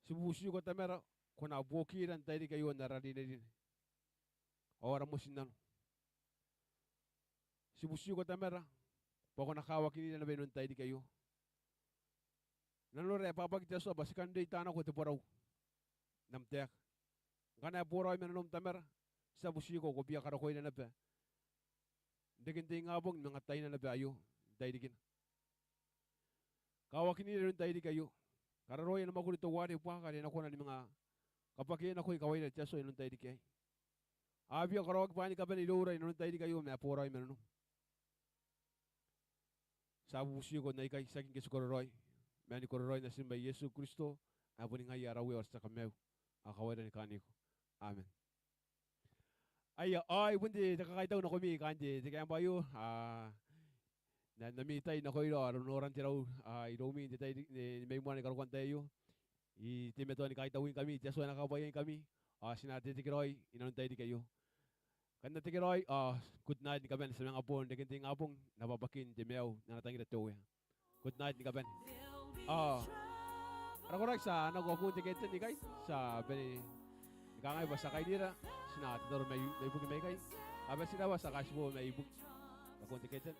Ti bubutiko Tamara, ko na buokira n tairiki aio n ara rinerine ao ara motinnano. Ti bubutiko Tamara bwa ko na kawakinira naba inanon tairiki aio. Nanora e bwabwaki te Atua bwa ti kan reita nako te borau n am taeka. Ngkana e boraoi ma nanom Tamara, ti a butiko ko bia karokoira naba n reken te ingabong ni manga taina naba aio n tairikina. Kawakinira inanon tairiki aio. Kararoia ana mwakuri teuare buaka are e na kona ni manga kabwakea nako kawaira te Atua inanon tairiki aei. A bia karaoaki bwaai ni kabane iroura inanon tairiki aio ma e boraoi ma nanom. Ti a bubutiko n aikai, tiaki ngke ti kororaoi, ma ni kororaoi natim ae Iesu Kristo ae boni ngaia ara Uea ao ara tia Kamaiu ao kawaira ni kaaniko. Amen. Aia, ao ai bon te, te kakaitau nakoimi kaain te, te kaembwa aio, a, n ami tai nakoira ao noran te rau, a, iroumi n te tai, ni, ni mai mwaina ni karokoa n te tai aio. I teimatoa ni kaitaui ngkami, te Atua e na kakabwaiaingkami, ao ti na tetekeraoi inanon tairiki aio. Kam na tekeraoi, ao good night ni kabane, ti a manga boo n reken te ingabong n abwabwakin te maiu n ana tangira te Uea. Good night ni kabane. Ao ara koraki ti a nako akun te keten ikai, ti a bane ni kangai bwa ti a kainera, ti na tataro mai, mai buki mai ikai. Ao bwa ti na bwa ti a kaitibo mai buki akun te keten.